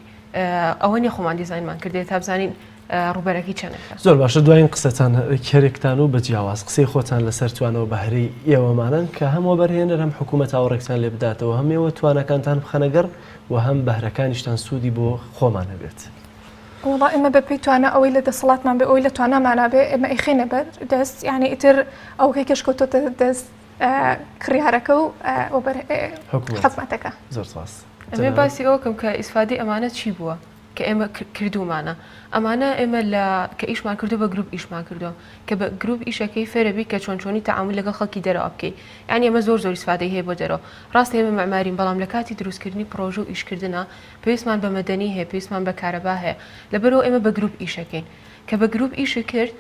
Speaker 20: ئەوە نیە خۆمان دیزاینمان کردێت تا بزانین ڕووبەرەکەی چەندە.
Speaker 1: زۆر باشە دوایین قسەتان کەرێکتان و بە جیاواز قسەی خۆتان لەسەر توانەوە بەهرەی ئێوەمانن کە هەم وەبەرهێنەر هەم حکوومەت ئاوڕێکتان لێ بداتەوە هەم ئێوە تواناکانتان بخەنە گەڕ و هەم بەهرەکانیشتان سوودی بۆ خۆمان هەبێت.
Speaker 19: وەڵا ئێمە بە پێی توانا ئەوەی لە دەسەڵاتمان بێ ئەوەی لە توانامانا بێ ئێمە ئەیخەینە بەر دەست یانی ئیتر ئەوەکەی کەش کەوتۆتە دەست کڕیارەکە و وەبەر حکومەتەکە.
Speaker 1: زۆر سپاس.
Speaker 20: ئەمێ باسی ئەوە کەم کە ئیسفادەی ئەمانە چی بووە؟ کە ئێمە کردوومانە ئەمانە ئێمە لە کە ئیشمان کردو بە گروپ ئیشمان کردووە کە بە گروپ ئیشەکەی فێرەبی کە چۆن چۆنی تەعامول لەگەڵ خەڵکی دەرەوە بکەی یانی ئێمە زۆر زۆر ئیسفادەی هەیە بۆ دەرەوە ڕاستە ئێمە مەعمارین بەڵام لە کاتی دروستکردنی پڕۆژە و ئیشکردنا پێویستمان بە مەدەنی هەیە پێویستمان بە کارەبا هەیە لەبەرئەوە ئێمە بە گروپ ئیشەکەین کە بە گروپ ئیشت کرد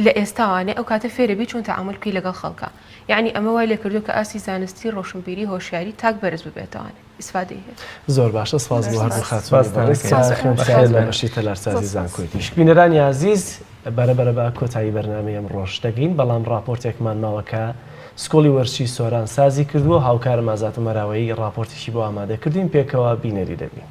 Speaker 20: لە ئێستاوانێ ئەو کاتە فێرەبی چۆن تەعامول بکەی لەگەڵ خەڵکا یانی ئەمە وای لێکردووە کە ئاستی زانستی ڕۆشنبیری هۆشیاری تاک بەرز ببێتەوانێ ئیسفادەی هەیە.
Speaker 1: زۆر باشە سپاس بۆ هەردوو خاتوونی بەڕێز کە خوێندکار لە بەشی تەلارسازی زانکۆی تیشک. بینەرانی ئازیز بەرە بەرە بە کۆتایی بەرنامەی ئەمڕۆش دەگەین بەڵام ڕاپۆرتێکمان ماوە کە سکوڵی وەرزشی سۆران سازی کردووە هاوکارم ئازاد عومەراوەیی ڕاپۆرتێکی بۆ ئامادە کردووین پێکەوە بینەری دەبین.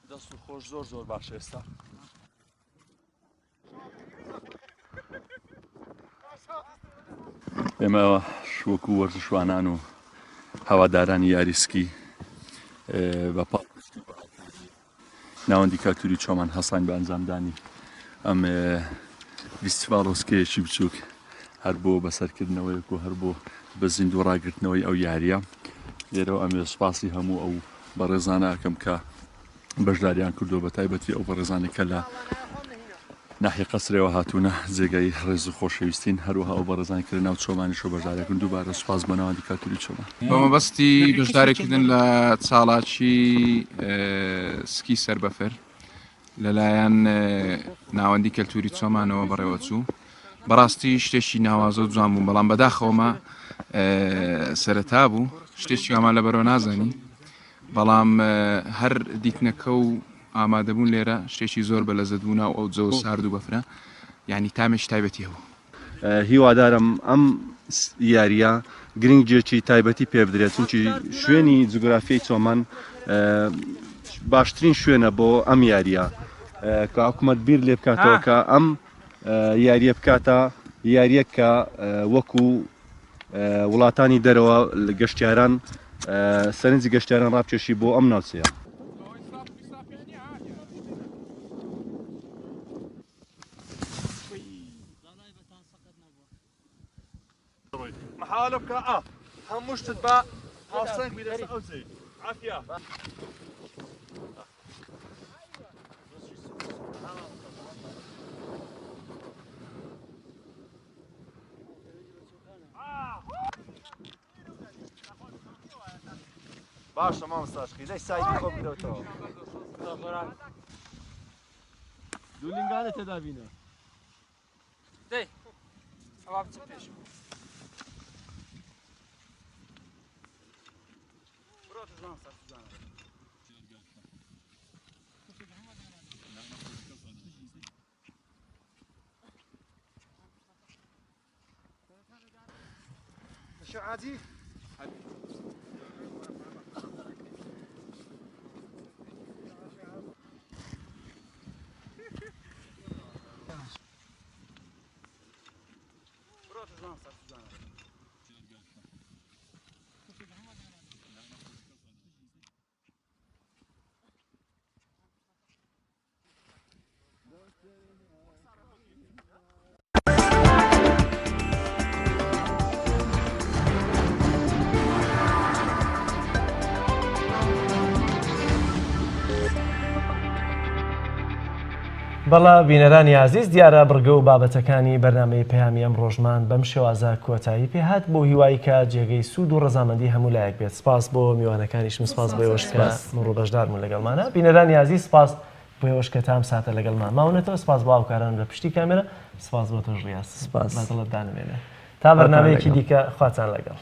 Speaker 21: دەست و خۆش زۆر زۆر باشە ئێستا.
Speaker 22: ئێمە وەکو وەرزشوانان و هەوادارانی یاری سکی بە پاڵپشتی و هاوکاری ناوەندی کەلتوری چۆمان هەستاین بە ئەنجامدانی ئەم فیستیڤاڵ و سکەیەکی بچووک هەر بۆ بەسەرکردنەوەیەک و هەر بۆ بە زیندوو ڕاگرتنەوەی ئەو یاریە لێرەوە ئەمێ سوپاسی هەموو ئەو بەڕێزانە ئەکەم کە بەشداریان کردووە بە تایبەتی ئەو بەڕێزانەی کە لە ناحیە قەسرێوە هاتوونە جێگای ڕێز و خۆشەویستین هەروەها ئەو بەڕێزانی کە لە ناو چۆمانیشەوە بەشداریکردن دووبارە سوپاس بۆ ناوەندی کەلتوری چۆمان.
Speaker 23: بە مەبەستی بەشداریکردن لە چاڵاکی سکی سەر بەفر لەلایەن ناوەندی کەلتوری چۆمانەوە بەڕێوەچوو بەڕاستی شتێکی ناوازە و جوان بوو بەڵام بەداخەوەمە سەرەتا بوو شتێکی وامان لەبەرەوە نازانی بەڵام هەر دیتنەکە و ئامادەبوون لێرە شتێکی زۆر بە لەزەت بوو ناو ئەو جەوە سارد و بەفرە یانی تامێکی تایبەتی هەبوو.
Speaker 24: هیوادارم ئەم یارییە گرنگیەکی تایبەتی پێ بدرێت چونکی شوێنی جوگرافیای چۆمان باشترین شوێنە بۆ ئەم یارییە کە حکومەت بیر لێ بکاتەوە کە ئەم یارییە بکاتە یارییەک کە وەکو وڵاتانی دەرەوە گەشتیاران سەرنجی گەشتیاران ڕابکێشی بۆ ئەم ناوچەیە.
Speaker 21: محاولە بکە ئا هەموو شتت بە هاوسەنگ بی لەسەر ئەو جێ عافیە.
Speaker 24: باشە مامۆستا عەشقی دەی سایدی خۆم گرەوتەوە.
Speaker 21: دوو لینگانە تێدا بینە.
Speaker 25: دەی ئەوا بچە پێش. بڕۆ تۆش مامۆستا سوزانە.
Speaker 1: بەڵا بینەرانی ئازیز دیارە بڕگە و بابەتەکانی بەرنامەی پەیامی ئەم ڕۆژمان بەم شێوازە کۆتایی پێهات بۆ هیوای کە جێگەی سوود و ڕەزامەندی هەموو لایەک بێت سپاس بۆ میوانەکانیشم سپاس بۆ ئێوەش کە مڕ بەشداربوون لەگەڵمانە بینەرانی ئازیز سپاس بۆ ئێوەش کە تا ئەم ساتە لەگەڵمان ماونەتەوە سپاس بۆ هاوکارانم لە پشتی کامێرا سپاس بۆ تۆش ڕیاز
Speaker 2: سپاس
Speaker 1: با دڵت دانەمێنێ تا بەرنامەیەکی دیکە خواتان لەگەڵ.